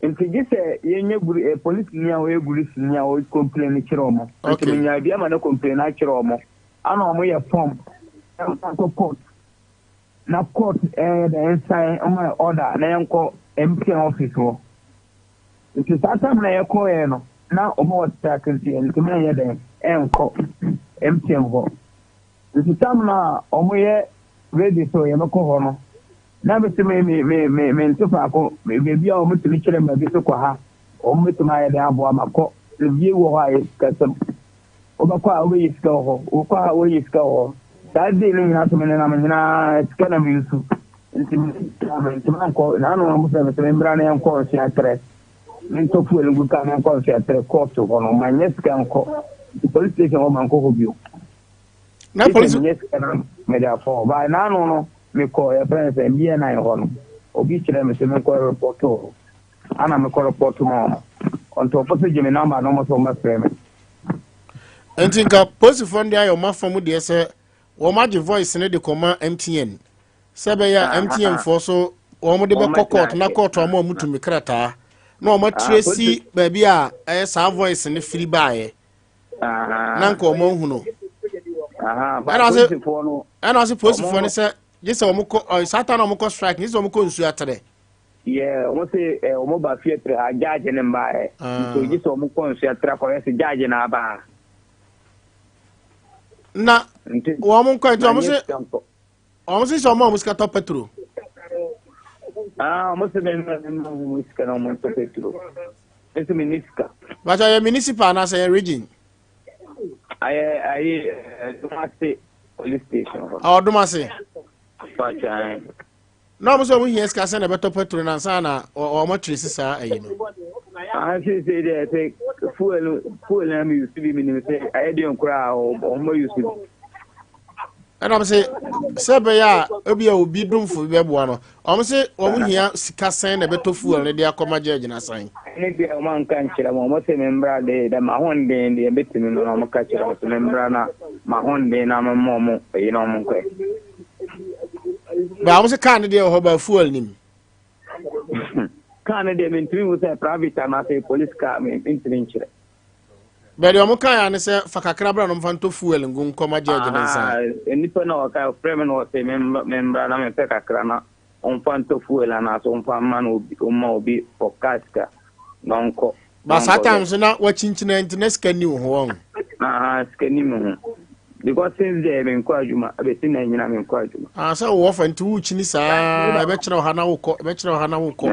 nti gye sɛ yɛnyɛ guri eh, polisi ni a ɔyɛ gurisi ni a ɔyɛ complain kyerɛ wɔn nti menya bi ama no complain akyerɛ wɔn ana wɔn yɛ form ɛnkɔ court na court ɛyɛ dɛ nsan wɔn order na yɛnkɔ MTN office hɔ. Nti saa time na yɛkɔeɛ no na ɔmo wɔ strike nti yɛntumi anyɛ dɛn ɛnkɔ MTN hɔ. Nti time no a ɔmo yɛ ready sɛ yɛbɛkɔ hɔ no na me se me me me me mente faako baabi a ɔmo tumi kyerɛ me baabi so kɔ ha ɔmo bɛtumi ayɛ dɛn aboa ma kɔ ebie wɔ hɔ a yɛ sikasɛm wobɛkɔ a wobɛyɛ sika wɔ hɔ wokɔ a woyɛ sika wɔ hɔ saa day no nyinaa so menenam nyinaa sika na meyusu nti mentumi ankɔ naano ɔmo sɛ mesɛ membra na yɛnkɔ nsuatrɛ mentɔ fuel ngu kaa menkɔ nsuatrɛ kɔɔto hɔ no manyɛ sika nkɔ nti police station hɔ mankɔ hɔ bio na police menyɛ sika na mede akɔ hɔ baa naano no mekɔ yɛfrɛ no sɛ BNI hɔ no obi kyerɛ me sɛ menkɔ report hɔ ana mekɔ report ma ɔmo ɔntɔfo so gye me number na ɔmo sɛ ɔmo me. Nti nka polisifoɔ no de ayɛ ɔmo afa mu deɛ sɛ wɔn agye voice no de kɔma MTN sɛ ɛbɛyɛ a MTN foɔ so Wɔn de bɛkɔ court na court ama wɔn tumi krataa na wɔn atiresi ah, baabi a ɛyɛ saa voice ne firi baeɛ na nka wɔn ahu no. Ɛna ɔsɛ polisifoɔ no sɛ gye sɛ wɔn kɔ saa ta na wɔn kɔ strike gye sɛ wɔn kɔ nsuo atrɛ. Yeah, wɔn se ɛ wɔn ba fie tere ha gyaagye ne mba ɛ. Ah. Nti ogye sɛ wɔn kɔ nsuo atere akɔyɛ sɛ gyaagye na aba ha. Na wɔn nkɔ nti wɔn se wɔn se sɛ wɔn a wɔn sika tɔ petro. Ah, wɔn se mɛ mɛ mɛ wɔn sika na wɔn tɔ petro. Nso mi ni sika. Bàtà yɛ municipal anaasɛ yɛ region. Ayɛ ayɛ Ɔdomase police station hɔ. Ɔdomase. Bàtà. Na wɔn sɛ wɔn hia sika sɛ na ɛbɛtɔ petrol na nsa na wɔn akyerɛ si saa ayi no. Ah, sɛ deɛ sɛ fuel fuel na mi yusu bi mi nim sɛ ayɛ deɛ nkora a wɔn bɛ yusu bi. Ɛna wɔn sɛ sɛ ɛbɛyɛ a ebi a obi domfo bi bɛboa no wɔn sɛ wɔn hia sika sɛn na ɛbɛtɔ fuel no de akɔma gyɛɛgye na san. Ɛne deɛ wɔn anka nkyerɛ mo wɔn sɛ me mbra de dɛ ma ho nden deɛ ebetumi no na wɔn ka kyerɛ mo sɛ me mbra na ma ho nden na mo mɔ mo eyi na wɔn nkɔɛ. Ba wɔn sɛ kaa no deɛ wɔ hɔ ba fuel nim. Kaa no deɛ mentumi hu sɛ private anaasɛ police car mentumi nkyerɛ. Bɛde wɔn kaa ya ne sɛ fa kakra bra no mfa ntɔ fuel ngu nkɔma gyɛɛgye ne nsa. Nnipa na ɔka frɛ me na ɔsɛ membra na mepɛ kakra na ɔmfa ntɔ fuel anaasɛ ɔmfa mma no obi ɔmma obi for car sika na ɔnkɔ. Ba saa time so na wakyinkyina nti na sika ni wo ho wɔn. Aha sika ni me ho because since there menkɔ adwuma abɛsi na nyina menkɔ adwuma. Ah sɛ wowɔ fa nti wokyini saa ɛbɛkyerɛ ɔha na wokɔ ɛbɛkyerɛ ɔha na wokɔ.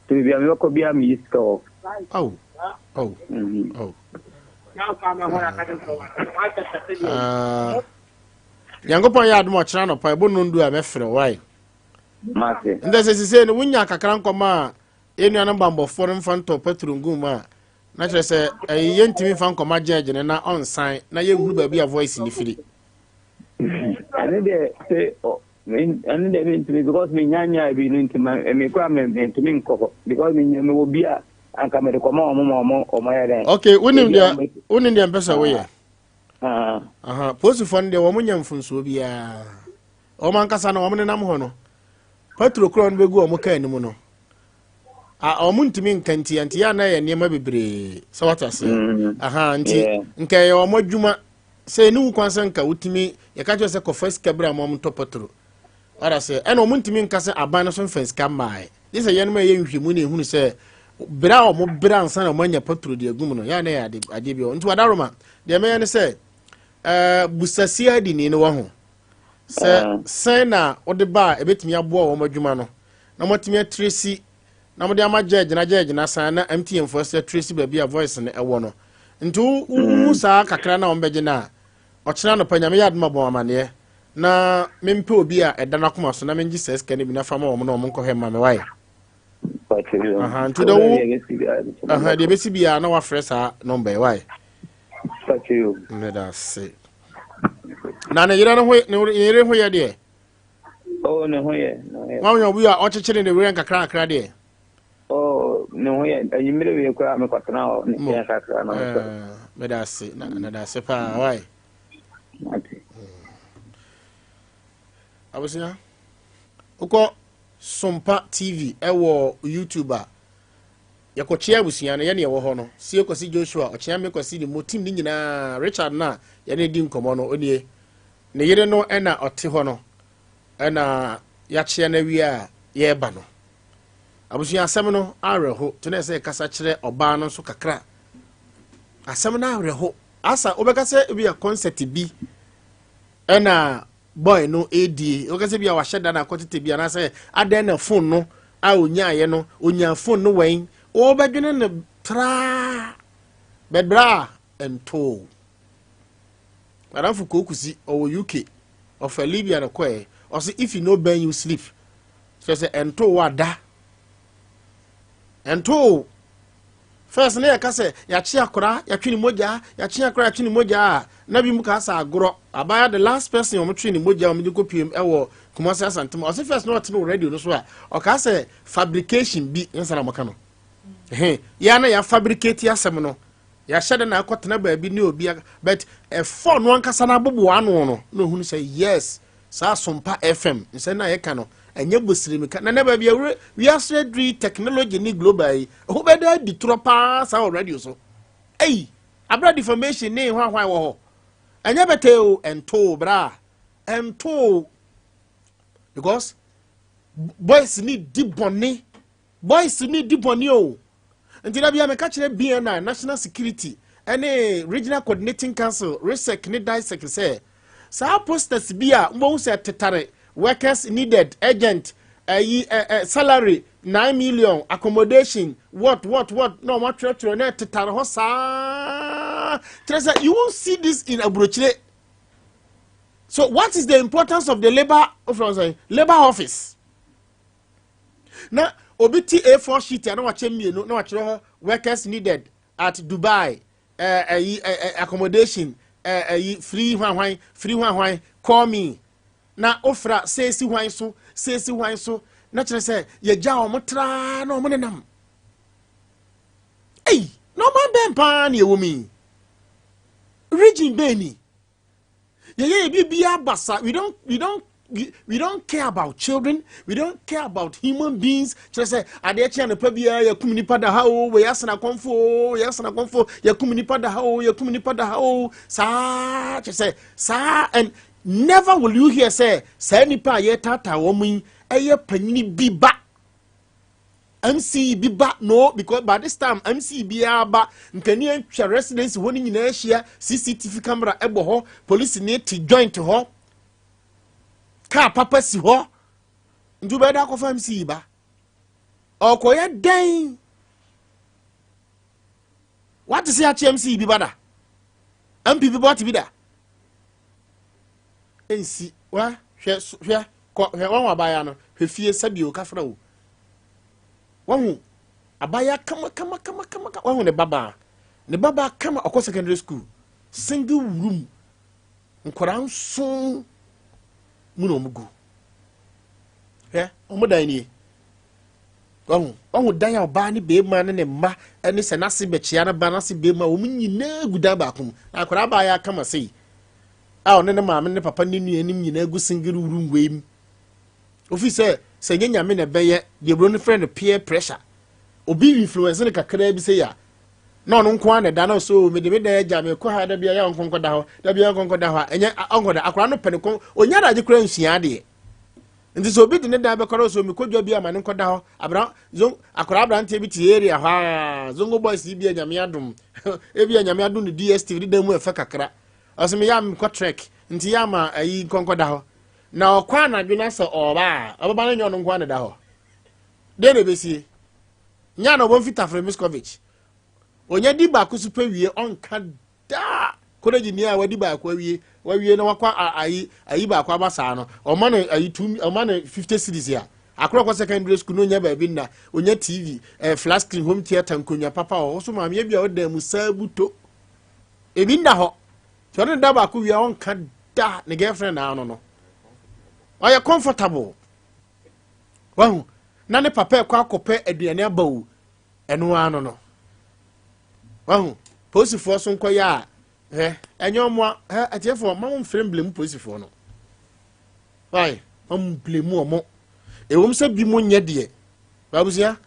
Nti baabi a mebɛkɔ biara meyi sika wɔ. Aw aw aw. Ah. Nyankopɔn yɛ adom ɔkyena anɔpa ɛbɔ nondu a mɛfrɛ wae. Mate. Nti sɛ sisei no wonya kakra nkɔma a yɛn nuanom bammɔfoɔ no mfa ntɔ petro ngu mu a na kyerɛ sɛ ɛyi yɛntumi mfa nkɔma gyɛɛgye no na ɔnsan na yɛnhunu baabi a voice no firi. Ɛne deɛ sɛ ɛne deɛ mentumi because menya nyaa bi no nti me kora mentumi nkɔ hɔ because menya mewɔ bi a anka mede kɔma ɔmo ma ɔmo ɔmo yɛ dɛn. Okay, wonim deɛ wonim deɛ mpɛ sɛ woyɛ. Ah. Posifoɔ no deɛ wɔn nyɛ mfonsoɔ biara. Wɔn ankasa no wɔn nenam hɔ no. Petro korɔ no bɛgu wɔn kaa anim no. A wɔn ntumi nka nti nti yɛ ana yɛ nneɛma bebree sɛ wate aseɛ. Mm-hmm. Aha nti nka ɛyɛ wɔn adwuma sɛ ɛne wo kwan sɛ nka wotumi yɛka kyerɛ sɛ kɔfa sika berɛ a wɔn tɔ petro. Wate aseɛ ɛna wɔn ntumi nka sɛ aban no so mfa sika mmaeɛ. Gye sɛ yɛnom a ɛyɛ nhwehwɛmu na ehunu sɛ bere a wɔn bere ansa na wɔn anya petro de agu mu no yɛn a na yɛ ade adeɛ bi wɔ nti wadaroma deɛ mɛyɛ ne sɛ ɛɛ busasi adini no wɔ ho sɛ sɛn na wɔde ba a ebetumi aboa wɔn adwuma no na wɔatumi atiresi na wɔde ama gyɛɛgye na gyɛɛgye na san na mtn foɔ sɛ atiresi baabi a voice no ɛwɔ no nti wo wo saa kakra na wɔn bɛgye no a Ɔkyena anɔpa Nyame yɛ adom a bɔ me amaneɛ na mempɛ obi a ɛda n'akoma so na mengye saa sika no bi na fa ma wɔn na wɔn nkɔhwɛ mma me wae. Aha, nti dɛ wo aha deɛ ɛbɛsi biara na wafrɛ saa nɔmba yi wae. Meda ase. Na ne yere no ho ne yere ho yɛ deɛ? Oh, ne ho yɛ. Ne ho yɛ. Wɔn yɛ obi a ɔkyekyere ne werɛ nkakra nkakra deɛ. Oh, ne ho yɛ anwummere wie koraa mekɔtena hɔ ne nkyɛn kakra na mesɔ. Eh, meda ase na meda ase paa wae. Mate. Abusua, wokɔ Sompa TV ɛwɔ YouTube a yɛkɔkyea abusua no yɛne ɛwɔ hɔ no sie kwasi Joshua ɔkyea me kwasi ne mu team ne nyinaa Richard no a yɛne di nkɔmmɔ no onie ne yere no ɛna ɔte hɔ no ɛna yɛakyea no awie a yɛreba no Abusua asɛm no awerɛho te na ɛsɛ yɛkasa kyerɛ ɔbaa no nso kakra. Asɛm no awerɛho. Asa wobɛka sɛ ebi yɛ concert bi ɛna boy no ɛredie. Wobɛka sɛ bi a wahyɛ da na akɔtete bi anaasɛ adɛn na phone no a onyaeɛ no onya phone no wɛn. Wobɛdwene no traa bɛbrɛ a ɛntoo. Madamfo Kokusi ɔwɔ UK ɔfa Libya no kɔɛ ɔse if you no burn you sleep. Kyerɛ sɛ ɛntoo wo ada. Ɛntoo wo. First na yɛka sɛ yɛakye akora, yɛatwe ne mogya, yɛakye akora, yɛatwe ne mogya a, na bi mu ka sɛ agorɔ. Abaya the last person wɔn twe ne mogya wɔn de kɔ piem ɛwɔ Kumasi Asante mu. Ɔse first na ɔte no wɔ radio no so a, ɔka sɛ fabrication bi nsa na wɔka no. Ɛhɛn, yɛa na yɛ fabricate asɛm no. Yɛahyɛ da na akɔtena baabi ne obi but ɛfɔ no ankasa no aboboa ano no na ohunu sɛ yes. Saa Sompa FM nsɛm no a yɛka no, Ɛnyɛ bosirimika. Na nɛ baabi a wiase aduru yi technology ne global yi, ɛho bɛda adi torɔ paa saa wɔ radio so. Ei, abira defamation ne hwanhwan wɔ hɔ. Ɛnyɛ bɛtɛ o, ɛntoo bra. Ɛntoo. Because boys ne di bɔne. Boys ne di bɔne o. Nti da bia meka kyerɛ BNI, National Security, ɛne Regional Coordinating Council, RESEC ne DISEC sɛ, saa posters bi a mobɛhu sɛ tetare workers needed urgent ayi ɛ ɛ salary 9 million accommodation what what what na wɔn atwerɛtwerɛ na ɛtetare hɔ saa kyerɛ sɛ you won't see this in aburokyire. So what is the importance of the labour labour office? Na obi ti A4 sheet a na wakyɛ mmienu na wakyerɛ hɔ workers needed at Dubai ɛyi eh, eh, accommodation ɛyi eh, free hwanhwan free hwanhwan call me na ofra seesi hwan so seesi hwan so na kyerɛ sɛ yɛgya wɔn traa na wɔn nenam ei na ɔman bɛn paa na ɛwɔ mu yi region bɛn ni. Yɛyɛ yɛ biribiara basa. We don't care about children. We don't care about human beings. Kyerɛ sɛ adeɛ kye anɔpa biara yɛkum nipa da ha o, wɔyɛ asena kɔnfo o, yɛ asena kɔnfo, yɛkum nipa da ha o, yɛkum nipa da ha o. Saa kyerɛ sɛ saa and never will you hear sɛ saa nipa a yɛtaataa wɔn yi ɛyɛ panyini bi ba. MC bi ba no because by this time MC biara ba nkani atwa residency hɔ no nyinaa ahyia CCTV camera ɛbɔ hɔ police ne te joint hɔ car papa si hɔ nti wobɛyɛ dɛ akɔfa MC ba ɔkɔyɛ dɛn wate sɛ akye MC bi ba da MP bi ba ɔte bi da nsi wa hwɛ hwɛ kɔ hwɛ wɔn abaayewa no hwɛ fie sɛbi o kafra o wɔn abaayewa kama kama kama kama wɔn ne babaa ne babaa kama ɔkɔ secondary school single room nkwadaa nson mu na wɔn gu hwɛ wɔn dan nie wɔn wɔn dan a ɔbaa ne beema ne ne mma ne sɛ n'ase bɛkyia ne ba n'ase beema wɔn nyinaa gu dan baako mu na akwadaa abaayewa kama sei a ɔne ne maame ne papa ne nua anim nyinaa gu single room wei mu ofi sɛ sɛ nye nyame na ɛbɛyɛ deɛ buro no frɛ no peer pressure obi influence no kakraa bi sɛ ya na ɔno nko ara na ɛda no so mede me dan agya mekɔ ha da bia yɛ ɔnko nkɔda hɔ da bia ɔnko nkɔda hɔ a ɛnyɛ ɔnkɔda akwadaa no pɛ ne kɔn onya adagye koraa nsua adeɛ nti sɛ obi de ne dan bɛkɔ no so mekɔ dwa bi ama ne nkɔda hɔ abra zon akwadaa aberanteɛ bi te area hɔ a zongo boys yi bi a nyame adom ebi a nyame adom ne DSTV de dan mu ɛfɛ kakra ɔsɛ meyɛ a mekɔ trek nti yɛ ama ayi nkɔnkɔda hɔ na ɔkɔ anadwo na sɛ ɔba a ɔbɛba no nyɛ ɔno nko ara na ɛda hɔ dɛn na ɛbɛsie nya na ɔbɔ mfitafere Miskovic onya di baako so pɛ wie ɔnka daa college ni a wadi baako awie wawie na wakɔ ayi ayi baako aba saa no ɔma no ayi tu ɔma no 50 series a akorɔ kɔ secondary school no onya baabi nna onya tv eh, flat screen home theatre nkonnwa papa wɔ hɔ so maame ebi a ɔda mu saa buto ebi nna hɔ tí ɔne da baako wie a ɔnka da ne girlfriend na ano no ɔyɛ comfortable wahu na ne papa ɛkɔ akɔpɛ aduane aba o ɛno ano no wahu polisifoɔ so nkɔyɛ a hɛ ɛnyɛ ɔmo a hɛ atiefoɔ ma mo mfrɛ mblemu polisifoɔ no wae ma mo mblemu ɔmo ewom sɛ bi mo nyɛ deɛ babusua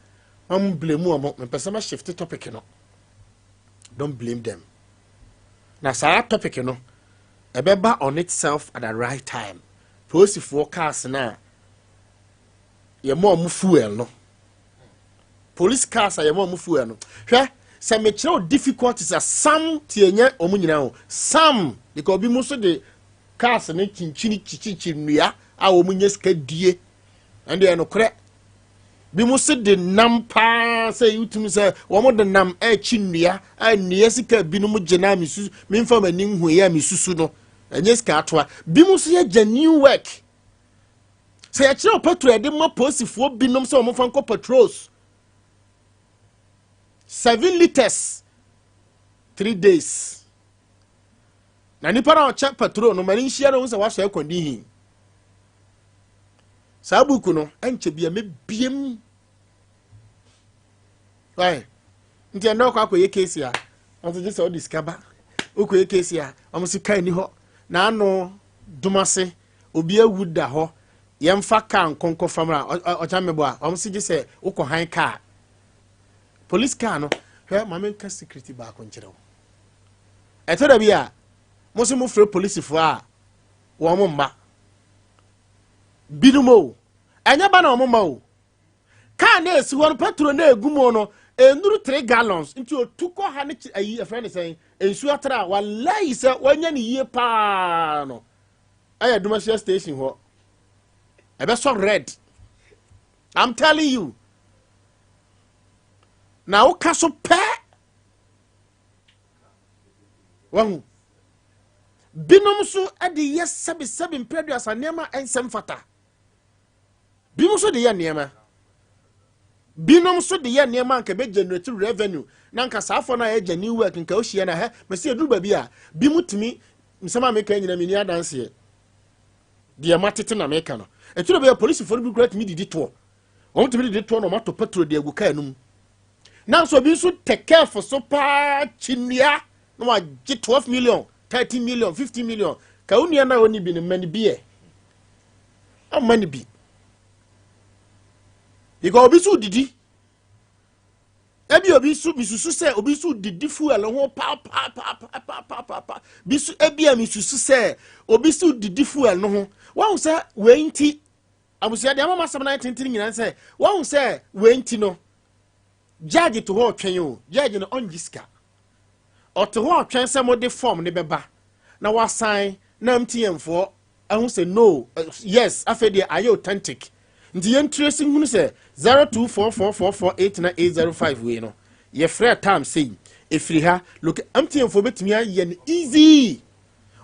ma mo mblemu ɔmo mepɛ sɛ ma shift topic no don't blame them na saa topic no ɛbɛba on itself at the right time polisifoɔ cars na yɛma ɔmo fuel no police cars a yɛma ɔmo fuel no hwɛ sɛ mekyerɛ o difficulties a some tie nyɛ ɔmo nyinaa o some because obi mu nso de cars no kyinkyini kyikyikyi nnua a wɔn nyɛ sika die ɛnde ɛnokorɛ bi mu nso de nam paa sɛ wotumi sɛ wɔn de nam ɛrekyi nnua a nnua sika binom gye na mesu memfa m'ani nhu yɛ a mesusu no ɛnyɛ sika atoa bi mu nso yɛ genuine work sɛ yɛkyerɛ petrol yɛde ma polisifoɔ binom sɛ wɔn fa nkɔ patrols 7 litres 3 days na nipa na ɔkyɛ petrol no ma ne nhyia no ho sɛ wasɔ ɛkɔndi hin saa buku no ɛnkyɛ bia mɛbiem why nti ɛnna ɔkɔ akɔyɛ case a ɔnso gye sɛ ɔde sika ba wokɔyɛ case a ɔmo sika ni hɔ na ano domase obi awu da hɔ. Yɛmfa kaa nkɔnkɔ fam a ɔkya mmɛbɔ a wɔn si gye sɛ wokɔ han kaa. Police car no hwɛ maame nka security baako nkyerɛ wo. Ɛtɔ da bi a mo nso mo frɛ polisifoɔ a wɔn mma. Binom o ɛnyɛ ba na wɔn mma o. Kaa na esi hɔ no petrol na egu mu no enuru 3 gallons nti otu kɔ ha ne ayi ɛfrɛ ne sɛn nsuo atra a walayi sɛ wanya ne yie paa no. Ɛyɛ Dumasia station hɔ. Ɛbɛsɔ red. I'm telling you. Na woka so pɛ. Wahu. Binom nso de yɛ sɛbesɛbe mprɛduasa nneɛma a ɛnsɛ mfata. Binom nso de yɛ nneɛma. Binom nso de yɛ nneɛma nka ɛbɛ generate revenue na nka saa afɔ no a ɛyɛ new work nka ohyia na hɛ mɛsi eduru baabi a bi mu tumi nsɛm a meka nyina menni adanseɛ deɛ matete na meka no ɛtwerɛ bɛyɛ polisifoɔ no bi kura tumi didi toɔ wɔn tumi didi toɔ na wɔn atɔ petrol de agu kaa no mu nanso obi nso tɛ kɛɛfo so paa kyi nnua na wagye 12 million 13 million 15 million ka wo nua no a ɔni bi no ma no bi ɛ ɔma no bi because obi nso didi ebi obi nso misusu sɛ obi nso didi fuel ho paapaapaapaapaapa bi nso ebi a misusu sɛ obi nso didi fuel no ho wɔn sɛ wei nti abusua deɛ ama asɛm no ayɛ tenten nyinaa sɛ wɔn sɛ wei nti no judge to hɔ ɔtwɛn o judge no ɔngye sika ɔte hɔ ɔtwɛn sɛ mo de form ne bɛba na wasan na MTN foɔ ahu sɛ no yes afei deɛ ayɛ authentic nti yɛn trace hunu sɛ 0244448905 wei no yɛfrɛ time sei efiri ha look MTN foɔ bɛtumi ayɛ no easy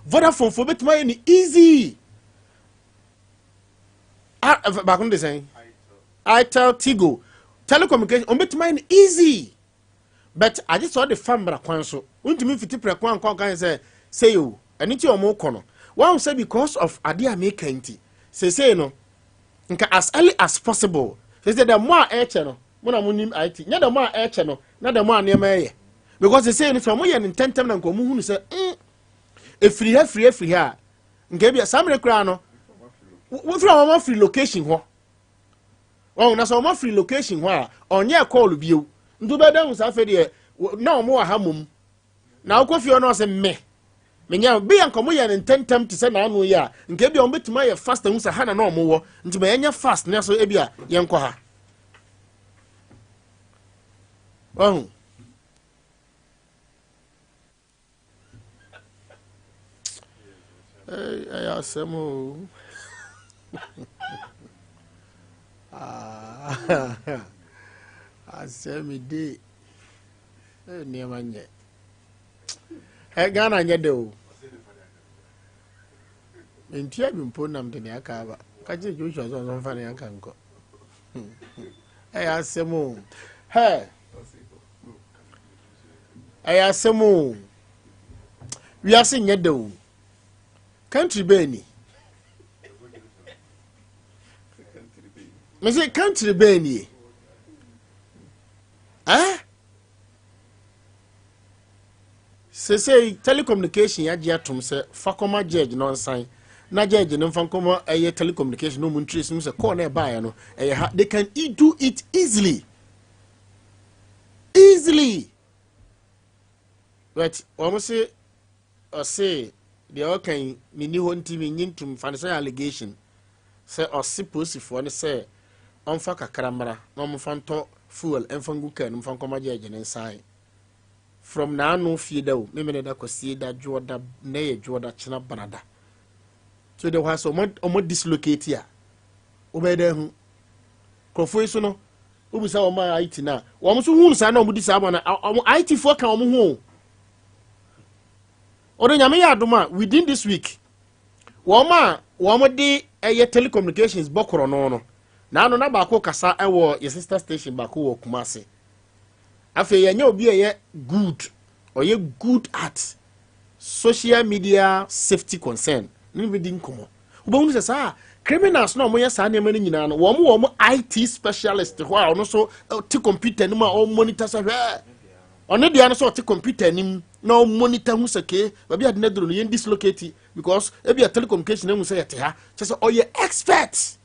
Vodafone foɔ bɛtumi ayɛ no easy ah baako no de sɛn Itel Tigo telecommunication wɔn bɛtumi ayɛ no easy but agye sɛ ɔde fa mmara kwan so wontumi mfiti prɛko ankɔ nka sɛ sei o ɛno nti wɔn kɔ no wɔn sɛ because of adeɛ a meka nti seesei no nka as early as possible seesei the more a ɛkyɛ no mo na mo nim IT nyɛ the more a ɛkyɛ no na the more a nneɛma ɛyɛ because seesei no sɛ wɔn yɛ no ntɛntɛm na nka wɔn hunu sɛ efiri ha firi efiri ha nka ebi saa mmerɛ koraa no wofiri a wɔn afiri location hɔ wɔn na sɛ wɔn afiri location hɔ a ɔnyɛ call bio nti wobɛda hu saa afei deɛ na wɔn wɔ ha mom na wokɔ fie hɔ na ɔsɛ mmɛ menya bi yɛ nka wɔn yɛ no ntɛntɛm te sɛ n'ano yi a nka ebi a wɔn bɛtumi ayɛ fast ahu sɛ ha na na wɔn wɔ nti ma yɛnyɛ fast na so ebi a yɛnkɔ ha wɔn. ɛyɛ asɛm o asɛm de nneɛma nyɛ Ghana nyɛ dɛ o mentua bi mpo nam de ne aka aba ka kyerɛ Joshua sɛ ɔsɛ mfa ne aka nkɔ ɛyɛ asɛm o hɛ ɛyɛ asɛm o wiase nyɛ dɛ o country bɛɛ ni mese country bɛɛ nie eh sesei telecommunication agye atom sɛ fa kɔma judge no nsan na judge no mfa nkɔma ɛyɛ telecommunication no mu ntrace mu sɛ call na ɛbaeɛ no ɛyɛ ha they can do it easily easily but wɔn se ɔse deɛ ɔka yi menni hɔ nti menyi ntom fa no sɛ allegation sɛ ɔse polisifoɔ no sɛ ɔmfa kakra mmra na ɔmfa ntɔ fuel ɛmfa ngu kaa no mfa nkɔma judge no nsan from n'ano fie da o memene da kwasie da dwoɔ da nnɛ yɛ dwoɔ da kyena brada so de hɔ sɛ ɔmo dislocate a wobɛyɛ dɛ hu nkurɔfoɔ yi so no wobisa wɔn a IT no a wɔn nso hunu saa na wɔn di saa bɔ no wɔn IT foɔ ka wɔn ho o ɔde nyame yɛ adom a within this week wɔn a wɔn de ɛyɛ telecommunications bɔ korɔ no no n'ano na baako kasa ɛwɔ yɛ sister station baako wɔ Kumasi afei yɛnyɛ obi a ɛyɛ good ɔyɛ good at social media safety concern ne bi di nkɔmɔ wobɛhunu sɛ saa criminals na wɔyɛ saa nneɛma no nyinaa no wɔn wɔn IT specialist hɔ a ɔno nso te computer anim a ɔmonitor sɛ hwɛ ɔne deɛ no sɛ ɔte computer anim na ɔmonitor hu sɛ kee baabi ade no aduro no yɛn dislocate because ebi a telecommunication ehu sɛ yɛte ha kyɛ sɛ ɔyɛ expert.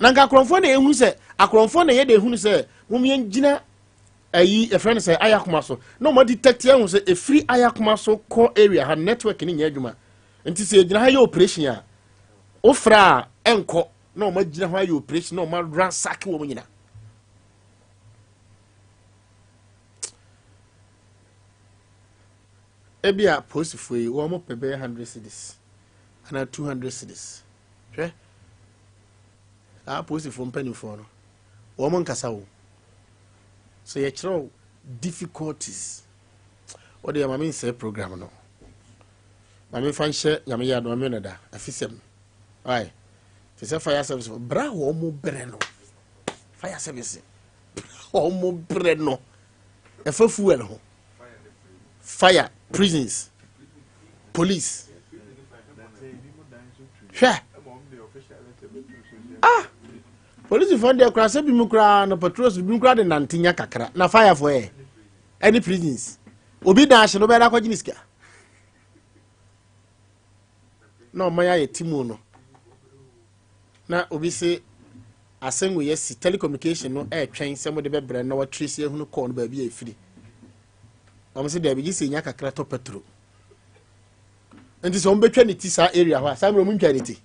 Na nka akorɔmfoɔ na ehu sɛ akorɔmfoɔ na yɛ de ehunu sɛ wɔn yɛn gyina ayi yɛfrɛ no sɛ ayakoma so na wɔn detect ahu sɛ efiri ayakoma so kɔ area ha network ne nyɛ adwuma nti sɛ yɛgyina ha yɛ operation a wofrɛ a ɛnkɔ na wɔn agyina hɔ ayɛ operation na wɔn ransack wɔn nyina. Ebi a polisifoɔ yi wɔn pɛ bɛyɛ hundred cedis anaa 200 cedis. Hwɛ saa apolisifoɔ mpanimfoɔ no, wɔn nkasa o. Sɛ yɛkyerɛ wo difficulties, wode yɛ ma me nsɛe program no. Ma me mfa nhyɛ nyame yɛ adoma me no da, afisɛm. Why? Te sɛ fire service, bra wɔn brɛ no. Fire service, bra wɔn brɛ no. Ɛfa fuel ho. Fire, prisons, police. Hwɛ. Ah! Polisifoɔ deɛ koraa sɛ bi mu koraa no patrols bi mu koraa de nante nya kakra na firefoɔ yɛ ɛne prisons. Obi dan ahye no bɛyɛ akɔgye ne sika. Na ɔman ayɛ ti mu no. Na obi se asɛm wei asi telecommunication no ɛretwɛn sɛ mode bɛbrɛ na watrace ahunu kɔɔ no baabi a ɛfiri. Wɔn se daabi gye sɛ nya kakra tɔ petro. Nti sɛ wɔn bɛtwa ne ti saa area hɔ a saa mmerɛ wɔn ntwa ne ti.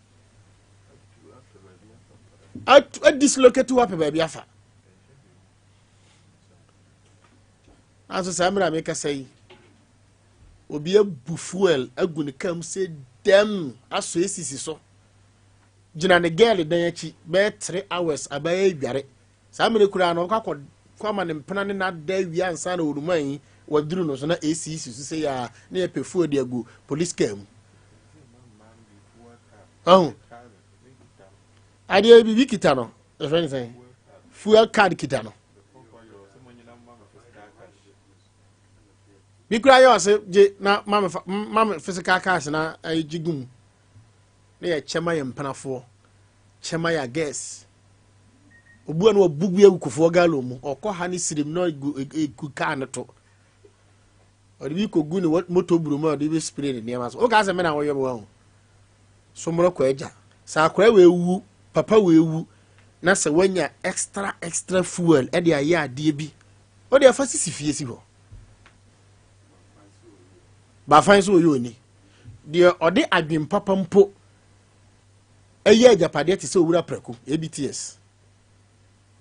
Adislocate hɔ apɛ baabi afa. Nanso saa mmerɛ a mekasa yi obi abu fuel agu ne kaa mu sɛ dɛm asɔ esisi so. Gyina ne girl dan akyi bɛyɛ 3 hours abɛyɛ adware. Saa mmere koraa no ɔkɔ akɔ kɔ ama ne mpena ne n'ada awia ansa na onuma yi waduru no so na AC si so sɛ yaa na yɛpɛ fuel de agu police car mu. Ɔho adeɛ biribi kita no ɛfrɛ ne sɛn fuel card kita no. Bi koraa yɛ ɔse gye na ma me physical cash na gye gu mu. Na yɛ kyɛ ma yɛ mpenafoɔ, kyɛ ma yɛ girls. Obu a na wabu bi agu kofoɔ gallon mu, ɔkɔ ha ne sirim na egu egu kaa no to. Ɔde bi kɔgu ne moto buru mu a ɔde bi spray ne nneɛma so. Woka sɛ me na wɔyɛ me wahu. Somorɔ kɔ agya. Sɛ akora wei wu, papa wei wu, na sɛ wanya extra extra fuel ɛde ayɛ adeɛ bi, wode afa sisi fie si hɔ. Baafan nso ɔyɛ oni. Deɛ ɔde adwen papa mpo ɛyɛ agyapadeɛ te sɛ owura prɛko, ABTS.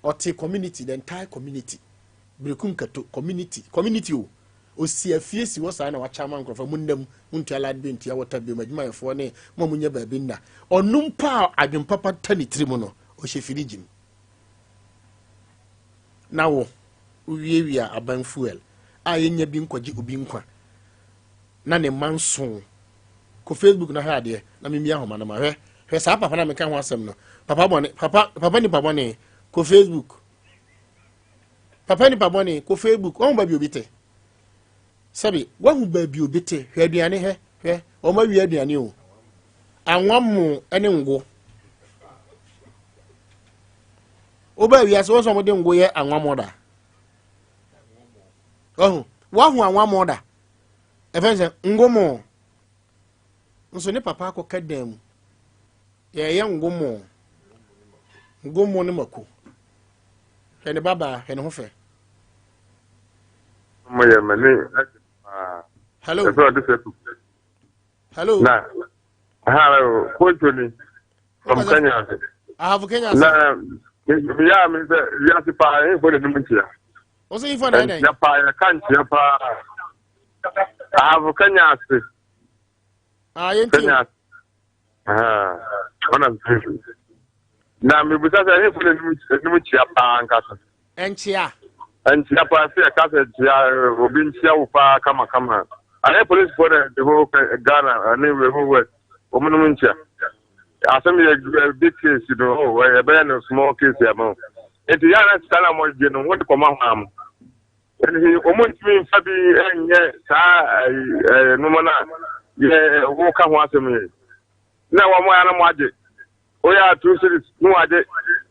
Ɔte community, the entire community. Berekum Kato community, community o. Osi afie si hɔ saa na wakyɛ ama nkurɔfoɔ, mo nna mu, montua light bill, ntua water bill, mo adwumayɛfoɔ ne mo a monyɛ baabi nna. Ɔno mpo a adwen papa ta ne tiri mu no, ɔhyɛ firigye mu. Na wo, wowiawia aban fuel a yɛnnya bi nkɔgye obi nkwa na ne mma nso. Kɔ Facebook na hwɛ adeɛ na memmia ahoma no ma hwɛ. Hwɛ saa papa na meka ho asɛm no. Papa bɔne, papa, papa nipa bɔne, kɔ Facebook. Papa nipa bɔne, kɔ Facebook. Wahu baabi obi te. Sɛbi, wahu baabi obi te. Hwɛ aduane hwɛ, hwɛ. Wɔn awie aduane o. Anwa mo ne ngo. Wobaa wiase wɔn sɛ wɔde ngo yɛ anwa mo da. Wahu, wahu anwa mo da. Ɛfɛn sɛ ngo mo. Nso ne papa akɔka dan mu. Yɛyɛ ngo mo. Ngo mo ne mako. Hwɛ ne babaa, hwɛ ne ho fɛ. Mo yɛ m'ani agye paa. Hello. Ɛfɛ ɔde sɛ kuku. Hello. Na hello konto ni from Kenya ase. Ahafo Kenya ase. Na meyɛ a me sɛ wiase paa ɛhefo na ɛnum nkyia. Wo sɛ ifo na ɛdɛn? Nkyia paa yɛka nkyia paa. Ahafo Kenya ase. Ah, yɛntie. Kenya ase. Ɔna mfiri. Na mebusa sɛ ɛhefo na ɛnum nkyia paa ankasa. Nkyia. Nkyia paa sɛ yɛka sɛ nkyia obi nkyia wo paa kamakama. Ayɛ polisifoɔ na the whole Ghana ne the whole world wɔn nom nkyia. Asɛm yɛ big case no oh ɛbɛyɛ no small case ama wo. Nti yɛ ana sika na wɔgye no wɔde kɔma hɔ am. Nti wɔn ntumi nfa bi nyɛ saa nneɛma no a yɛ wɔka ho asɛm yi. Na wɔn ayɛ na wɔagye. Woyɛ a 2 cedis ne wagye,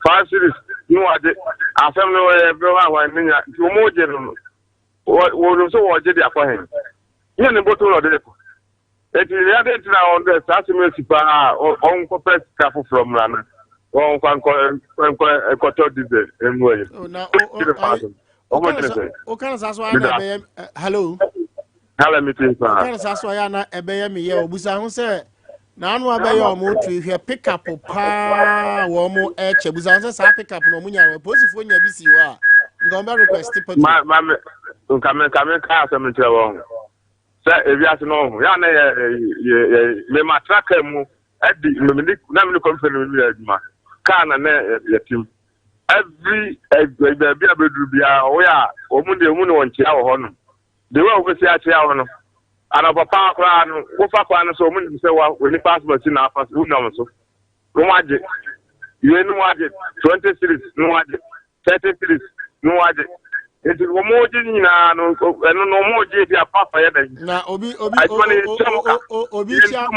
5 cedis ne wagye. Asɛm no ɛyɛ bɛ hɔ a ne nya nti wɔn gye no no. Wɔnim sɛ wɔgye de akɔ he. Nyɛ ne bɔtɔ na ɔde kɔ. Eti ne ade nti na wɔn dɛ saa asɛm asi paa a ɔnkɔpɛ sika foforɔ mmra no. Wɔn nfa nkɔ nkɔ nkɔtɔ diesel emu ayi. Oh, na o o ayi o kan sa so ayɛ na ɛbɛyɛ hello. Hello mi ti sa. O kan sa so ayɛ na ɛbɛyɛ mi yɛ obusa ho sɛ n'ano abɛyɛ ɔmo tu hwɛ pickup paa wɔn mo ɛkyɛ busa ho sɛ saa pickup na ɔmo nya no polisifoɔ nya bi si hɔ a nka wɔn bɛ request petrol. Ma ma mi nka mi nka mi nka asɛm nkyerɛ wɔn sɛ ewiase no ɔho yɛ na yɛ yɛ yɛ mema tra kaa mu ɛdi mene na mene kɔmfɛ no yɛ adwuma kaa na na yɛtim every baabi a bɛduru biara ɔyɛ a wɔn deɛ wɔn ne wɔn kyea wɔ hɔ nom de wɔ a wɔbɛsi akyea wɔ no anɔpa paa koraa no wofa kwan no so wɔn nim sɛ wa onipa asoma si na afa so wonam so wɔn agye yei no wɔn agye 20 series no wɔn agye 30 cedis no wagye nti wɔn gye nyinaa no ɛno no wɔn gye bi afa afa yɛ dɛ. Na obi obi adwuma no yɛtua mo ka obi kyia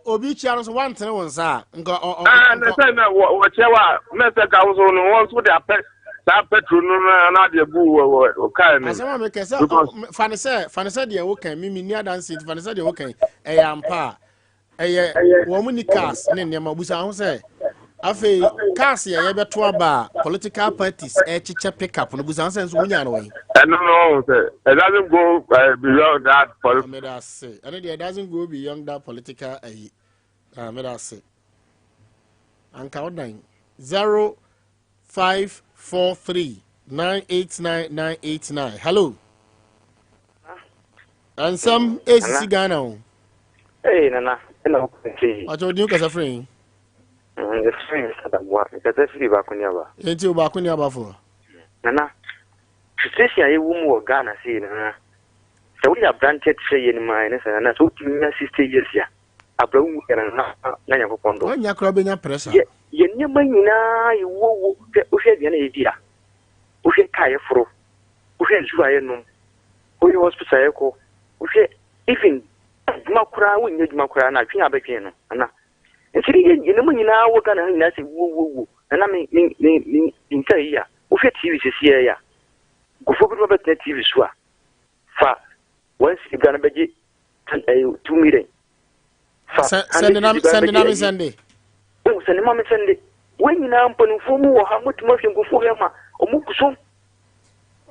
obi kyia no so wantene wɔn nsa a nka ɔ ɔ. Ɛɛ na sɛ na wɔkyɛ wa na sɛ ka woso no wɔn nso de apɛ saa petrol no na na de agu wɔ wɔ kaa no. Asɛm a mekɛ sɛ fa ne sɛ fa ne sɛ deɛ wokan mimi ni adanse nti fa ne sɛ deɛ wokan ɛyɛ ampa a ɛyɛ wɔn ni cars ne nneɛma busa ho sɛ afei cars yɛ yɛbɛto aba a political parties ɛkyekyɛ pick up no busa ho sɛ nso wonya no wɔn. Ɛno no ɔhun sɛ it doesn't go beyond that political. Meda ase ɛno deɛ it doesn't go beyond that political ayi ah meda ase anka ɔdan 0543 989 989 hello. Nsɛm esisi Ghana o. Ee nana, ɛna wo kasa yi. Ɔkyɛ odi kasa firi yi. Efiri mi sadamoa, nkasa firi baako ni aba. Enti o baako ni aba fo. Nana, situation a yɛwɔ mu wɔ Ghana sei nana, sɛ woyɛ aberanteɛ te sɛ yɛn mu a ɛne sɛ nana, sɛ wotumi nya 60 years a, abra wo yɛ nana na Nyankopɔn dɔ. Wanya koraa bɛnya pressure. Yɛ yɛ nneɛma nyinaa yɛwuowuo, hwɛ wohwɛ aduane a yɛdi a, wohwɛ kaa yɛforo, wohwɛ nsuo a yɛnom, wohwɛ hospital a yɛkɔ, wohwɛ even adwuma koraa wonyɛ adwuma koraa na adwene a bɛdwene no nana nti ne yɛ nneɛma nyinaa wɔ Ghana ha nyinaa sɛ wuo wuo wuo nana me me me me nka yi a wohwɛ TV sɛsi yɛ a nkurɔfoɔ bi bɛtena TV so a fa wɔn sidi bra no bɛgye 2 million fa sɛnde na sɛnde na me sɛnde o sɛnde ma me sɛnde wɔn nyinaa mpanimfoɔ mu wɔ ha motumi ahwɛ nkurɔfoɔ yɛ ma ɔmo gu so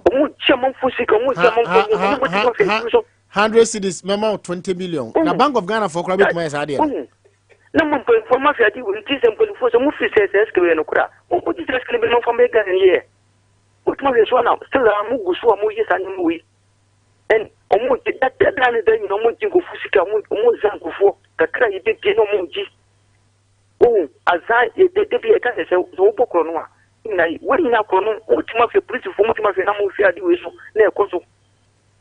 ɔmo gye amanfoɔ sika ɔmo gye amanfoɔ ɔmo motumi ahwɛ nsu so 100 cedis mɛma wo 20 million na Bank of Ghana foɔ koraa bɛtumi ayɛ saa deɛ no. Na mo mpanimfoɔ mo ahwɛ ade wɔ nti sɛ mpanimfoɔ sɛ mo firi sɛ sɛ sika yɛ no kora mo mo gye sɛ sika no bi mo fa mbɛ Ghana yɛ motumi ahwɛ so na still a mo gu so a mo yɛ saa nneɛma wei ɛn ɔmo gye dada ne da nyina ɔmo gye nkurɔfoɔ sika ɔmo ɔmo za nkurɔfoɔ kakra yi bɛbie na ɔmo gye ohun azan yɛ de bi yɛka sɛ sɛ sɛ wobɔ korɔ no a nyina wɔn nyina korɔ no motumi ahwɛ polisifoɔ motumi ahwɛ na mo hwɛ ade wei so na ɛkɔ so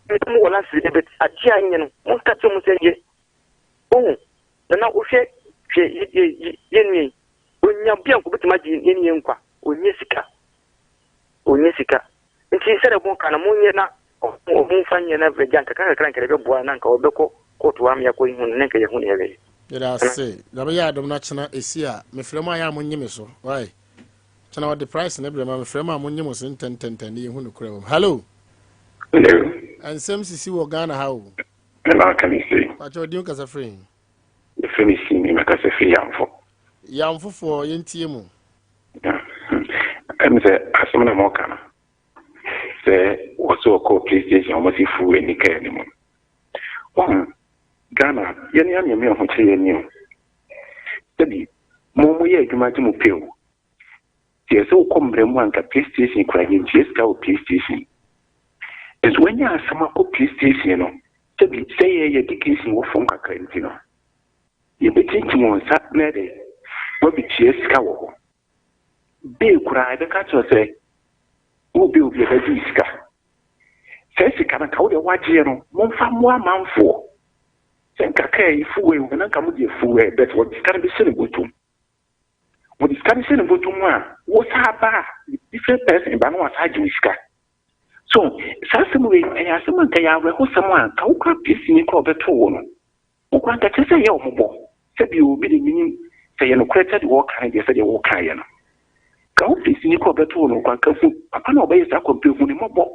na mo wɔ last de bɛt adeɛ a nyɛ no mo nka kyerɛ mo sɛ yɛ ohun na na wohwɛ hwɛ yɛ yɛ yɛ nua yi onya bi a nko bɛtumi agye yɛ ne yɛ nkwa onye sika onye sika nti sɛdeɛ mo ka no monyɛ na ɔmo mfa nyɛ na agya nkakra nkakra nkakra bɛboa na nka wɔbɛkɔ kɔɔto ama yɛakɔ ihu no na nka yɛhu ne yɛbɛyɛ. Yɛda ase na bɛyɛ adom no akyena ɛsi a mefrɛ mu ayɛ a monye me so why kyena wɔde price ne brɛ ma mefrɛ mu a monye mo so ntɛntɛntɛn ne yɛhu no korɛ wɔ m hello. Hello. Nsɛm sisi wɔ Ghana ha o. Nana aka ne sei. Pakyɛ ɔdin kasa firi? Yɛfrɛ me Simi, mɛkasa firi Yamfo. Yamfofoɔ yɛntie mu. Ɛm sɛ asɛm na mɔka no sɛ wɔsɛ wɔkɔɔ police station wɔn si fu ani kaa ne mu. Wɔn Ghana yɛne ameamea ho kyerɛ yɛn ni o. Sɛbi mo mo yɛ adwuma gye mo pɛ o. Sɛ yɛsɛ wokɔ mmerɛ mu a nka police station kora yɛntua sika wɔ police station. Nso wanya asɛm akɔ police station no, sɛbi sɛ yɛyɛ education wɔ fam kakra nti no, yɛbɛtintim wɔn nsa na ɛde wɔabɛtua sika wɔ hɔ. Bail koraa yɛbɛka kyerɛ sɛ wo bail bi yɛbɛgye sika. Saa sika no nka wode wagyeɛ no momfa mmoa amanfoɔ. Sɛ nka kaa yi fuel wɔ na nka mode fuel but wɔde sika no bɛhyɛ ne bɔtɔm. Wɔde sika no hyɛ ne bɔtɔm a wo saa ba a different person ba na wasa agye wo sika. So saa asɛm wei ɛyɛ asɛm a nka yɛ awerɛhosɛm a nka wo kora polisini kora ɔbɛtoo wo no wo kora nka kyerɛ sɛ ɛyɛ ɔmobɔ sɛbi obi de menim sɛ yɛ nokorɛ sɛdeɛ wɔka no deɛ sɛdeɛ wɔkaeɛ no ka wo polisini kora ɔbɛtoo wo no kora nka hu papa na ɔbɛyɛ saa kɔmpe hu ne mmɔbɔ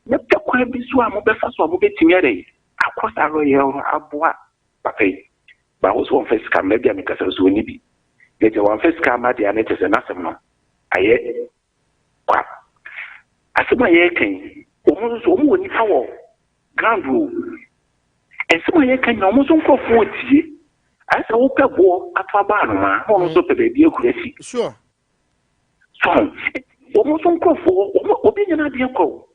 na pɛ kwan bi so a mobɛfa so a mobɛtumi ayɛ akɔ saa lɔyɛ no aboa papa yi baako so wɔmfa sika mma bi a mekasa so ɔni bi. Na kyɛ wamfa sika amma deɛ a na kyerɛ sɛ n'asɛm no ayɛ kwa. Asɛm a yɛreka yi, wɔn nso so wɔn wɔ nipa wɔ ground o. Nsɛm a yɛreka nyinaa wɔn nso nkurɔfoɔ tie. Ayɛ sɛ wopɛ boɔ ato aba anomaa na wɔn nso pɛ baabi akura asi. Sure. So wɔn nso nkurɔfoɔ wɔn obi nyɛ n'adeɛ kwa o.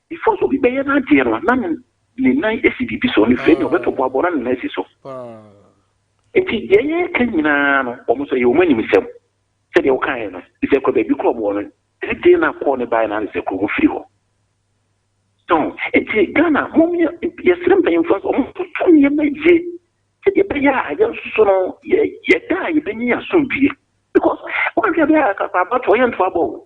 Before sɛ obi bɛyɛ n'adeɛ no na ne nan si biribi so. Mefrɛ ni ɔbɛtɔ boaboa na ne nan si so. Nti deɛ yɛreka nyinaa no wɔn nso ɛyɛ wɔn animsɛm. Sɛdeɛ wokaeɛ no, sɛ kɔ baabi korɔ wɔn no, tete na kɔɔ ne baeɛ no ane sɛ kuro mu firi hɔ. So, nti Ghana, mom yɛ, yɛsrɛ mpanyimfoɔ sɛ wɔn ntoto nneɛma yie sɛdeɛ ɛbɛyɛ a yɛn nso so no, yɛ, yɛda a yɛbɛnya yɛn asomdwie. Because, woanhwɛ bɛyɛ a kakra abatoɔ yɛnto abɔ o.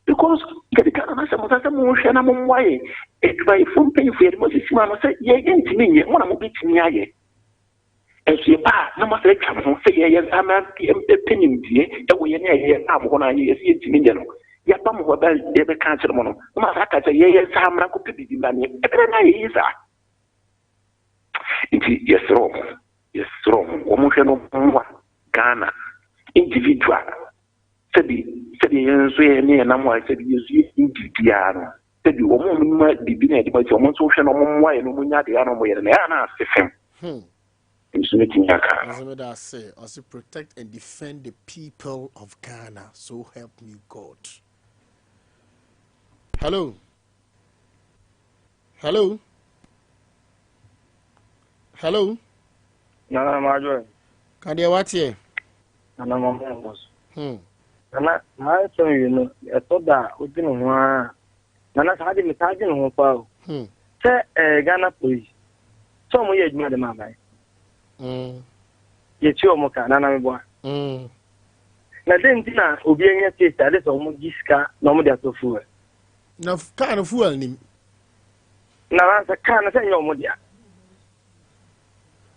Because, yɛde Ghana no ahyɛ mo nsa sɛ monhwɛ na mommoa yɛn. Adwumayɛfoɔ mpanyimfoɔ yɛde mo asisi mo ano sɛ yɛn yɛntumi nyɛ, mo na mobɛtumi ayɛ. Nso yɛba a, na moasan atwa mo ho sɛ yɛyɛ nsa na yɛpɛ nimdeɛ wɔ yɛn a yɛyɛ a mo hɔ no a yɛyɛ sɛ yɛntumi nyɛ no. Yɛaba mo hɔ bɛ yɛbɛka akyerɛ mo no, na moasan aka sɛ yɛyɛ nsa mmra nkɔpɛ biribi mmra ne ɛbɛrɛ no ayɛ yie saa. Nti yɛsrɛ wɔn, yɛsrɛ wɔn, wɔn nhwɛ no mmoa Ghana individual sɛbi sɛdeɛ yɛn nso yɛn ne yɛn nam hɔ a sɛbi yɛn nso yɛn biribiara no sɛbi wɔn a wɔn nim biribi na yɛde ma ti wɔn nso hwɛ na wɔn mmoa yɛn na wɔn nya adeɛ a na wɔn yɛ no na ɛyɛ na ase fam. Hmm. Nso metumi aka. Nso meda ase ɔse protect and defend the people of Ghana so help me God. Hello. Hello. Hello. Nana Majoy. Kadeɛ wateɛ. Nana mama ɔbɔ so. Hmm. Nana saa nsɛm wie no ɛtɔ da a wodwene ho ara. Nana saa de metaa dwene ho paa o. Hmm. Sɛ ɛɛ eh, Ghana police sɛ wɔn yɛ adwuma de ma aban. Hmm. Yɛtua wɔn ka nana meboa. Hmm. Na den nti na obi anya case ade sɛ wɔn gye sika na wɔn de atɔ fuel. Na kaa no fuel nim. Nana sɛ kaa no sɛ nyɛ wɔn dea.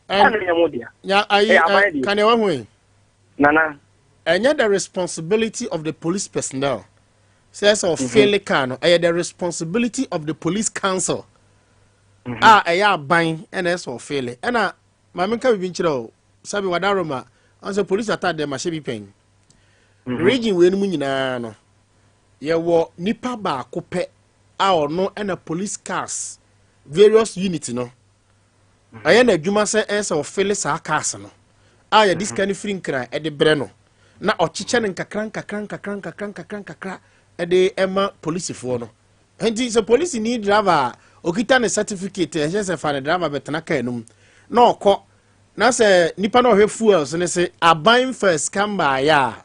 Kaa no nyɛ wɔn dea. Nya ayi ɛ kaneɛ wahu yi. Nana. Ɛnyɛ the responsibility of the police personnel sɛ sɛ ɔfeele mhm. car no ɛyɛ the responsibility of the police council mhm. a ɛyɛ aban ɛna ɛsɛ ɔfeele ɛna maame nka bibi nkyerɛ o sabi wadaroma ɔn sɛ police atadeɛ ma hyɛ bi pɛn mhm. region wei no mu nyinaa no yɛwɔ nipa baako pɛ a ɔno ɛna police cars various unit no Ɛyɛ n'adwuma sɛ ɛyɛ sɛ ɔfele saa cars no a yɛde sika no firi nkran de brɛ no na ɔkyekyɛ no nkakra nkakra nkakra nkakra nkakra nkakra de ɛma polisifoɔ no. Nti sɛ polisini driver a okita ne certificate ɛhyɛ sɛ fa ne driver bɛtena kaa no mu na ɔkɔ na sɛ nipa na ɔhwɛ fuels ne se aban fa sika mmaeɛ a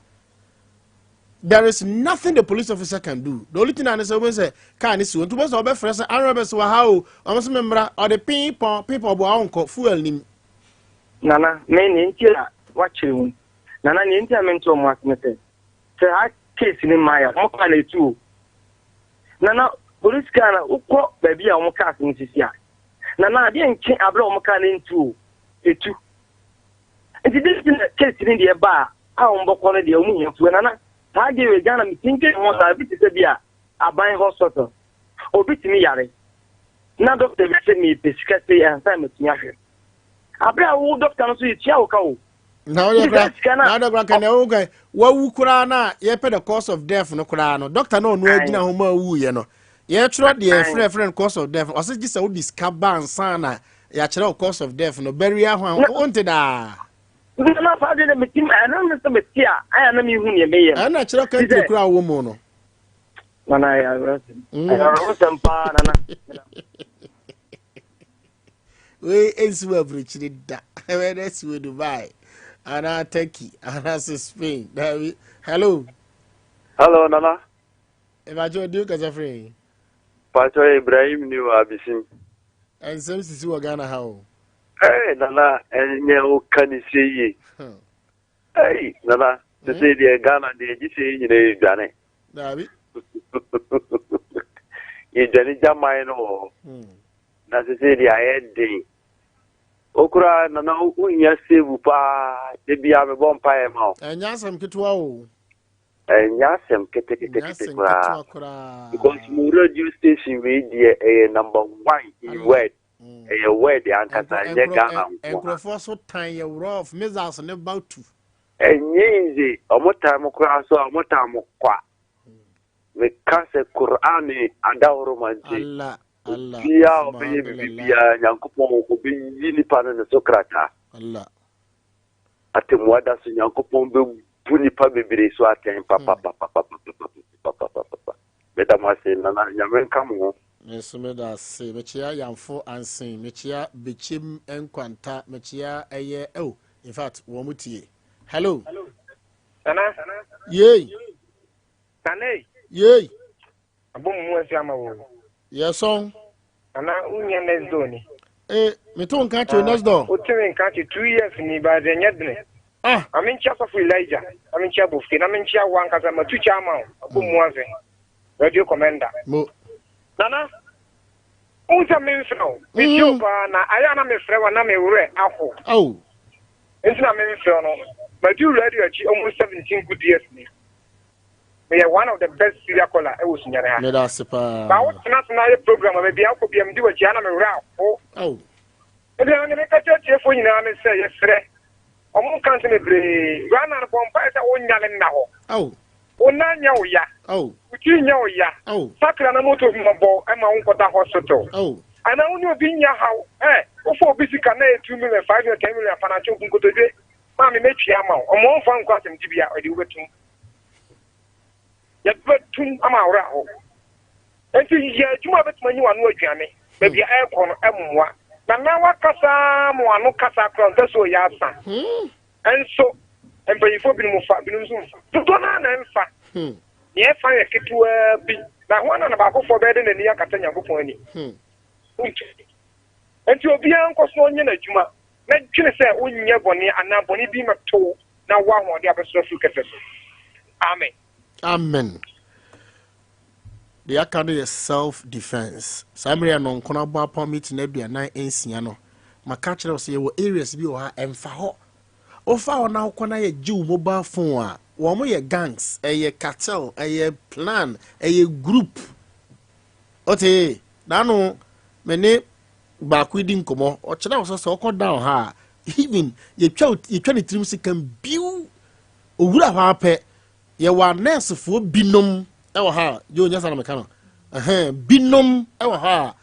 there is nothing the police officer can do the only thing a ne sɛ wobɛhu sɛ car ne si hɔ nti wobɛhu sɛ wɔbɛfrɛ sɛ arɔ bɛsɛ wɔ ha o ɔmo sɛ memmra ɔde pii pɔn pii pɔn ɔboa ɔnkɔ fuel nim. Nana, me nea nti a wakyere mu. Nana, nea nti a mente wɔn ase ne sɛ, sɛ ha case no mmaeɛ a, wɔn car na etu o. Nana, police car na wokɔ baabi a wɔn cars no sisi a, Nana, adeɛ nkye abere a wɔn car no ntu o, etu. Nti dɛn nti na case no deɛ ba a a wɔn bɔkɔ no deɛ wɔn hia fuel nana saa deɛ wei Ghana me tumi dwen ho saa ebi te sɛ bi a aban hospital obi tumi yare na doctor bi sɛ mepɛ sika sei ansa matumi ahwɛ abere a wo doctor no so yɛtua wo ka o na wode kora na wode kora kɛnɛ wo kan wawu koraa na yɛpɛ the cause of death no koraa no doctor na ɔno agyina ho ma awuyɛ no yɛtwerɛ deɛ frɛ frɛ no cause of death ɔsɛ gye sɛ wode sika ba ansa na yɛakyerɛ wo cause of death no burial ho a wonte daa. Na saa deɛ meti ɛno ne sɛ mete a ayɛ na mehu neɛ meyɛ no. Ɛna kyerɛ country kura wɔ mu no. Nana ɛyɛ awerɛsɛm. Mm. Ɛyɛ awerɛsɛm paa nana. Wei ɛnsi wɔ aburokyire da. Ɛbɛyɛ dɛ si wɔ Dubai anaa Turkey anaasɛ Spain. Daabi. Hello. Hello nana. Ɛbɛkyɛ ɔdi kasa firi yi. Pacho Ibrahim ni o abisim. Nsɛm sisi wɔ Ghana ha o. Hey nana ɛnyɛ wo ka ne sie yie. Hey nana sese hmm? deɛ Ghana deɛ gye sɛ yɛn nyinaa yɛdwane. Daabi. Yɛdwane gya man no wɔ hɔ. Hmm. Na sese deɛ ayɛ den. Okura nana wohia save paa da biara mebɔ mpaeɛ ma wo. Ɛnyɛ asɛm ketewa o. Ɛnyɛ asɛm ketekete koraa because mo radio station wei deɛ ɛyɛ number one in world mm. ɛyɛ world ankasa ɛnyɛ Ghana nko. Nkurɔfoɔ so tan yɛ rough missiles ne ba tu. Ɛnyɛ easy, ɔmo taa mo koraa so a ɔmo taa mo kwa. Meka sɛ Qur'aan adahoroma nti, obiara a ɔbɛyɛ biribi biara Nyankopɔn ɔbɛyi nipa no ne so krataa. Atemmuada so Nyankopɔn bɛbu nipa bebree so atɛn papapapapapapapapapapa. Meda mo ase Nana, Nyame nka mo ho. Me nso meda ase. Mekyea Yamfo Ansen, mekyea Bekyem Nkwanta, mekyea ɛyɛ oh, in fact wɔn tie. Hello. Nana. Yei. Nana. Yei. Abɔ mu mu asu ama wo. Yɛsɔn. Nana wonya next door ni. Eh, meto nka kyerɛ next door. Wotumi nka kyerɛ 2 years ni ba de nyɛ dene. Ah. Ma menkyia sɔfo Elijah, na menkyia Bofke, na menkyia wo ankasa matu kyɛ ama wo. Abɔ mu ase. Radio Commander. Mo. Nana, wohu sɛ memfrɛ wo. Metie wo paa na ayɛ a na mefrɛ wo a na me werɛ aho. Oh. Nti na memfrɛ wo no. Madu radio akyi almost 17 good years ni. Meyɛ one of the best serial caller ɛwɔ Sunyani ha. Meda ase paa. Ba wo tena ase na ayɛ program a baabi a wokɔ bia medi w'akyi a na me werɛ aho. Oh. Nti na meka kyerɛ tiefoɔ nyinaa ne sɛ yɛsrɛ ɔmo nka nsɛm bebree. Rana no bɔ mpaeɛ sɛ wonyale nna hɔ. Oh. Wo nan nyɛ wo ya. Oh. Wo tiri nyɛ wo ya. Oh. Sakra na moto bi mɔbɔ ɛma wo nkɔda hospital. Oh. Anaa wo ne obi nya haw. Ɛ wofa obi sika na ɛyɛ 2 million, 5 million, 10 million fa no akyɛ obu nkotodwe. Maame mɛtua ama wo. Ɔmo ɔmfa nkɔ asɛmdibea ɔde wobɛtum. Yɛbɛtum ama awerɛ aho. Nti yɛ adwuma a bɛtumi anyi w'ano aduane. Baabi a ɛrekɔ no ɛmmoa. Na na wakasa ma w'ano kasa koraa ɔmpɛ sɛ ɔyɛ asa. Nso mpanyinfoɔ binom fa, binom nso mfa. Dodoɔ no ara na ɛmfa. Nea ɛfa yɛ ketewaa bi. Na hwan na baakofoɔ bɛyɛ de n'ani akata Nyankopɔn ani? Wontumi. Nti obiara nkɔ so na ɔnyɛ n'adwuma na dwene sɛ wonyɛ bɔne anaa bɔne bi mmɛto wo na wo ahoɔden abɛsoro afiri kɛtɛ so. Amen. Amen. Deɛ aka no yɛ self defense. Saa mmerɛ yɛ nɔnkono abɔ apɔn meeting 46 no, maka kyerɛ wo sɛ yɛwɔ areas bi wɔ ha ɛmfa hɔ. Wofa hɔ na wokɔ na yɛgye wo mobile phone a, wɔn yɛ gangs, ɛyɛ cartel, ɛyɛ plan, ɛyɛ group. Wote, naano me ne baako di nkɔmmɔ, ɔkyerɛ wo sɛ sɛ ɔkɔ down ha a, even yɛtwa yɛtwa ne tirim sika biw, owura hɔ apɛ, yɛwɔ anɛɛsefoɔ binom ɛwɔ ha a, gye onyɛ sa na meka no, ɛhɛn, binom ɛwɔ ha a,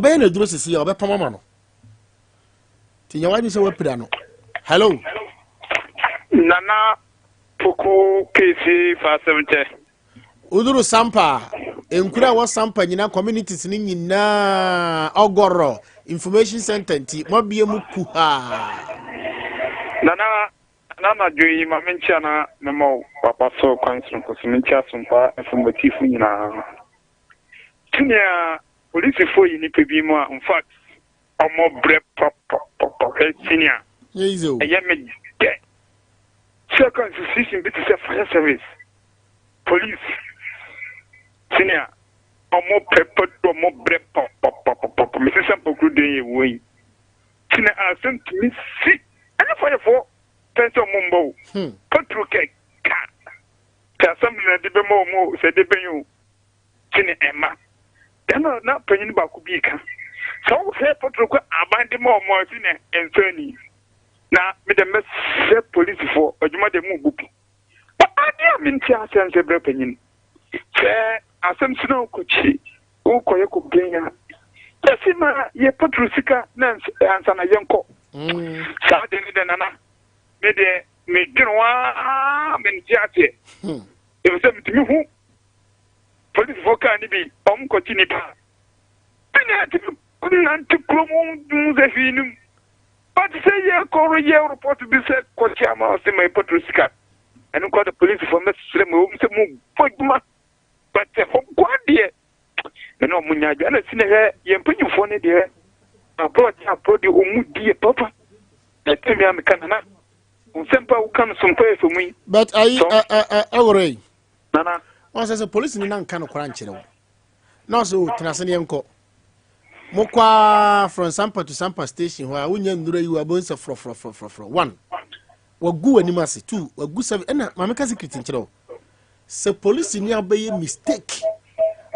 ɔbɛyɛ no aduro sisi a ɔbɛpam ama no. Nti nyɛ w'adwene sɛ woapira no. Hello. Nana Poku Kesi fa asɛm kyɛ. Woduru Sampa a, nkuro a ɛwɔ Sampa nyinaa communities no nyinaa ɔgɔrɔ information center nti moabie mu kuhaa. Nana Nana anadwo yi ma menkyia na mema wo waba so kwan soronko so menkyia Sompa FM atiefo nyinaa. Sɛnea polisifoɔ yi nnipa bi mu a in fact ɔmo brɛ papapapa hwɛ senior ɛyɛ me dɛ sɛ ka institution bi te sɛ fire service police senior ɔmo pɛ pɛtu ɔmo brɛ papapapapa mesi sɛ mpɔkuru den yɛ wɔ yi senior asɛm tumi si ɛnyɛ firefoɔ pɛn sɛ ɔmo mbɔ o pɛtro kɛ ka sɛ asɛm na ɛde bɛma ɔmo o sɛ ɛde bɛn o Kyene mma. Dɛn na na panyin baako bi reka? Sɛ wohwɛ pɔtro kɔ aban de ma wɔn a, ɛsi na ɛnsɔ ani. Na me deɛ mɛsrɛ polisifoɔ, adwuma deɛ mo bu bi. But adeɛ a mente aseɛ ne sɛ brɛ panyin, sɛ asɛm si na wokɔkyi, wokɔyɛ complain a, yɛsi ma yɛ pɔtro sika na ansa na yɛnkɔ. Saa deɛ ne deɛ nana, me deɛ medwene ho ara mente aseɛ. Efisɛ metumi hu Polisifo kaa no bi, wɔn kɔkye nipa a, ɛna ɛtumi nante kurom hu sɛ hwee nim. But sɛ yɛ kɔrɔ yɛ report bi sɛ kɔkye ama ɔsɛ ma ɛpɔtɔ sika. Ɛno kɔ de polisifo mɛsrɛ mu ɛwɔ mu sɛ mo bɔ adwuma but ɛhɔ nkoa deɛ ɛna ɔmo nya adwa ɛna si na hwɛ yɛn mpanyinfoɔ no deɛ aborɔ deɛ aborɔ deɛ ɔmo di yɛ papa na ɛtumi a meka nana nsɛmpa woka no sompa yɛ fɛ mu yi. But ayi ɛ ɛ ɛwɔrɔ yi. Nana. Wɔn sɛ sɛ polisi ni na nka no kora nkyerɛ wo. Na ɔsɛ o tena ase ne yɛnkɔ. Mokɔ a from Sampa to Sampa station hɔ a wonya nnura yi wɔ abɛn sɛ frɔfrɔfrɔfrɔ. One, wagu w'anim ase. Two, wagu seven. Ɛna maame ka secret nkyerɛ wo. Sɛ polisi ni abɛyɛ mistake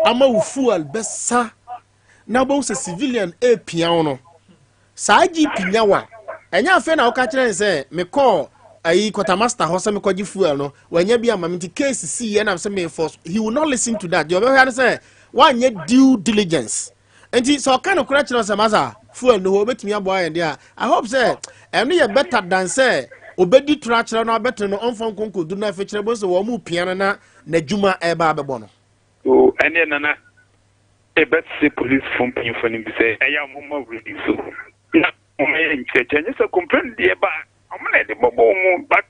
ama wo fuel bɛsa na wobɛhu sɛ civilian ɛrepia wo no, saa GP nya wa. Ɛnyɛ afei na woka kyerɛ ne sɛ mekɔɔ ayi quartermaster hɔ sɛ mekɔgye fuel no, wanya bi ama me nti case si yɛ nam sɛ me force. He will not listen to that. Deɛ ɔbɛhwɛ ne sɛ wanyɛ due diligence. Nti sɛ ɔka no korɛ kyerɛ sɛ masa fuel no hɔ obɛtumi aboa yɛn deɛ a, I hope sɛ ɛno yɛ better than sɛ obɛdi toro akyerɛ no abɛtene no ɔmfa nkonkoduru no afei kyerɛ bɔ sɛ wɔn mu pia no na n'adwuma ɛreba abɛbɔ no. O ɛneɛ Nana ɛbɛse polisifo mpanyinfoɔ no bi sɛ ɛyɛ a wɔn ma radio so na wɔn yɛ nkyerɛkyerɛ nyɛ sɛ complain deɛ ba a wɔn na ɛde bɔbɔ wɔn but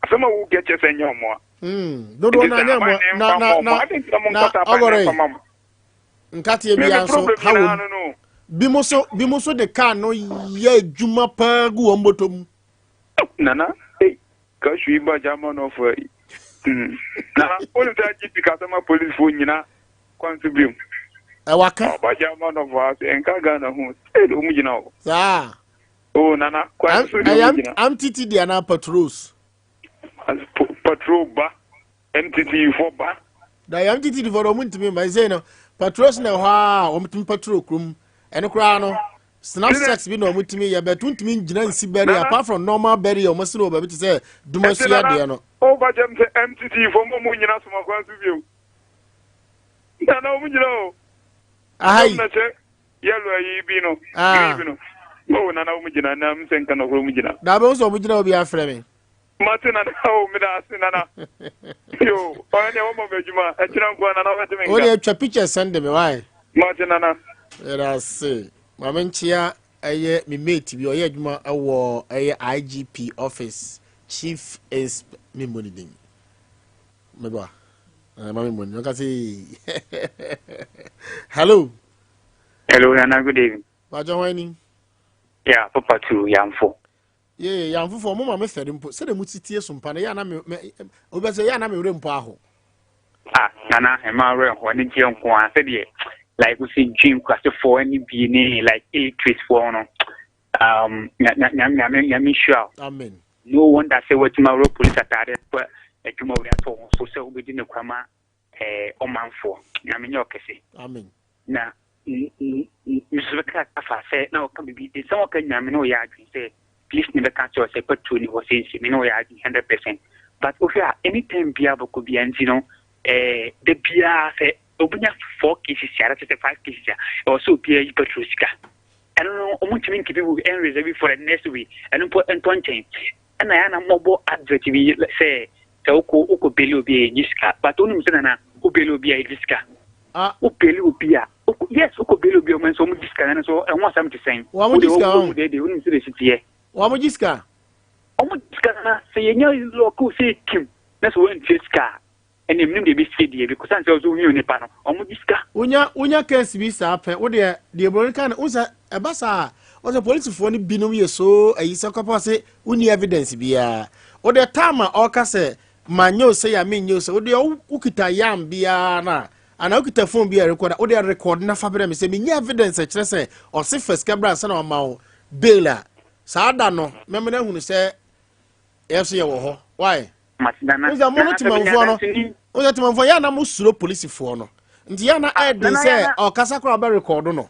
asɛm a woka kyerɛ sɛ nyɛ wɔn a. Hmm, dodoɔ no anyɛ mmoa na na na na ɔgɔrɔ yi nkateɛ biara nso ha wɔ mu bi mo so bi mo so de kaa no yɛ adwuma paa gu wɔn bɔtɔ mu. Nana, ei, kashu yi ba German ɔfo yi. Hmm. Nana, wonim sɛ IGP kasa ma polisifoɔ nyina kwan so biom. Ɛwɔ ka. Ɔba German ɔfo ha sɛ nka Ghana ho. Sɛ de wɔn gyina hɔ. Saa. Oh, Nana, kwan so de wɔn gyina. MTT di anaa patrols? Patrol ba, MTT fo ba. Da yɛ MTT fo de wɔn ntumi mba. Ɛsɛ no patrols na ɛhɔ a wɔn tumi patrol kurom. Ɛno koraa no snap sex bi na wɔn tumi yɛ bɛt wontumi ngyina nsi bɛri apart from normal bɛri a wɔn si no wɔ baabi te sɛ dumasua deɛ no. O ba kyɛm sɛ MTT fo mo mo nyina soma kwan so bio. Nana wɔn nyina o. Aha yi. Na kyɛ yellow ayi bi no. Green bi no. O nana wɔn gyina na m sɛ nka nɔkorɔ wɔn gyina. Dabe wɔn sɛ wɔn gyina obi afrɛ me. Mate nana o meda ase nana. Yo ɔyɛ nea wɔma me adwuma ɛkyerɛ nkoa nana wɔbɛte me nka. O deɛ twa picture send me why. Mate nana. Meda ase. Maame nkyea ɛyɛ me mate bi ɔyɛ adwuma ɛwɔ ɛyɛ IGP office chief insp me mmɔ ne din. Meba. Eh, maame mmɔ ne din. Ɔka sɛ hello. Hello nana good evening. Bàjẹ́ wọn ni. Yeah, papa tu yamfo. Yee, Yamfofoɔ, mo ma me fɛre mpo, sɛdeɛ mo si tie sompa no, yɛ a na me, me, obi bɛ sɛ, yɛ a na me werɛ mpo aho. Ah, Nana, mma werɛ nho, anigyeɛ nko ara, sɛdeɛ like wosi dwen nkurasefoɔ ne bie ne like illiteratefoɔ ho no, um, nyame, nyame nhyira wo. Amen. No wonder sɛ woatumi aworɔ police ataade fa adwuma wei ato wo ho so sɛ wobɛdi nokorɛ ama eh, ɔmanfoɔ. Nyame nyɛ ɔkɛse. Amen. Na nso bɛka afa sɛ na ɔka biribi de sɛ ɔka nyinaa me ne ɔyɛ adwene sɛ police ne bɛka kyerɛ sɛ patrol ni hɔ sɛ nsi me ne ɔyɛ adwene 100% but wohwɛ a anytime biara bɔkɔ biara nti no eh, da biara sɛ obinya four cases a kyerɛ sɛ five cases a ɛwɔ sɛ obiara yi patrol sika ɛno no ɔmo ntumi nkebi wu ɛn reserve for the next week ɛno mpo ɛntɔ nkyɛn Ɛna yɛ a na mɔbɔ advert bi sɛ sɛ wokɔ wokɔ beli obi a yɛgye sika but wonim sɛ nana wo beli obi a yɛgye sika ah. wo beli obi a yes wokɔ beli obi a wɔn nso wɔn gye sika nana so ɛho asɛm te sɛn wɔn gye sika wɔn deɛ deɛ wonim sɛ de si teɛ wɔn gye sika wɔn gye sika nana sɛ yɛnya lɔɔko sɛ kim na sɛ wɔn ntua sika a Ɛnneɛ menim deɛ ɛbɛsie deɛ, because sane sɛ ɔsɛ wohia onipa no, ɔmo gye sika. Wonya wonya case bi saa pɛ, wo deɛ deɛ buroni ka no, wohu sɛ ɛba saa a, wɔn sɛ polisifoɔ no binom yɛ so ayi sɛ kɔpɛ ɔse wonni evidence biara. Wo deɛ time a ɔka sɛ manyɛ o sɛ ya menyɛ o sɛ, wo deɛ wokita yam biara no a, anaa wokita phone bi a record a, wo deɛ record na fa brɛ me sɛ menya evidence ɛkyerɛ sɛ ɔse fa sika bra ansa na wama wo bail a, saa da no mɛma no ahunu sɛ yɛn nso yɛwɔ hɔ. Why? Nana, Wosɛ mo no temanfoɔ no wosɛ temanfoɔ yɛ ana mo suro polisifoɔ no nti yɛ ana ah, ɛden sɛ ɔkasa koraa ɔbɛ rekɔdo no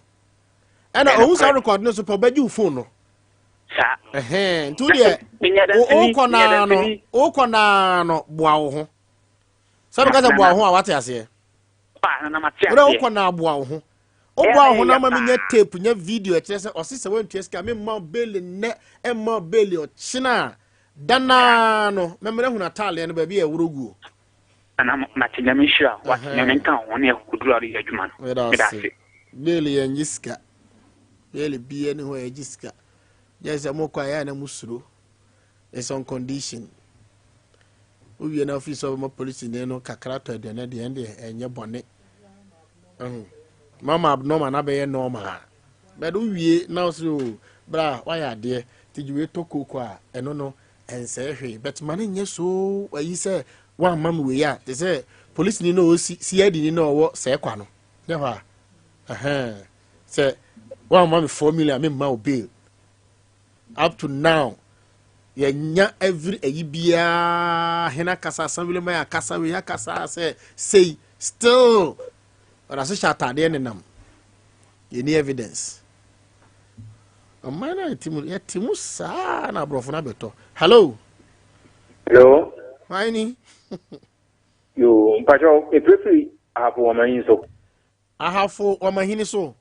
ɛna ohun sɛ ɔrekɔdo no so pɛ ɔbɛgye wo phone no ɛhɛn nti wodeɛ wokɔ naa no wokɔ naa no boa wo ho sɛ meka sɛ boa wo ho a wate aseɛ wode wokɔ naa boa wo ho woboa wo ho na ma menya tape nya video ɛkyerɛ sɛ ɔse sɛ woantua sika memma beli nnɛ ɛmma beli ɔkyena a Da no ara no, mɛma no ahunu ataaleɛ no baabi a ɛworɔ guo. Nana mate Nyame nhyira wo wate Nyame nka wo ho ne akokoduru a wode yɛ adwuma no Meda meda ase. ase. Bail yɛn gye sika. Bail bia ni hɔ a yɛgye sika. Gye sɛ mokɔ a yɛ a na mo suro. It's on condition. Wowie na ofii sɛ ɔbɛma polisini no kakra tɔ aduane deɛ ɛndeɛ ɛnyɛ bɔne. Ɛho. Mama abnormal na bɛyɛ normal. But wo wie na wo sɛ o bra wayɛ adeɛ nti gye wei tɔ kooko a ɛno no ɛnsɛe hwee but ma no nyɛ so ayi sɛ woamma me wei a te sɛ polisini no ɔwɔ CID ni no ɔwɔ sɛɛ kwa no nyɛ hɔ a ɛhɛn sɛ woamma me 4 million a memma wo bail up to now yɛnya every ayi biara hena kasa assembly man akasa wei akasa sɛ sei still ɔda so hyɛ ataadeɛ nenam yɛni evidence ɔman no a yɛte mu yɛte mu saa na aborɔfo no abɛtɔ hello. Hello. Hwan ni? Yo, mpakyɛw, mefirefiri Ahafo Wɔmanyin so. Ahafo Wɔmanhini so?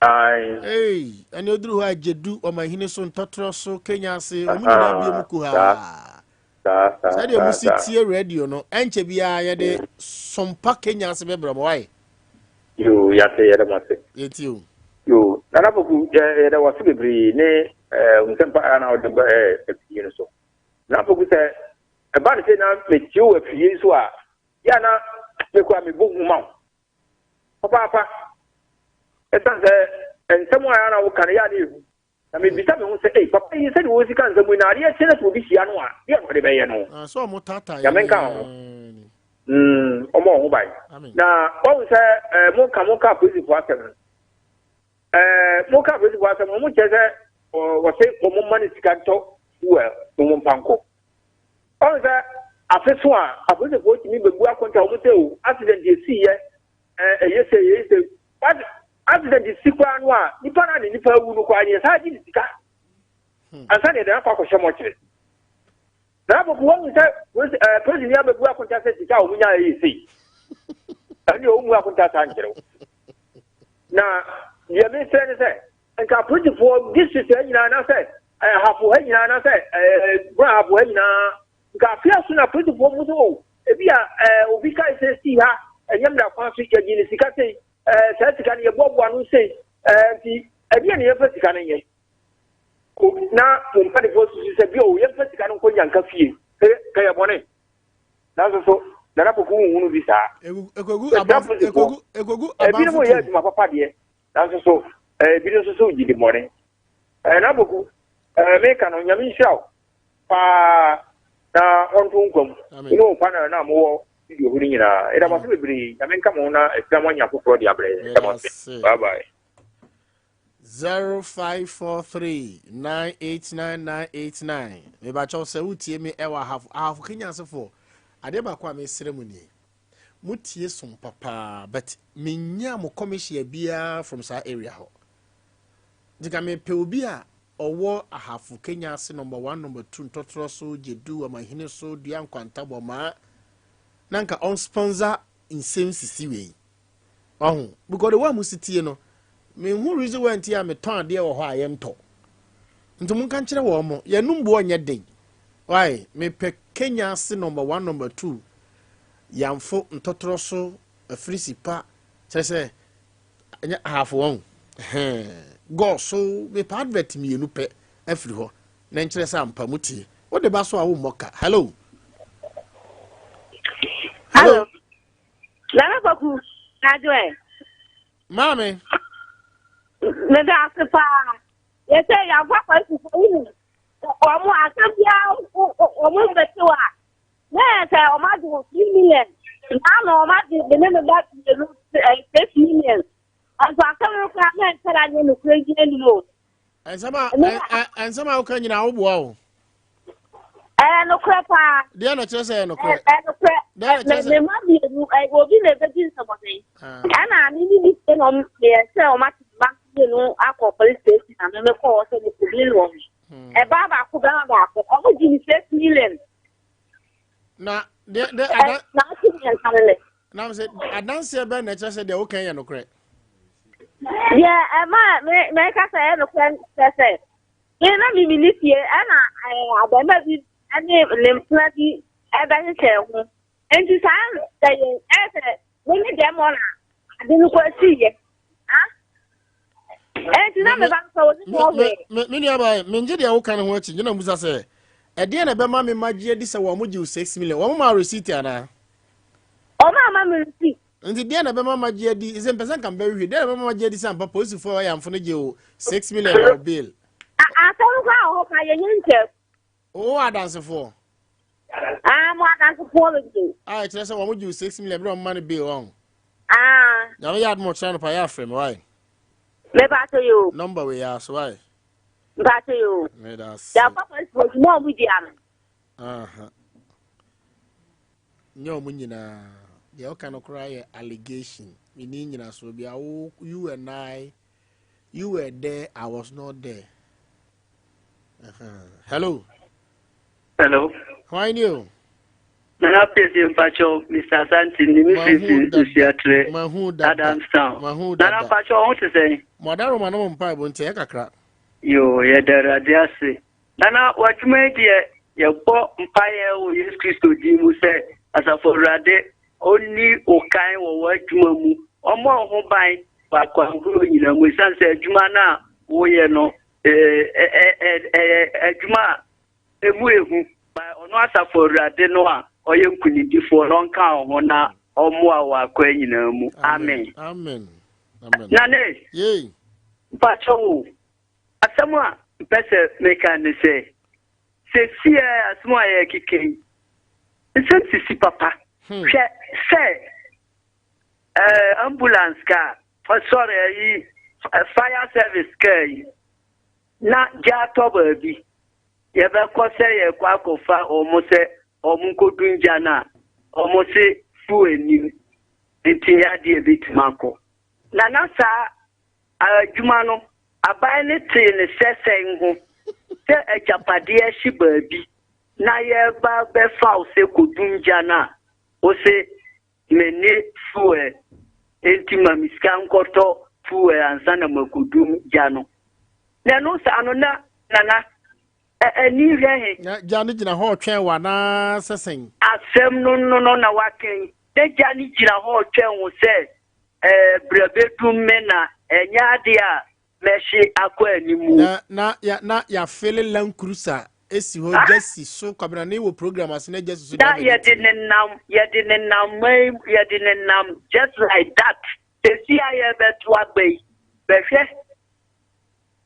Ae. Ei, ɛne oduru hɔ a Gyedu Wɔmanhini so, Ntɔtorɔ so, Kenya ase, wɔn nyinaa bie mu kuhaa. Saa, saa, Sɛdeɛ mo si saa. tie radio no, ɛnkyɛ biara yɛde sompa Kenya ase bɛbrɛ mo, wae? Yo, yɛate, yɛda mo ase. Yɛtie o. Yo, Nana Poku, yɛda wo ase bebree ne eh, nsɛmpa a na wode ba eh, afidie no so. Nana Poku, sɛ ɛba no sɛ na metie wo afidie yi so a, yɛ a na mekɔ a mebɔ hu ma wo papaapa. Ɛsiane sɛ nsɛm a na woka no yɛ a na ɛhu. Na mebisa me ho sɛ, ei, papa yi sɛdeɛ ɔsi ka nsɛm yi na adeɛ kye na sɛ obi hyia no a, deɛ na ɔde bɛyɛ no? Ah, sɛ ɔmo taataa Nyame nka ho. Mm, ɔmo ɔho ban. Na wahu sɛ eh, moka moka apolisifoɔ asɛm no. Eh, moka apolisifoɔ asɛm no, ɔmo kyerɛ sɛ wɔse ɔmo ma no sika ntɔ fuel na ɔmo mpa nkɔ. Wahu sɛ afe so a apolisifoɔ tumi bɛbu akonta ɔmo sɛ o accident esiiɛ ɛyɛ sɛ ɛyɛ sɛ accident si koraa no a nipa no a ne nipa awu no koraa ne yɛsan gye ne sika hmm. ansa ne yɛde akɔ akɔhyɛ mɔkyere na abɔfo wɔn sɛ polisi ni abɛbu akonta sɛ sika a wɔn nya ɛyɛ sei ɛne wɔn mu akonta saa nkyerɛw na deɛ mesrɛ ne sɛ nka apolisifoɔ district ha nyinaa na sɛ ahafo ha nyinaa na sɛ ɛɛ ahafo ha nyinaa Nka afe aso na apolisifoɔ mu sɛ o ebi a ɛɛ obi kae sɛ sii ha ɛnyɛ mmara kwan so yɛgye ne sika sei ɛɛ saa sika no yɛboaboa no sei ɛɛ nti ɛdeɛ ne yɛmfa sika no nyɛ na mo mpanimfoɔ susu sɛ bi o yɛmfa sika no nkɔ nyanka fie kɛyɛ bɔne nanso so Nana Poku nhunu bi saa. Ekogu abanfoɔ ekogu ebinom yɛ adwuma papa deɛ nanso so ebinom nso so gye di bɔne ɛɛ Nana Poku ɛɛ meka no Nyame nhyira wo. paa na ɔnto nkwa mu ne wo panel no a mowɔ studio hɔ no nyinaa yɛda mo ase bebree nyame nka mo ho na afira mo anya foforɔ de abrɛ yɛda mo ase bye bye 0543 989989 mebakyɛw sɛ wotie me ɛwɔ ahafo ahafo kenya asefoɔ adeɛ baako a mesrɛ mu nie motie som papaa but menya mo commission biara from saa area hɔ Nti nka mepɛ obi a ɔwɔ Ahafo, Kenya ase number one, number two, Ntɔtorɔ so, Gyedu, Amahene so, Dua Nkwanta, Bɔmaa, na nka ɔn sponsor nsɛm sisi wei. Wahu? Because the way a mo si tie no, menhu reason why nti a metɔn adeɛ wɔ hɔ a yɛntɔ. Nti monka nkyerɛ wɔn mo, yɛnum boɔ nyɛ den. Why? Mepɛ Kenya ase number one, number two, Yamfo, Ntɔtorɔ so, Afirisi pa, kyerɛ sɛ, Ɛnyɛ ahafo wɔn hɛn gɔɔ so mepɛ advert mmienu pɛ afiri hɔ na nkyerɛ sɛ ampa mu tie wode ba so a wommɔ ka hello hello nana kwaku adwoɛ maame meda ase paa yɛsɛ yɛafa kwasifo wohu ɔmo asɛm biara ɔmo mbɛtew a Na yɛ sɛ ɔmo agye wɔ 3 million na na ɔmo agye me ne me ba mmienu 6 million nso asɛm no koraa na ɛnsɛre anyɛ nokorɛ bi anim o. Nsɛm a nsɛm a woka nyinaa woboa o. Ɛyɛ nokorɛ paa. Deɛ na kyerɛ sɛ ɛyɛ nokorɛ. Ɛyɛ nokorɛ. Me mma mmienu obi na ebedi nsɛmɔden. Ɛna me ne bi sɛ na ɔmo yɛ sɛ ɔmo ate me ba mmienu akɔ police station na me mekɔ hɔ sɛ me kɔ bi wɔ ho. Ɛbaa baako bɛrima baako ɔmo gye me 6 million. Na deɛ deɛ adan. Na ɔsi mmiɛnsa ne ne. Na sɛ adanseɛ bɛn na ɛkyerɛ sɛ deɛ woka yɛ nokorɛ. Deɛ ɛma me mɛka sɛ ɛyɛ nokorɛ kyerɛ sɛ me na me mi ne fie ɛna ɛɛ abɛɛma bi ɛne ne mpena bi ɛbɛhyehyɛ ho nti saa ɛyɛ ɛyɛ sɛ me ne dɛm ɔna ade no kɔ asi yɛ. Enti na me ba no sɛ wɔne mu ɔwe. Me nua baa mengye deɛ woka no ho akyi nyina musa sɛ ɛdeɛ na ɛbɛma me magye adi sɛ wɔn gye wo 6 million wɔn ma receipt anaa? Wɔn ama me receipt. Nti deɛ na ɛbɛma magye adi sɛ mpɛ sɛ nka mbɛhwehwɛ deɛ na ɛbɛma magye adi sɛ ampa polisifoɔ a wɔyɛ amfo no gye wo 6 million wɔ bail. Asɛm koraa wɔ hɔ ka yɛnyɛ nkyɛm. Wowɔ adansefoɔ? Ah, mo adansefoɔ bebree. A ɛkyerɛ sɛ wɔn gye wo 6 million bere a wɔn ma no bail wɔn. Ah. Nyame yɛ adom ɔkyerɛ anɔpa yɛ afrɛ me why? Me pa to yo. Number wei yɛ aso why? Me pa to yo. Me da se. Ya papa is for mo mo di ano. Aha. Nyɛ ɔmo nyinaa. Deɛ ɔka no koraa yɛ allegation. Me ni nyina so bi awo you and I you were there I was not there. Uh -huh. Hello. Hello. Hwan ni o? Nana Pese mpakyɛw Mr. Asante ni me firi Nsuatrɛ Adamstown. Nana mpakyɛw ho te sɛn? Mo adaroma no mo mpaebɔ nti ɛyɛ kakra. Yo, yɛda Awurade ase. Nana w'adwuma yi deɛ yɛbɔ mpaeɛ wɔ Yesu Kristo din mu sɛ asafo Awurade ɔnni wo kan wɔ w'adwuma mu. Ɔmmɔ wo ho ban wɔ akwan horow nyinaa mu ɛsiane sɛ adwuma no a woyɛ no ɛyɛ adwuma a Emu ehu, ma ɔno Asafo Awurade no a ɔyɛ nkonimdifoɔ no ɔnka wo ho na ɔmmoa wo akwan nyinaa mu. Amen. Amen. Amen. Nane, Yei. mpakyɛ wo, asɛm a mpɛ sɛ meka ne sɛ, seesei asɛm a yɛrekeka yi, nsɛm sisi papa. Hwɛ sɛ eh, ambulance car, sorry, ayi, fire service car yi, na gya atɔ baabi. Yɛbɛkɔ sɛ yɛrekɔ akɔfa wɔn sɛ wɔn nkɔdum gya no a, wɔn se fuel nnim nti nyɛ adeɛ a ɛbɛtumi akɔ. Na na saa adwuma no, aban no tee no sɛ sɛn ho sɛ agyapadeɛ hye baabi na yɛreba bɛfa wo sɛ kɔdum gya no a, wo se Menni fuel, enti ma me sika nkɔtɔ fuel ansa na makɔdum gya no. Na ɛno saa no, na Nana ani hwɛ he. Na gya no gyina hɔ retwɛn wo anaa sɛ sɛn? Asɛm no no no na waka yi. Na gya no gyina hɔ retwɛn wo sɛ brɛ bɛdum me na ɛnyɛ adeɛ a mɛhye akɔ anim. Na na ya na yɛafele Land Cruiser esi hɔ gya si so Kwabena ne wɔ program ase na gya si so Na yɛde nenam yɛde nenam man mu yɛde nenam just like that sɛsi a yɛbɛto aba yi bɛhwɛ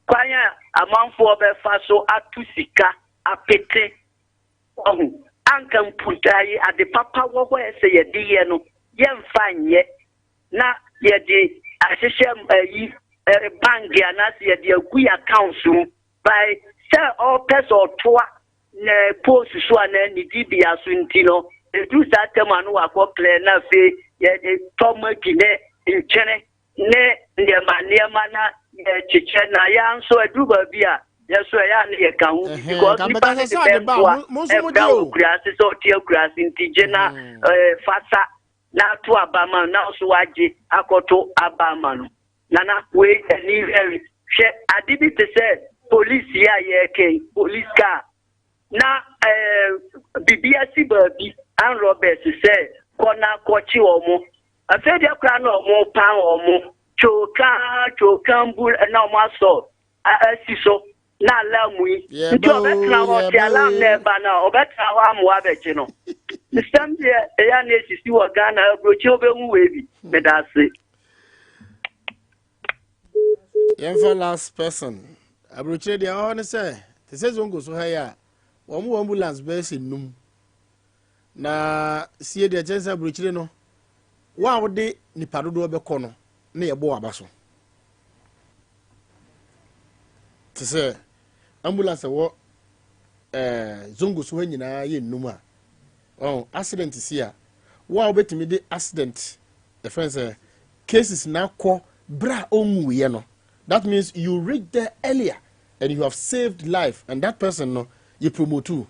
kwan a amanfoɔ bɛfa so ato sika apete wahu anka mpuntaa yi ade papa wɔ hɔ a ɛsɛ yɛde yɛ no yɛmfa nyɛ na yɛde ahyehyɛ ayi bank anaasɛ yɛde agu yɛ accounts mu by sɛ ɔpɛ sɛ ɔtoa ne post so anaa ne dibea so nti no ɛduru saa tam a no wakɔ clear na afei yɛde tɔ magi ne nkyene ne nneɛma nneɛma na yɛkyekyɛ na yɛn nso ɛduru baabi a yɛso ɛyɛ a ne yɛka ho bi because nipa ne de bɛntoa ɛbra wɔ kuraase sɛ ɔte akuraase nti gye na fasa na ato aba ama no na wo nso woagye akɔto aba ama no. Nana, wei ani hwɛ hwɛ ade bi te sɛ polisi yi a yɛreka yi, police car na ɛɛ eh, biribi asi baabi armed robbers sɛ kɔ na kɔkye wɔn. Afei deɛ koraa na wɔn pan wɔn twoka twoka mbu na wɔn asɔ asi so. na alarm yi nti ɔbɛtena hɔ te alarm na ɛba no a ɔbɛtena hɔ amoa abɛgye no nsɛm deɛ ɛyɛ na ɛsisi wɔ Ghana aburokyi wobɛhu wei bi hmm. meda ase. Yɛmfa last person aburokyire deɛ ɔhɔ ne sɛ te sɛ zongo so ha yi a wɔn wɔ ambulance bɛyɛ sɛ num na sie deɛ kyɛn sɛ aburokyire no wo a wode nipa dodoɔ bɛkɔ no ne yɛbɔ waba so te sɛ ambulance ɛwɔ ɛɛ eh, zongo so hɔ nyinaa yɛ nnum a ɔn accident si a wo a wobɛtumi de accident ɛfɛn sɛ cases na akɔ bere a ɔnwuiɛ no that means you reach there earlier and you have saved life and that person no yɛ promote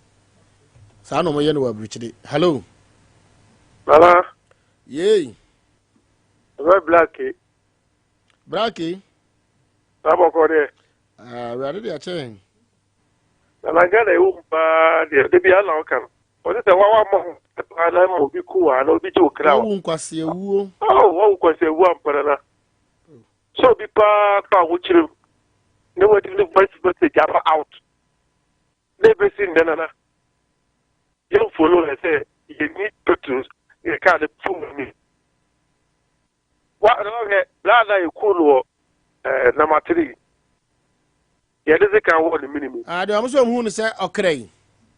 saa na wɔyɛ no wɔ aburukyire hello. Nana. Yei. Ɛbɛ blake. Brake. Saa bɔkɔ deɛ. Ah, awurade de akyɛ yɛn. Nana Ghana ɛwɔ mu paa deɛ, de bi ana ɔka no. Ɔde sɛ wawa mɔ ho paa na ma obi ku wa na obi gye wo kra wa. Wawu nkwasi awuo. Oh, wawu nkwasi awuo ampa nana. Sɛ obi paa kɔ ahokyere mu na wadi ne voice message aba out. Na ebesi nnɛ nana yɛn follow ɛ sɛ yɛni petrol yɛ kaa no fuel ni. Wa na hwɛ bla na yɛkuu no wɔ ɛɛ namatiri yɛde se kan wɔ ne mini mu. Ah, deɛ wɔn sɛ wɔn hu no sɛ ɔkra yi.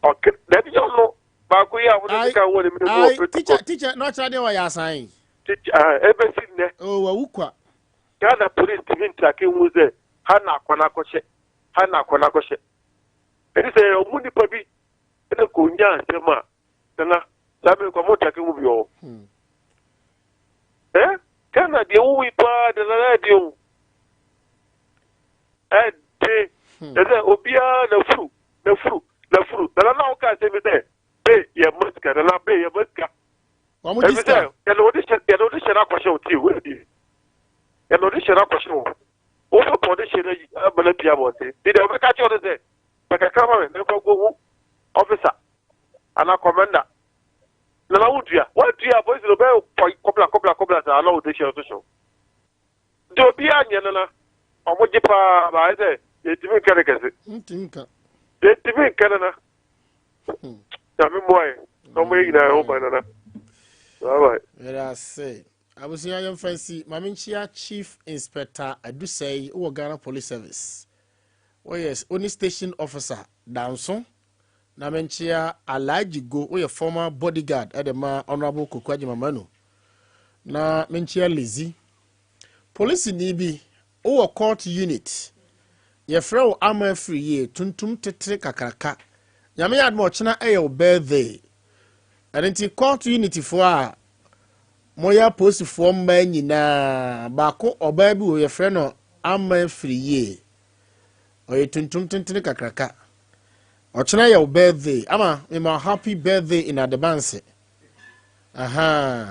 Ɔkra dabi yɛ ɔno baako yi a wɔde se kan wɔ ne mini mu wɔ petrol. Teacher teacher na ɔkyerɛ deɛ wɔyɛ asan yi. Teacher ah ebesi nnɛ. Oh wawu kwa. Ghana police tumi ntrake hu sɛ ha na akɔ na akɔhyɛ ha na akɔ na akɔhyɛ. Ɛne sɛ ɔmo nipa bi ɛna kò nya asɛm a nana saa bere kɔ mo ntrake hu bi wɔ hɔ. Hmm. Eh? Ghana deɛ wowu yi paa de nana ɛde o. Ɛde. Ɛsɛ obiara na furu na furu na furu. Nana na woka asɛm bi sɛ. Wɔn gye sika. Efisɛ yɛde wo dehyɛ yɛde wo dehyɛ no akɔhyɛ wo tie wo adi. Yɛde wo dehyɛ no akɔhyɛ wo. Wobɛbɔ wo dehyɛ no ayi ama no apue abɔnten. Nti deɛ wɔbɛka akyerɛ wo ne sɛ, pɛ kakra ma me na mfa nkɔhu ɔfisa anaa kɔmɛnda. Nana wodua. Woadua a polisi no bɛyɛ kɔbla kɔbla kɔbla saa na wo dehyɛ no so hyew. Nti obiara nyɛ nana. Ɔmo gye paa ba ayɛ sɛ yɛntumi nka ne kɛse. Ntumi nka. Yɛntumi nka nana. Nyame mmoa yɛn. Na ɔmo yɛ nyinaa ho ban nana. Bye bye. Yɛda ase. Abusua yɛmfa nsi. Maame nkyia Chief Inspector Adusɛe wɔ Ghana Police Service. Woyɛ wo ne station officer Danso. Na menkyea Alhaji Go, woyɛ former bodyguard de ma Honourable Koku Agyemang Manu. Na menkyea Lizzy. Polisini bi, wowɔ court unit. Yɛfrɛ wo Ama Afiri Yie, tuntum tetere kakraka. Nyame yɛ adom a ɔkyena ɛyɛ wo birthday. Ɛno nti court unit foɔ a moyɛ apolisifoɔ mmaa nyinaa, baako ɔbaa bi wɔ yɛfrɛ no Ama Afiri Yie. Ɔyɛ tuntum tentene kakraka. Ɔkyena yɛ wo birthday. Ama mema happy birthday in advance. Aha.